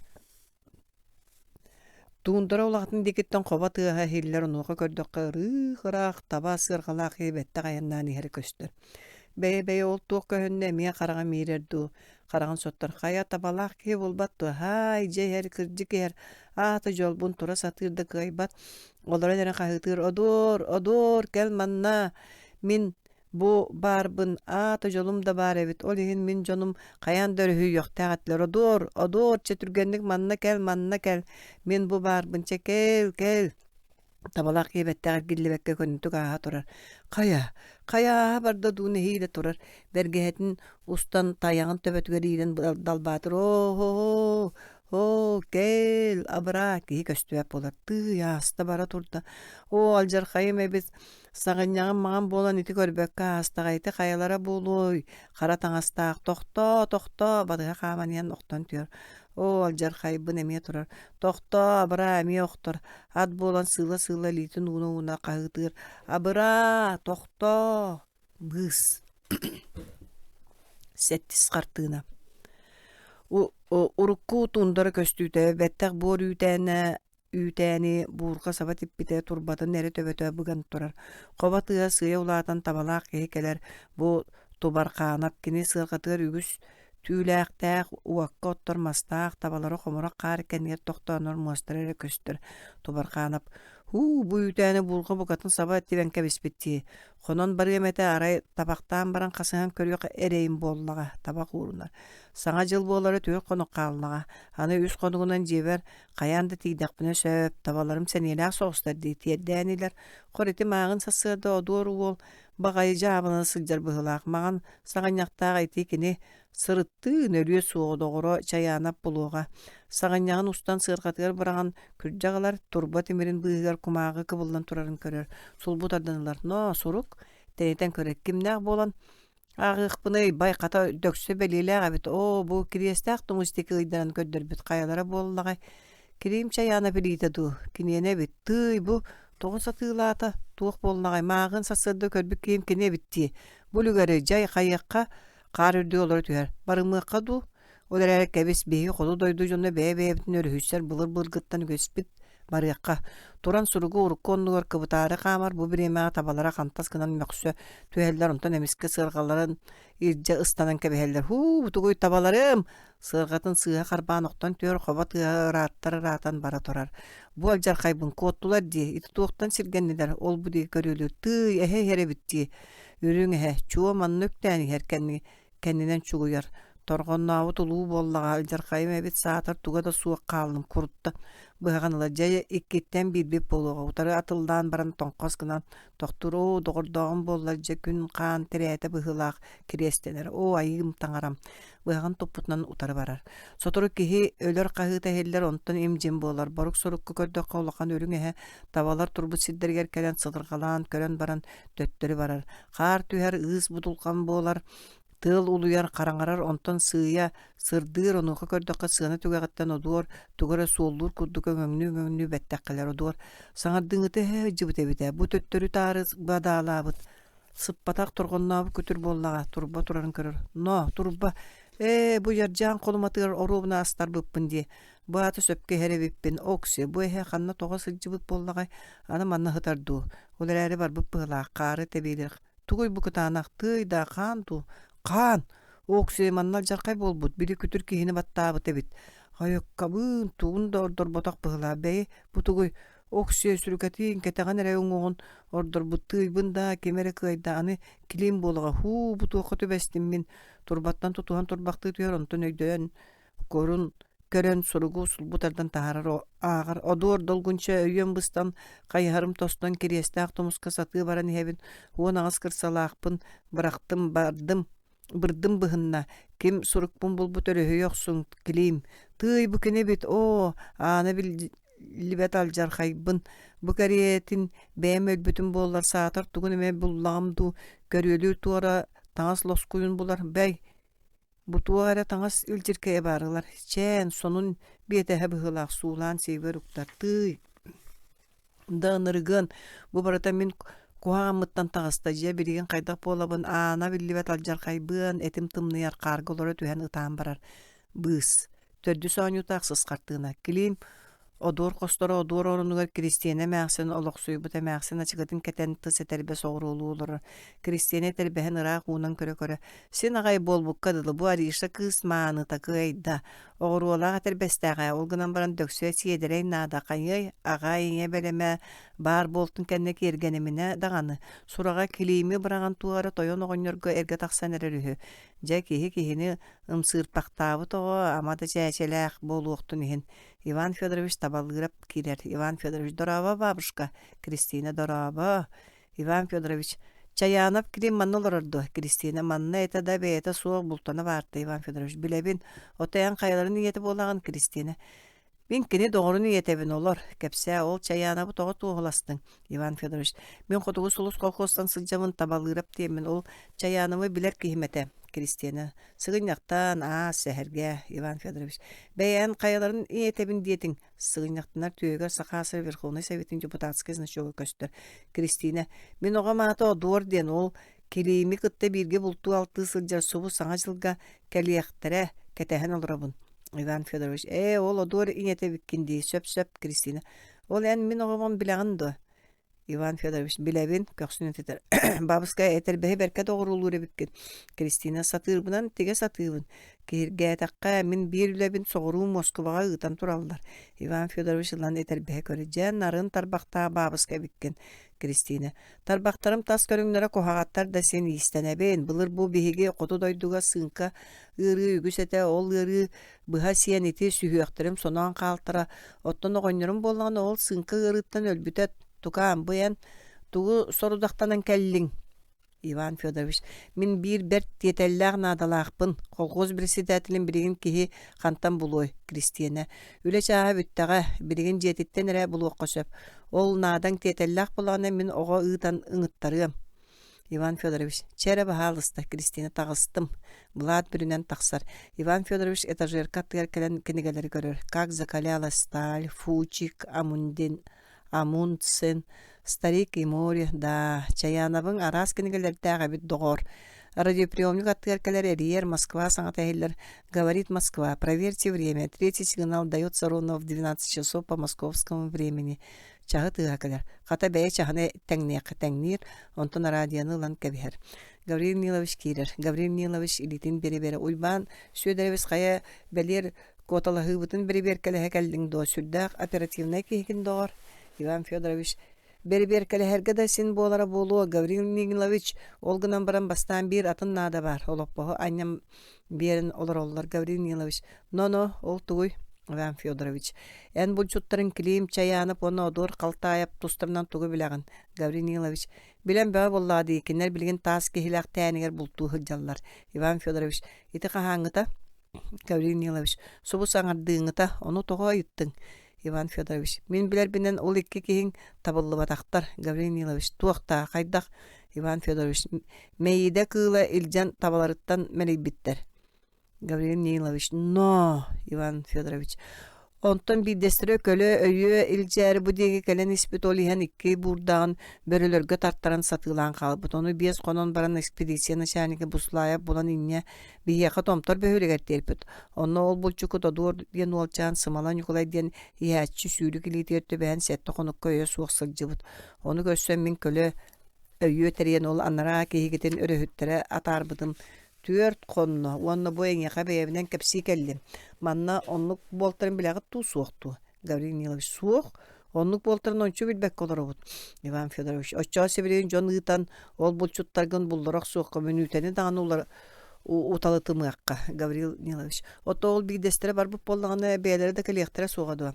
Туундара улаҕатын диэкиттэн хобо тыаһа иһиллэр, онуоха көрдөххө ырыых-ыраах таба сыарҕалаах киһи бэттэх айаннаан иһэрэ көстөр. Бэйэ-бэйэ ол туох көһүннэ эмиэ хараҕа миирэр дуу? Хараҕын соттор, хайа табалаах киһи буолбат дуо? Һаай, дьэ иһэр, кырдьык иһэр, аата дьолбун тура сатыыр да кыайбат. Олорон эрэ хаһыытыыр, «Одуор, одуор, кэл манна, мин бу баарбын, аата дьолум да баар эбит, ол иһин мин дьонум хайаан да өрүһүйүөхтээх этилэр, одуор, одуор, чэ түргэнник манна кэл, манна кэл, мин бу баарбын, чэ кэл, кэл» Табалаах киэбэттээх эргиллибэккэ көннөтүк ааһа турар. Хайа, хайа ааһа барда дуу нэһиилэ турар. Бэргэһэтин устан тайаҕын төбөтүгэр иилэн далбаатыр оо оо кэл абыраа киһи көстүбэт буолар тыый ааста бара турда оо алдьархайым эбит саҕынньаҕым маҥан буолан ити көрбөккө аастаҕа ити хайалара буолуой хара таҥастаах тохтоо тохтоо батыһа хааман иһэн охтон түһэр оо алдьархайбын эмиэ турар тохтоо абыраа эмиэ охтор ат буолан сыыла-сыыла илиитин ууна-ууна хаһыытыыр абыраа тохтоо быыс Сэттис хартыына Урукку туундара көстүүтэ бэттэх буор үүтээнэ үүтээни буурҕа саба типпитэ турбатын эрэ төбөтө быган турар. Хобо тыа сыыйа улаатан табалаах киһи кэлэр. Бу Тубархаанап кини сыарҕатыгар үгүс түүлээхтээх, уокка оттор мастаах табалары хомурах хаар кэннигэр тохтооннор муостара эрэ көстөр. Тубархаанап «Һуу, бу үүтээни буурҕа букатын саба тибэн кэбиспит дии. Хонон барыам этэ арай табахтаан баран хасыһан көрүөх эрэйим буоллаҕа, табах уурунар. Саҥа дьыл буолара түөрт хонук хааллаҕа. Аны үс хонугунан дьиэбэр хайаан да тиийдэхпинэ сөп, табаларым сэниэлээх соҕустар дии тиэрдээн илэр. Хор ити мааҕын сарсыарда одуор уол баҕайы дьаабылана сылдьар быһыылаах. Маҕан саҕынньахтаах ити кини Сырыттыын өлүө суоҕа доҕоро Чайаанап булуоҕа. Саҕынньаҕын устан сыарҕатыгар быраҕан күрдьэх ылар, турба тимирин быыһыгар кумааҕы кыбыллан турарын көрөр, сулбу тардан ылар. Ноо, сурук тэнитэн көрөр. Кимнээх буолан ааҕыахпыный, бай хата дөксө бэлиэлээх эбит. Оо, бу Кириэстээх тумус диэки ыйдаран көрдөрбүт хайалара буоллаҕай? Кириим Чайаанап илиитэ дуу, киниэнэ эбит. Тыый, бу тоҕо сатыылаата, туох буоллаҕай, мааҕын сарсыарда көрбүт киһим кини эбит дии. Бу үлүгэри дьай хайыахха. Хаар үрдүгэр олоро түһэр. Барымыахха дуу? Ол эрээри кэбис, биһиги хоту дойду дьоно бэйэ-бэйэбитин өрүһүйсэр былыр-былыргыттан үгэспит барыахха. Туран суругу урукку оннугар кыбытаары хаамар бу бириэмэҕэ табалара хантас гынан мөхсө түһэллэр, онтон эмискэ сыарҕаларын илдьэ ыстанан кэбиһэллэр. Һуу, бутугуй табаларым! Сыарҕатын сыыһа харбаан охтон түһэр, хобо тыаһа ырааттар ыраатан бара турар. Бу алдьархайбын куоттулар дии, ити туохтан сиргэннилэр, ол бу диэки көрүөлүүр, тыый, эһэ иһэр эбит дии. Үрүҥ эһэ, чуо манна үктээн иһэр кэнни кэннинэн чугуйар. Торҕоннообут улуу буоллаҕа, алдьархайым эбит саатар туга да суох хааллым, курутта быһаҕын ыла дьэ иккиттэн биирбит буолуоҕа, утары атыллаан баран тоҥхос гынан тохтуур, оо, доҕордооҕум буоллар дьэ күн-хаан тирээтэ быһыылаах кириэстэнэр, оо, айыым таҥарам, быһаҕын туппутунан утары барар. Сотору киһи өлөр хаһыыта иһиллэр, онтон им-дьим буолар. Борук-сорукка көрдөххө улахан үрүҥ эһэ табалар турбут сирдэригэр кэлэн сытырҕалаан көрөн баран төттөрү барар. Хаар түһэр, ыыс будулҕан буолар, тыал улуйар, хараҥарар, онтон сыыйа сырдыыр, онуоха көрдөххө сыана түгэҕиттэн одуор, тугу эрэ суоллуур курдук өҥөҥнүү-өҥөҥнүү бэттэххэлэр одуор. Саҥардыҥҥыта эһэ сылдьыбыт эбит ээ, бу төттөрү-таары бадаалаабыт. Сыппатах торҕоннообут күтүр буоллаҕа, турба турарын көрөр. Но, турба, ээ, бу Дьардьаан холуматыгар оруобуна астарбыппын дии. Бу аата сөпкө иһэр эбиппин. Окси, бу эһэ ханна тоҕо сылдьыбыт буоллаҕай? Аны манна сытар дуу? Ол эрээри барбыт быһыылаах, хаары тэбиилэр. Тугуй бу кытаанах, тыый да, хаан дуу? Хаан! Окси, манна алдьархай буолбут, били күтүр киһини баттаабыт эбит. Хайыккабыын, тугун да ордорботох быһыылаах. Бэйи, бу тугуй? Оксиэ сүрүкэтин, кэтэҕин эрэ уҥуоҕун ордорбут тыыйбын даа, ким эрэ кыайда, аны килиим буолаҕа, һуу, бу туохха түбэстим мин, турбаттан тутуһан турбахтыы түһэр, онтон өйдөөн корун көрөн суругу сулбу тардан таһаарар ааҕар одуор долгунча өйүөм быстан хайыһарым тостон кириэстээх тумуска сатыы баран иһэбин 18 кырсалаахпын бырахтым бардым Бырдым быһынна, ким сурукпун булбут өрүһүйэ охсуҥ, Клим. Тыый, бу кини эбит, оо, аана биллибэт алдьархайбын. Бу кэриэтин бэйэм өлбүтүм буоллар, саатар тугун эмэ буллаҕым дуу, көрүөлүүр туора таҥас лоскуйун булар, бэй, бу туох эрэ таҥас илдьиркэйэ баарылар, чээн, сонун биэтэһэ быһыылаах суулаан сиэбэр уктар, тыый Да ынырыгыан, бу барыта мин куһаҕаммыттан таҕыста, дьэ билигин хайдах буолабын, аана биллибэт алдьархайбыан, этим тымныйар, хаарга олоро түһэн ытаан барар. Быыс. Төрдүс оонньуута ахсыс хартыына. Клим одуор хосторо одуор оронугар Киристиэнэ эмээхсин олохсуйбут эмээхсин ачыкытын кэтэн тыс этэрбэс оҕуруолуу олорор. Киристиэнэ этэрбэһин ыраах уунан көрө-көрө, «Син аҕай буолбукка дылы, бу Ариша кыыс мааныта кыайда, Оҕуруолаах этэрбэстээх ээ, ол гынан баран дөксө сиэдэрэй наада, хайыай, аҕа ийэ бэлэмэ баар буолтун кэннэ киэргэниминэ даҕаны, сураҕа Килиими быраҕан туох эрэ тойон оҕонньорго эргэ тахсан эрэр үһү. Дьэ, киһи киһини ымсыырпахтаабыт оҕо ама да чээчэлээх буолуохтун иһин. Иван Федорович Табалыырап киирэр. Иван Федорович, дорообо, бабушка. Кристина, дорообо. Иван Федорович, Чаянов Клим манна олорор дуо? Кристина, манна этэ да бэйэтэ суох бултана баарта Иван Федорович. Билэбин, ото эн хайаларын ийэтэ буолаҕын, Кристина? Мин кини доҕорун ийэтэбин олор. Кэпсээ, ол Чаянабы тоҕо туоһуластыҥ? Иван Федорович, мин Хотугу сулус колхозтан сылдьабын, табалыырап диэммин, ол Чаянабы билэр киһим этэ. Кристина, сыгынньахтаан, аас, сэһэргээ, Иван Федорович. Бэйээн хайаларын ийэтэбин диэтиҥ? Сыгынньахтанар түөһүгэр Саха сирэ Верховнай Советын депутатскай значога көстөр. Кристина, мин оҕом аата Одуор диэн ол Килиими кытта бииргэ бултуу-алтыы сылдьар субу Саҥа дьылга кэлиэхтэрэ, кэтэһэн олоробун. Иван Федорович, ээ, ол Одуор ийэтэ эбиккин дии, сөп-сөп, Кристина. Ол эн мин оҕобун билэҕин дуо? Иван Федорович, билэбин, көхсүн этитэр. Бабыска этэрбэһи бэркэ доҕоруулуур эбиккин. Кристина, сатыырбынан тигэ сатыыбын. Киһиргээтэххэ, мин биир үлэбин соҕуруу Москубаҕа ыытан тураллар. Иван Федорович ылан этэрбэһи көрө. Дьэ, нарын тарбахтаах баабыска эбиккин. Кристина, тарбахтарым тас көрүҥнэрэ куһаҕаттар да син иистэнэбин. Былыр бу биһиги хоту дойдуга сыыҥка ыарыы үгүс этэ. Ол ыарыы быһа сиэн ити сүһүөхтэрим соноон хаалтара, оттон оҕонньорум буоллаҕына ол сыыҥка ыарыыттан өлбүтэ тукаам, бу эн тугу сорудахтанан кэллиҥ? Иван Федорович, мин биир бэрт тиэтэллээх наадалаахпын, колхоз председателин билигин киһи хантан булуой, Кристиэнэ. Үлэ чааһа бүттэҕэ, билигин дьиэтиттэн эрэ булуохха сөп. Ол наадаҥ тиэтэллээх буоллаҕына мин оҕо ыытан ыҥыттарыам. Иван Федорович, чэ эрэ баһаалыста, Кристина таҕыстым. Былаат бүрүнэн тахсар. Иван Федорович этажерка аттыгар кэлэн кинигэлэри көрөр. Как закалялась сталь, Фучик, Амундин, Амундсен, Старик и море, да, Чаянабыҥ араас кинигэлэрдээх эбит доҕоор. Радиоприемник аттыгар кэлэр эрийэр Москва саҥата иһиллэр «Говорит Москва, проверьте время, третий сигнал дается ровно в 12 часов по московскому времени» чаһы тыаһа кэлэр. Хата бэйэ чаһыны тэҥниэххэ тэҥниир, онтон радионы ылан кэбиһэр. Гаврил Нилович киирэр. Гаврил Нилович илиитин биэрэ-биэрэ «Уйбаан Сүөдэрэбис хайа бэлиэр куоталаһыыбытын бэрэбиэркэлэһэ кэллиҥ дуо? Сүрдээх оперативнай киһигин доҕор?» Иван Федорович Бэрэбиэркэлэһэргэ да син буолара буолуо, Гаврил Нилович, ол гынан баран бастаан биир атын наада баар, олоппоһу анньан биэрэн олороллор Гаврил Нилович. Но-но, ол тугуй? Иван Федорович, эн булчуттарыҥ Клим Чаянов уонна Одуор Халтаайап тустарынан тугу билэҕин? Гаврил Нилович, билэн бөҕө буоллаҕа дии, кинилэр билигин таас киһилээх тээнигэр бултуу сылдьаллар. Иван Федорович, ити хаһааҥҥыта? Гаврил Нилович, субу саҥардыыҥҥыта, ону тоҕо ыйыттыҥ? Иван Федорович, мин билэрбинэн ол икки киһиҥ табыллыбатахтар. Гаврил Нилович, туох даа, хайдах? Иван Федорович, Мэйиидэ кыыла илдьэн табаларыттан мэлийбиттэр. Гаврил Нилович, но, Иван Федорович, Онтон биирдэстэрэ көлө өйүө илдьээри бу диэки кэлэн испит ол иһэн икки буурдаҕын бөрөлөргө тартаран сатыылаан хаалбыт. Ону биэс хонон баран экспедиция начальнига Буслаев булан инньэ биһиэхэ Томтор бөһүөлэгэр тиэрпит. Онно ол булчуку Додуор диэн уолчаан Сымала Ньукулай диэн иһээччи сүүрүк илиитигэр түбэһэн сэттэ хонукка өйө суох сылдьыбыт. Ону көрсөн мин көлө өйүө тэрийэн ол анараа киһигитин өрөһүттэрэ атаарбытым Түөрт хонно уонна бу эйиэхэ бэйэбинэн кэпсии кэллим. Манна оннук буолтарын билэҕит дуу, суох дуу? Гаврил Нилович суох. Оннук буолтарын ончу билбэккэ олоробут. Иван Федорович, оччоҕо сибилигин дьон ыытан, ол булчуттаргын буллара охсуохха, мүнүүтэни даҕаны улар уталытымыахха, Гаврил Нилович. Ото ол биирдэстэрэ барбыт буоллаҕына, бэйэлэрэ да кэлиэхтэрэ суоҕа дуо?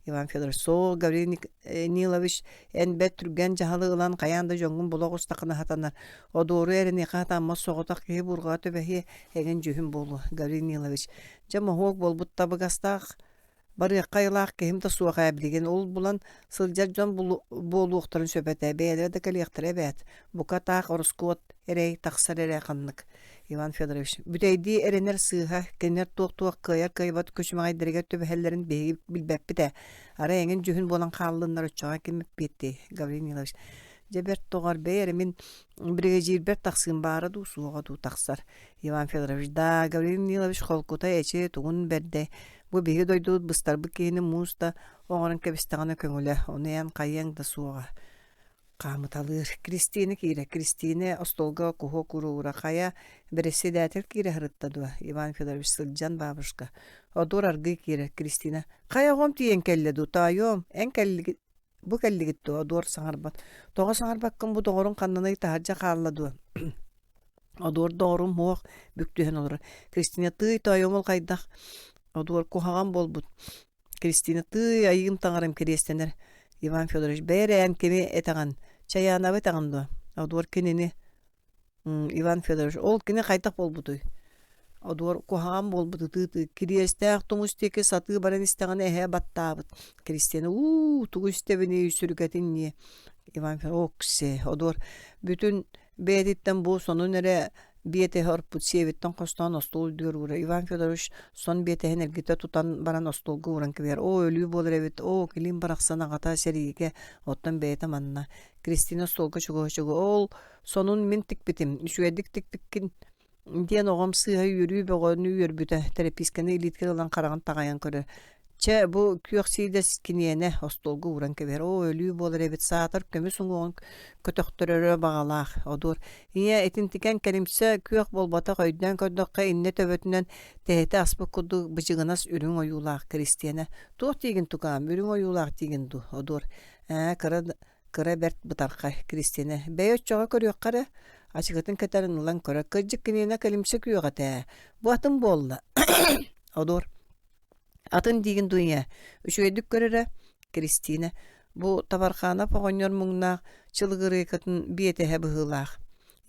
Иван Федорович, суох, Гаврил Нилович, эн бэрт түргэн дьаһалы ылан хайаан да дьоҥҥун була оҕустаххына сатанар. Одуору эрэниэхэ сатаммат соҕотох киһи буурҕаҕа түбэһиэ, эҥин дьүһүн буолуо, Гаврил Нилович. Дьэ, моһуок буолбут табыгастаах барыахха айылаах киһим да суох ээ билигин ол булан сылдьар дьон буолуохтарын сөп этэ, бэйэлэрэ да кэлиэхтэрэ эбээт. Бука таах ороскуот эрэй тахсар эрэ ханнык. Иван Федорович, бүтэйдии эрэнэр сыыһа, кинилэр туох-туох кыайар-кыайбат күчүмэҕэйдэригэр түбэһэллэрин биһиги билбэппит ээ. Арай эҥин дьүһүн буолан хааллыннар оччоҕо ким эппиэттиэй, Гаврил Нилович. Дьэ бэрт доҕор, бэйэ эрэ мин биригэдьиирбэр тахсыым баара дуу, суоҕа дуу тахсар. Иван Федорович, даа, Гаврил Нилович холкута эчи тугун бэрдэй. Бу биһиги дойдубут быстарбыт киһини муус да оҥорон кэбистэҕинэ көҥүлэ, ону эн хайыаҥ да суоҕа. Хаамыталыыр. Кристина киирэ. Кристина остуолга куһуок уура-уура хайа, бэрэссэдээтэл киирэ сырытта дуо? Иван Федорович сылдьан бабушка. Одуор аргыый киирэр. Кристина хайа оҕом тиийэн кэллэ дуу, тоойуом, эн кэллигит бу кэллигит дуо? Одуор саҥарбат. Тоҕо саҥарбаккын бу доҕоруҥ ханнаный таһырдьа хаалла дуо? Одуор доҕорум муох бүк түһэн олорор. Кристина тыый тоойуом ол хайдах? Одуор куһаҕан буолбут. Кристина тыый айыым таҥарам кириэстэнэр. Иван Федорович бэйэ эн кими этэҕин? Чайаанабы этэҕин дуо? Одуор кинини. Иван Федорович ол кини хайдах буолбутуй? Одуор куһаҕан буолбут ытыы-ытыы кириэстээх тумус диэки сатыы баран истэҕинэ эһэ баттаабыт. Кристина уу тугу истэбиний сүрүкэтин ньиэ. Иван Федорович оксе одуор бүтүн Бэйэтиттэн бу сонун эрэ биэтэһи орпут сиэбиттэн хостоон остуол үрдүгэр уура. Иван Федорович сон биэтэһин эргитэ тутан баран остуолга ууран кэбиһэр. Оо, өлүү буолар эбит, оо, Килиим барахсан аҕата сэриигэ, оттон бэйэтэ манна. Кристина остуолга чугаһа-чугаһа, ол сонун мин тикпитим, үчүгэйдик тикпиккин диэн оҕом сыыһа үөрүү бөҕөнү үөрбүтэ, тэрэпиискэни илиитигэр ылан хараҕын таҕайан көрөр. Чэ, бу күөх сиидэс киниэнэ остуолга ууран кэбиһэр. Оо, өлүү буолар эбит, саатар көмүс уҥуоҕун көтөхтөрөрө баҕалаах. Одуор, ийэ, итинтикэн кэлимсэ күөх буолбатах, өйдөөн көрдөххө, иннэ төбөтүнэн тэһитэ аспыт курдук бычыгынас үрүҥ ойуулаах Киристиэнэ. Туох диигин тукаам, үрүҥ ойуулаах диигин дуу, Одуор. Ээ, кыра Кыра бэрт бытархай Кристина бэйэ оччоҕо көрүөххэ эрэ ачыкытын кэтэрин ылан көрө кырдьык киниэнэ кэлимсэ күөх этэ ээ бу атын буолла Одуор атын диигин дуу ийээ үчүгэйдик көр эрэ Кристина бу Табарханов оҕонньор муҥнаах чылыгырыыкатын биэтэһэ быһыылаах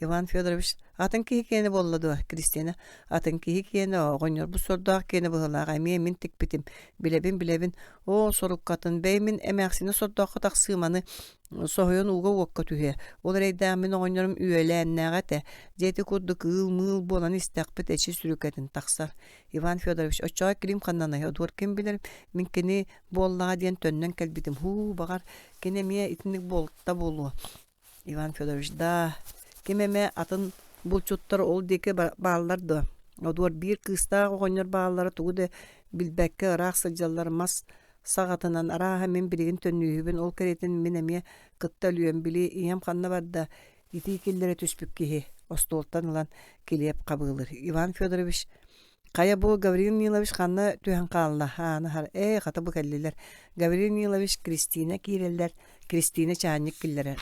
Иван Федорович атын киһи киэнэ буолла дуо Кристина атын киһи киэнэ оҕонньорбут сордоох киэнэ быһыылаах эмиэ мин тикпитим билэбин билэбин оо соруккатын бэй мин эмээхсини сордооххо тахсыым аны соһуйан ууга-уокка түһүө ол эрэйдээх мин оҕонньорум үөлээннээҕэ этэ дьэ ити курдук ыыл-мыыл буолан истэхпит эчи сүрүкэтин тахсар Иван Федорович оччоҕо Клим ханнанай одуор ким билэр мин кини буоллаҕа диэн төннөн кэлбитим һуу баҕар кини эмиэ итинник буолта буолуо Иван Федорович, даа, ким эмэ атын Булчуттар ол диэки бааллар дуо? Одуор биир кыыстаах оҕонньор бааллара тугу да билбэккэ ыраах сылдьаллар мас саҕатынан арааһа мин билигин төннүүһүбүн ол кэриэтин мин эмиэ кытта өлүөм били ийэм ханна барда итии киллэрэ түспүт киһи остуолтан ылан килиэп хабыылыр Иван Федорович хайа бу Гаврил Нилович ханна түһэн хаалла ааны аһар ээ хата бу кэллилэр Гаврил Нилович Кристина киирэллэр Кристина чаанньык киллэрэр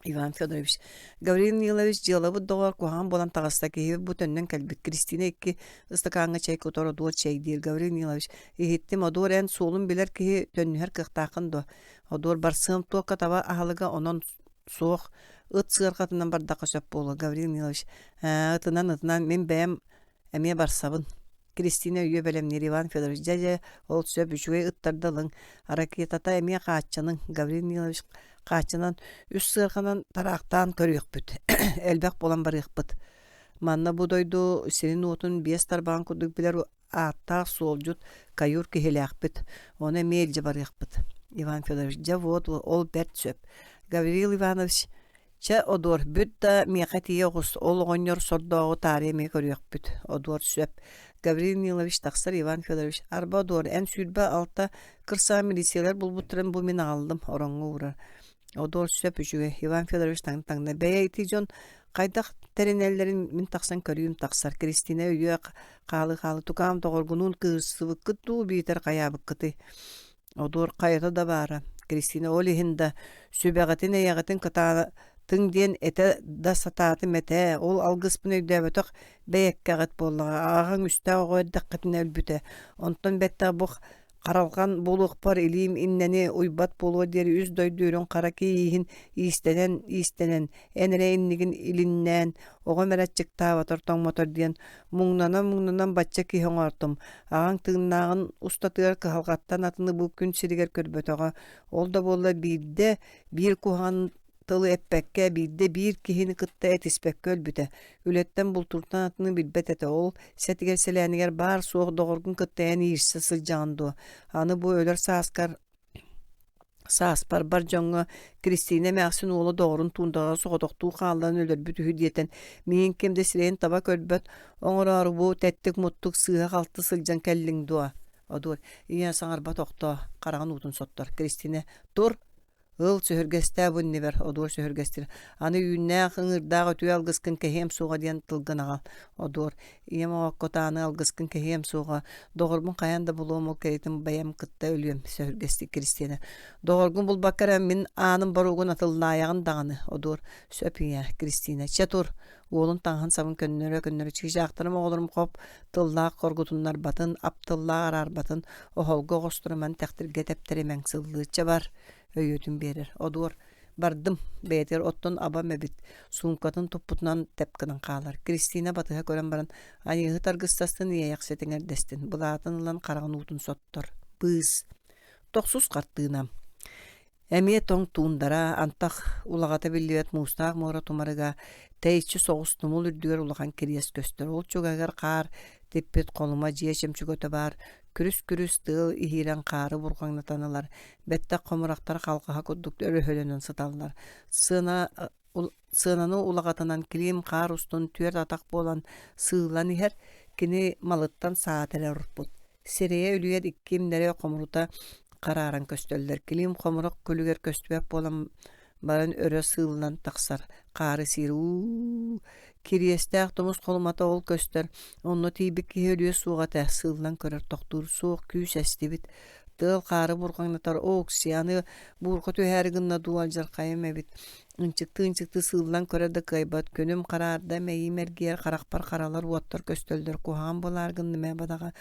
Иван Федорович Гаврил Нилович дьыалабыт доҕор куһаҕан буолан таҕыста киһи бу төннөн кэлбит Кристина икки ыстакааҥҥа чэй кутар одуор чэйдиир Гаврил Нилович иһиттим одуор эн суолун билэр киһи төннүһэр кыахтааххын дуо одуор барсыам туокка таба аһылыга онон суох ыт сыарҕатынан бардахха сөп буолуо Гаврил Нилович ээ ытынан ытынан мин бэйэм Эмиэ барсабын. Кристина өйүө бэлэмниир Иван Федорович дьэ дьэ ол сөп үчүгэй ыттарда ылыҥ. Ракетата эмиэ хааччаныҥ. Гаврил Нилович хааччынан үс сыарҕанан тараахтаан көрүөхпүт. Элбэх буолан барыахпыт. Манна бу дойду сирин-уотун биэс тарбаҕын курдук билэр ааттаах суолдьут каюр киһилээхпит. Ону эмиэ илдьэ барыахпыт. Иван Федорович дьэ вот ол бэрт сөп. Гаврил Иванович Чэ, одуор, бүт да миэхэ тиийэ оҕус, ол оҕонньор сордооҕу таарыйа эмиэ көрүөхпүт. Одуор сөп. Гаврил Нилович тахсар Иван Федорович, арба одуор, эн 26 кырсаҕа милициялар булбуттарын бу мин аҕаллым, ороҥҥо уурар. Одуор сөп үчүгэй. Иван Федорович таҥ-таҥна. Бэйэ ити дьон хайдах тэринэллэрин мин тахсан көрүүм тахсар. Кристина өйүө хаалы-хаалы тукаам доҕоргунуун кыырсыбыккыт дуу биитэр хайаабыккытый? Одуор хайата да баара, Кристина ол иһин да сүбэҕитин-эйэҕитин кытаатыҥ диэн этэ да сатаатым этээ, ол алгыспын өйдөөбөтөх бэйэккэҕит буоллаҕа, аҕаҥ үстээх оҕо эрдэххитинэ өлбүтэ, онтон бэттэх бу харалҕан буолуохпар илиим иннэни уйбат буолуо диэри үс дойду үрүҥ хара кииһин иистэнэн иистэнэн эн эрэ иннигин илиннээн оҕом эрэ аччыктаабатар тоҥмотор диэн муҥнанан-муҥнанан бачча киһи оҥортум Аҕаҥ тыыннааҕын устатыгар кыһалҕаттан атыны бу күн сиригэр көрбөтөҕө. Ол да буоллар биирдэ биир куһаҕан тылы эппэккэ, биирдэ биир киһини кытта этиспэккэ өлбүтэ. Үлэттэн бултууртан атыны билбэт этэ. Ол сэтигэр-сэлээнигэр баар-суох доҕоргун кытта эн иирсэ сылдьаҕын дуо? Аны бу өлөр сааскар Сааспар бар дьоҥҥо Кристина эмээхсин уола доҕорун туундаҕа соҕотохтуу хаалларан өлөрбүт үһү диэтэн, миигин ким да сирэйин таба көрбөт, оҥороору бу тэттик-муттук сыыһа-халты сылдьан кэллиҥ дуо? Одуор, ийэ саҥарбат охтоо, хараҕын уутун соттор. Кристина, тур, ыл сөһүргэстээ бу иннибэр, одуор сөһүргэстир. Аны үүннээх, ыҥыырдаах үтүө алгыскын кэһиэм суоҕа диэн тылгын аҕал. Одуор, Ийэм ооккотааны алгыскын кэһиэм суоҕа, доҕорбун хайаан да булуом ол кэриэтин бэйэм кытта өлүөм, сөһүргэстик Киристиэнэ. Доҕоргун булбакка эрэ мин ааным боруогун атыллаайаҕын даҕаны, одуор, сөп ийээ, Кристина, чэ тур, уолун таҥаһын сабын көннөрө-көннөрө чыычаахтарым оҕолорум хоп тыллаах хоргутуннарбатын, ап тыллаах араарбатын, оһолго оҕостуруман тэхтиргэ тэптэримэҥ сыллыы чэ бар, өйүөтүн биэрэр, одуор, Бардым, бэйэтигэр оттон абам эбит, суумкатын туппутунан тэп гынан хаалар. Кристина батыһа көрөн баран, айыыһыт аргыстастын иэйэхсит эҥэрдэстин, былаатын ылан хараҕын уутун соттор. Быыс. Тохсус хартыына. Эмиэ тоҥ туундара, антах улаҕата биллибэт муустаах муора тумарыга, тэйиччи соҕус тумул үрдүгэр улахан кириэс көстөр. Ол чугаһыгар хаар типпит холума дьиэ чөмчөкөтө баар, күрүс-күрүс тыал иһиирэн хаары бурҕаҥнатан ылар, бэттэх хомурахтар халҕаһа курдук өрөһөлөнөн сыталлар. Сыана сыананы улаҕатынан Клим хаар устун түөрт атах буолан сыыллан иһэр, кини малыттан саата эрэ орпут. Сирэйэ үлүйэр икки имнэрэ хомурута харааран көстөллөр. Клим хомурах күлүгэр көстүбэт буолан баран өрө сыыллан тахсар, хаары сиир уу Кириэстээх тумус холумата ол көстөр, онно тиийбит киһи өлүө суоҕа этэ, сыыллан көрөр тохтуур суох күүс эстибит. Тыал хаары бурҕаҥнатар, оокси, аны буурҕа түһээри гынна дуу алдьархайым эбит. Ынчыктыы-ынчыктыы сыыллан көрөр да кыайбат, күнүм хараарда, мэйиим эргийэр, харахпар харалар уоттар көстөллөр, куһаҕан буолаар гынным ээ бадаҕа.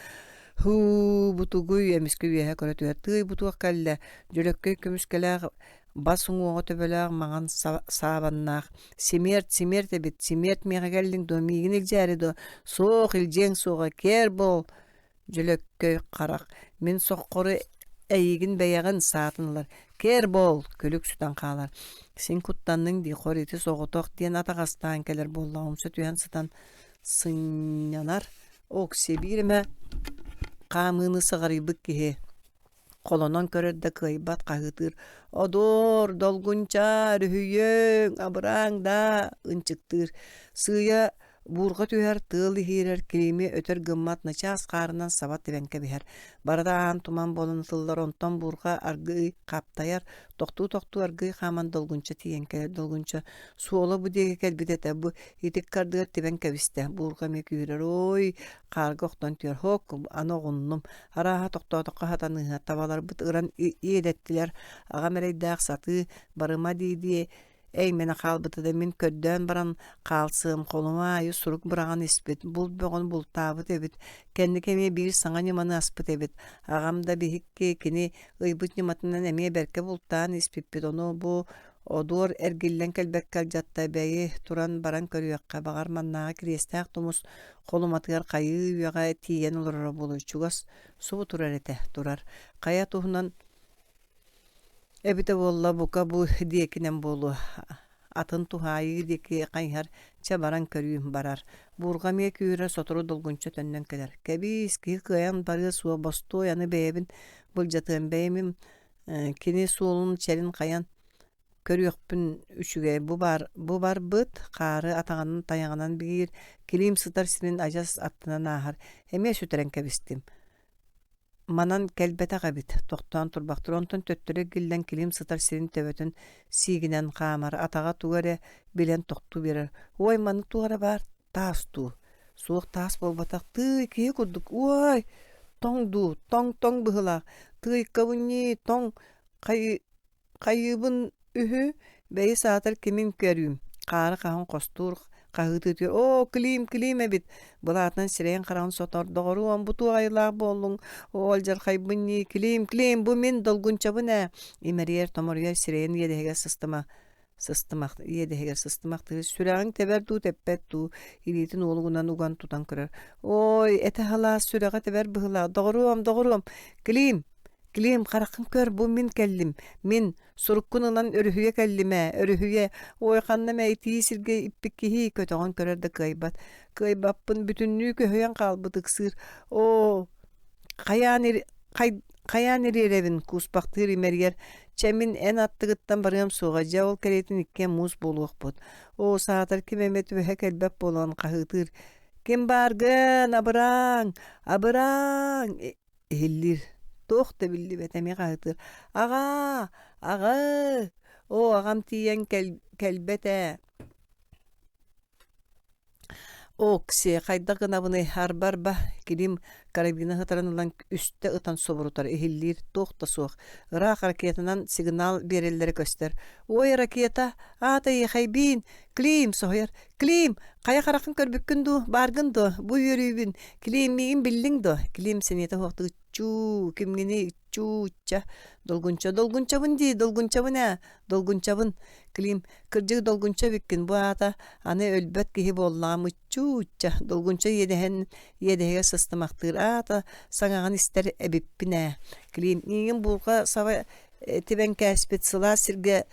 Һуу, бу тугуй, эмискэ үөһэ көрө түһэр, тыый бу туох кэллэ, дьөлөккөй көмүскэлээх бас уҥуоҕа төбөлөөх маҥан саабаннаах «Симиэрт, симиэрт эбит, симиэрт миэхэ кэллиҥ дуо, миигин илдьээри дуо? Суох, илдьиэҥ суоҕа, кээр буол!» Дьөлөккөй харах «Мин соххору эйигин бэйэҕин саатын ылар, кээр буол!» күлүк сүтэн хаалар. Син куттанныҥ дии, хор ити соҕотох диэн атаҕастаан кэлэр буоллаҕа умса түһэн сытан сынньанар. Окси биир эмэ хаамыыны сыҕарыйбыт киһи. Холонон көрөр да кыайбат хаһыытыыр: «Одоор, долгунча, өрүһүйүөҥ, абырааҥ даа!» ынчыктыыр. Сыыйа буурҕа түһэр, тыал иһиирэр, Клими өтөр гыммат начаас хаарынан саба тибэн кэбиһэр. Барыта аан туман буолан ытыллар, онтон буурҕа аргыый хаптайар, тохтуу-тохтуу аргыый хааман долгунча тиийэн кэлэр. Долгунча суола бу диэки кэлбит этэ, бу итик ардыгар тибэн кэбистэ. Буурҕа эмиэ күүрэр, «Ой, хаарга охтон түһэр, һок, аны оҕуннум, Арааһа тохтоотоххо сатаныыһа, табаларбыт ыран иэдэттилэр, аҕам эрэйдээх сатыы, барыма дии-дии эймэнэ хаалбыта да мин көрдөөн баран хаалсыам, холума аайы сурук быраҕан испит, булт бөҕөнү бултаабыт эбит, кэнники эмиэ биир саҥа ньыманы аспыт эбит, аҕам да биһикки кини ыйбыт ньыматынан эмиэ бэркэ бултаан испиппит, ону бу одуор эргиллэн кэлбэккэ алдьатта, бэйи туран баран көрүөххэ, баҕар маннааҕы Кириэстээх тумус Холуматыгар хайыы үйэҕэ тиийэн олороро буолуо, чугас субу турар этэ, турар. Хайа туһунан эбитэ буолла, бука бу диэкинэн буолуо. Атын туһаайыы диэки хайыһар, чэ баран көрүүм, барар. Буурҕа эмиэ күүрэр, сотору долгунча төннөн кэлэр. Кэбиис, киһи кыайан барыа суох, бостуой аны бэйэбин былдьатыам, бэйэм кини суолун чэрин хайан Көрүөхпүн үчүгэй, бу баар бу барбыт, хаары атаҕынан тайаҕынан биир, Килиим сытар сирин адьас аттынан ааһар, эмиэ сүтэрэн кэбистим. Манан кэлбэтэх эбит, тохтоон турбахтар, онтон төттөрү эргиллэн Килиим сытар сирин төбөтүн сиигинэн хаамар, атаҕа тугу эрэ билэн тохтуу биэрэр. Уой, манна туох эрэ баар, таас дуу? Суох таас буолбатах, тыый, киһи курдук, уой, тоҥ дуу, тоҥ-тоҥ быһыылаах, тыыйкабын ньии, тоҥ, хайыы Хайыыбын үһү, бэйи саатар кимин көрүүм, хаары хаһан хостуур, хаһыытыытыгар «Оо, Клим, Клим эбит!» былаатынан сирэйин-хараҕын сотор, «Доҕоруом, бу туох айылаах буоллуҥ, оо, алдьархайбын ньии, Клим, Клим, бу мин долгунчабын ээ!» имэрийэр, томоруйар сирэйин иэдэһигэр сыстыма сыстымах иэдэһигэр сыстымахтыыр, сүрэҕиҥ тэбэр дуу, тэппэт дуу, илиитин уолугунан уган тутан көрөр. «Ой, этэ халаас, сүрэҕэ тэбэр быһыылаах, доҕоруом, доҕоруом, Клим, Клим, хараххын көр, бу мин кэллим, мин, суруккун ылан өрүһүйэ кэллим ээ, өрүһүйэ, ой, ханна эмэ итии сиргэ иппит киһи көтөҕөн көрөр да кыайбат, кыайбаппын, бүтүннүү көһүйэн хаалбыт ыксыыр, оо, хайаан хай, хайаан ириэрэбин, кууспахтыыр имэрийэр, чэ мин эн аттыгыттан барыам суоҕа, дьэ ол кэриэтин иккиэн муус буолуохпут, оо, саатар ким эмэ түбэһэ кэлбэт буолан хаһыытыыр, ким бааргын, абырааҥ, абырааҥ, Иһиллиир, туох да биллибэт эмиэ хаһыытыыр: «Аҕаа! Аҕаа! Оо, аҕам тиийэн кэлбэт ээ!» Окси, хайдах гынабыный, арба-арба, Килим карабина ытарын ылан үстэ ытан субурутар, иһиллиир, туох да суох. Ыраах ракетанан сигнал биэрэллэрэ көстөр. «Ой, ракета, аата эйиэхэйбиин, Клим!» соһуйар. Клим, хайа хараххын көрбүккүн дуу, бааргын дуо? Бу үөрүүбүн. Клим, миигин биллиҥ дуо? Клим сэниэтэ суохтук иччуу, кимҥиний иччуу-ычча. Долгунча, долгунчабын дии, долгунчабын ээ, долгунчабын. Клим, кырдьык долгунча эбиккин, бу аата аны өлбөт киһи буоллаҕым, иччуу-ычча. Долгунча иэдэһэн иэдэһигэр сыстымахтыыр, аата саҥаҕын истэр эбиппин ээ. Клим, миигин буурҕа саба тибэн кээспит сылаас сиргэ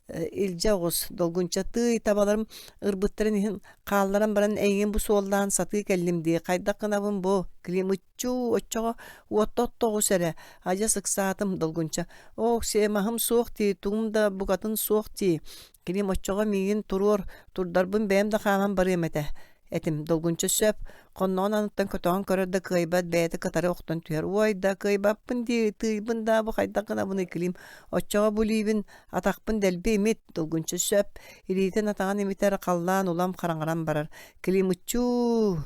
илдьэ оҕус, долгунча тыый табаларым ырбыттарын иһин хаалларан баран эйигин бу суоллаан сатыы кэллим дии, хайдах гынабын бу, Климыччуу, оччоҕо уотта отто оҕус эрэ, адьас ыксаатым, долгунча, оок маһым суох дии, тугум да букатын суох дии, Клим оччоҕо миигин туруор, турдарбын бэйэм да хааман барыам этэ этим долгунча сөп, хонноҕун аныттан көтөҕөн көрөр да кыайбат бэйэтэ кытары охтон түһэр уой да кыайбаппын дии тыыйбын даа бу хайдах гынабыный Клим оччоҕо бу илиибин атахпын дэлби имит долгунча сөп илиитин атаҕын имитэр халлаан улам хараҥаран барар Клим ыччуу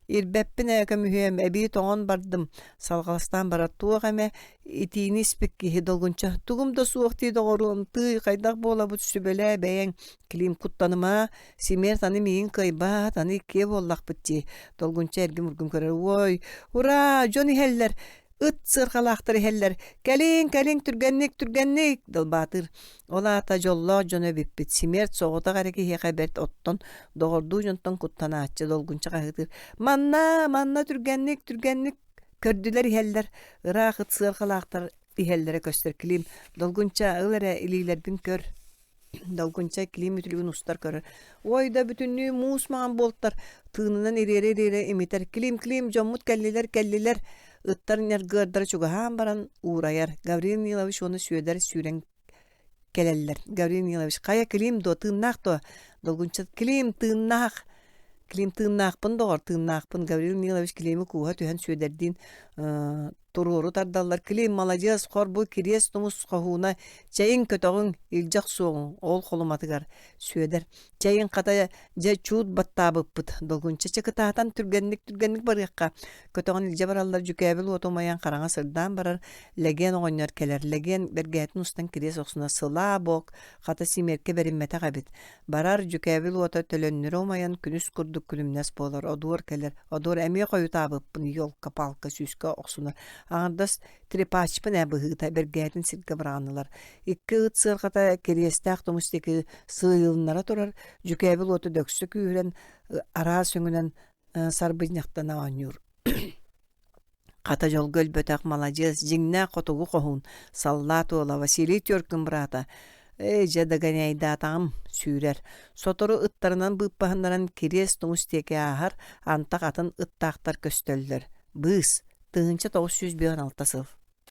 ирбэппин ээ көмүһүөм эбии тоҥон бардым салҕаластаан барар туох эмэ итиини испит киһи долгунча тугум да суох дии доҕоруом тыый хайдах буолабыт сүбэлээ бэйэҥ Клим куттаныма Симиэрт аны миигин кыайбаат, аны иккиэ буоллахпыт дии, Долгунча эргим-ургум көрөр. Уой, ураа, дьон иһэллэр, ыт сыарҕалаахтар иһэллэр, кэлиҥ, кэлиҥ, түргэнник, түргэнник, Далбаатыыр. Ол аата дьоллоох дьоно эбиппит, Симиэрт соҕотох эрэ киһиэхэ бэрт оттон, доҕордуу дьонтон куттанааччы, Долгунча хаһыытыыр. Манна, манна түргэнник, түргэнник, көрдүлэр иһэллэр, ыраах ыт сыарҕалаахтар иһэллэрэ көстөр. Клим, Долгунча, ыл эрэ, илиилэрбин көр. Долгунча Клим үтүлүгүн устар көрөр. Ой да бүтүннүү муус маҥан буолтар, тыынынан ириэрэ-ириэрэ имитэр. Клим, Клим, дьоммут кэллилэр, кэллилэр. Ыттар ньаргыардара чугаһаан баран уурайар. Гаврил Нилович уонна Сүөдэр сүүрэн кэлэллэр. Гаврил Нилович хайа Клим дуо, тыыннаах дуо? Долгунча Клим тыыннаах! Клим тыыннаахпын доҕор, тыыннаахпын. Гаврил Нилович Клими кууһа түһэн Сүөдэрдиин туруору тардаллар. Клим маладьыас, хор бу кириэс тумус хоһууна, чэйиҥ көтөҕүҥ, илдьэ охсуоҕуҥ, ол холуматыгар. Сүөдэр Чэйин хата дьэ чуут баттаабыппыт, долгунча чыкытаатан түргэнник-түргэнник барыахха. Көтөҕөн илдьэ бараллар дьүкээбил уота умайан хараҥа сырдаан барар, Лэгиэн оҕонньор кэлэр. Лэгиэн бэргэһэтин устан кириэс охсуна сылаа бок, хата симиэркэ бэриммэтэх эбит. Барар дьүкээбил уота төлөннөрө умайан күнүс курдук күлүмнэс буолар. Одуор кэлэр. Одуор эмиэ хойутаабыппын, елка-палка сүүскэ охсунар. Аҥардас Трепачпын ээ быһыыта бэргэһэтин сиргэ быраҕанылар. Икки ыт сыарҕата кириэстээх тумус диэки сыыйылыннара турар, дьүкээбил уота дөксө күүһүрэн араас өҥүнэн сарбынньахтана оонньуур. Хата дьолго өлбөтөх маладьыас, дьиҥнээх хотугу хоһуун, саллаат уола Василий Теркин быраата «Ээ, дьэ догоняйдаатаҕым» сүүрэр. Сотору ыттарынан быыппаһыннаран кириэс тумус диэки ааһар, антах атын ыттаахтар көстөллөр. Быыс, 1956 сыл.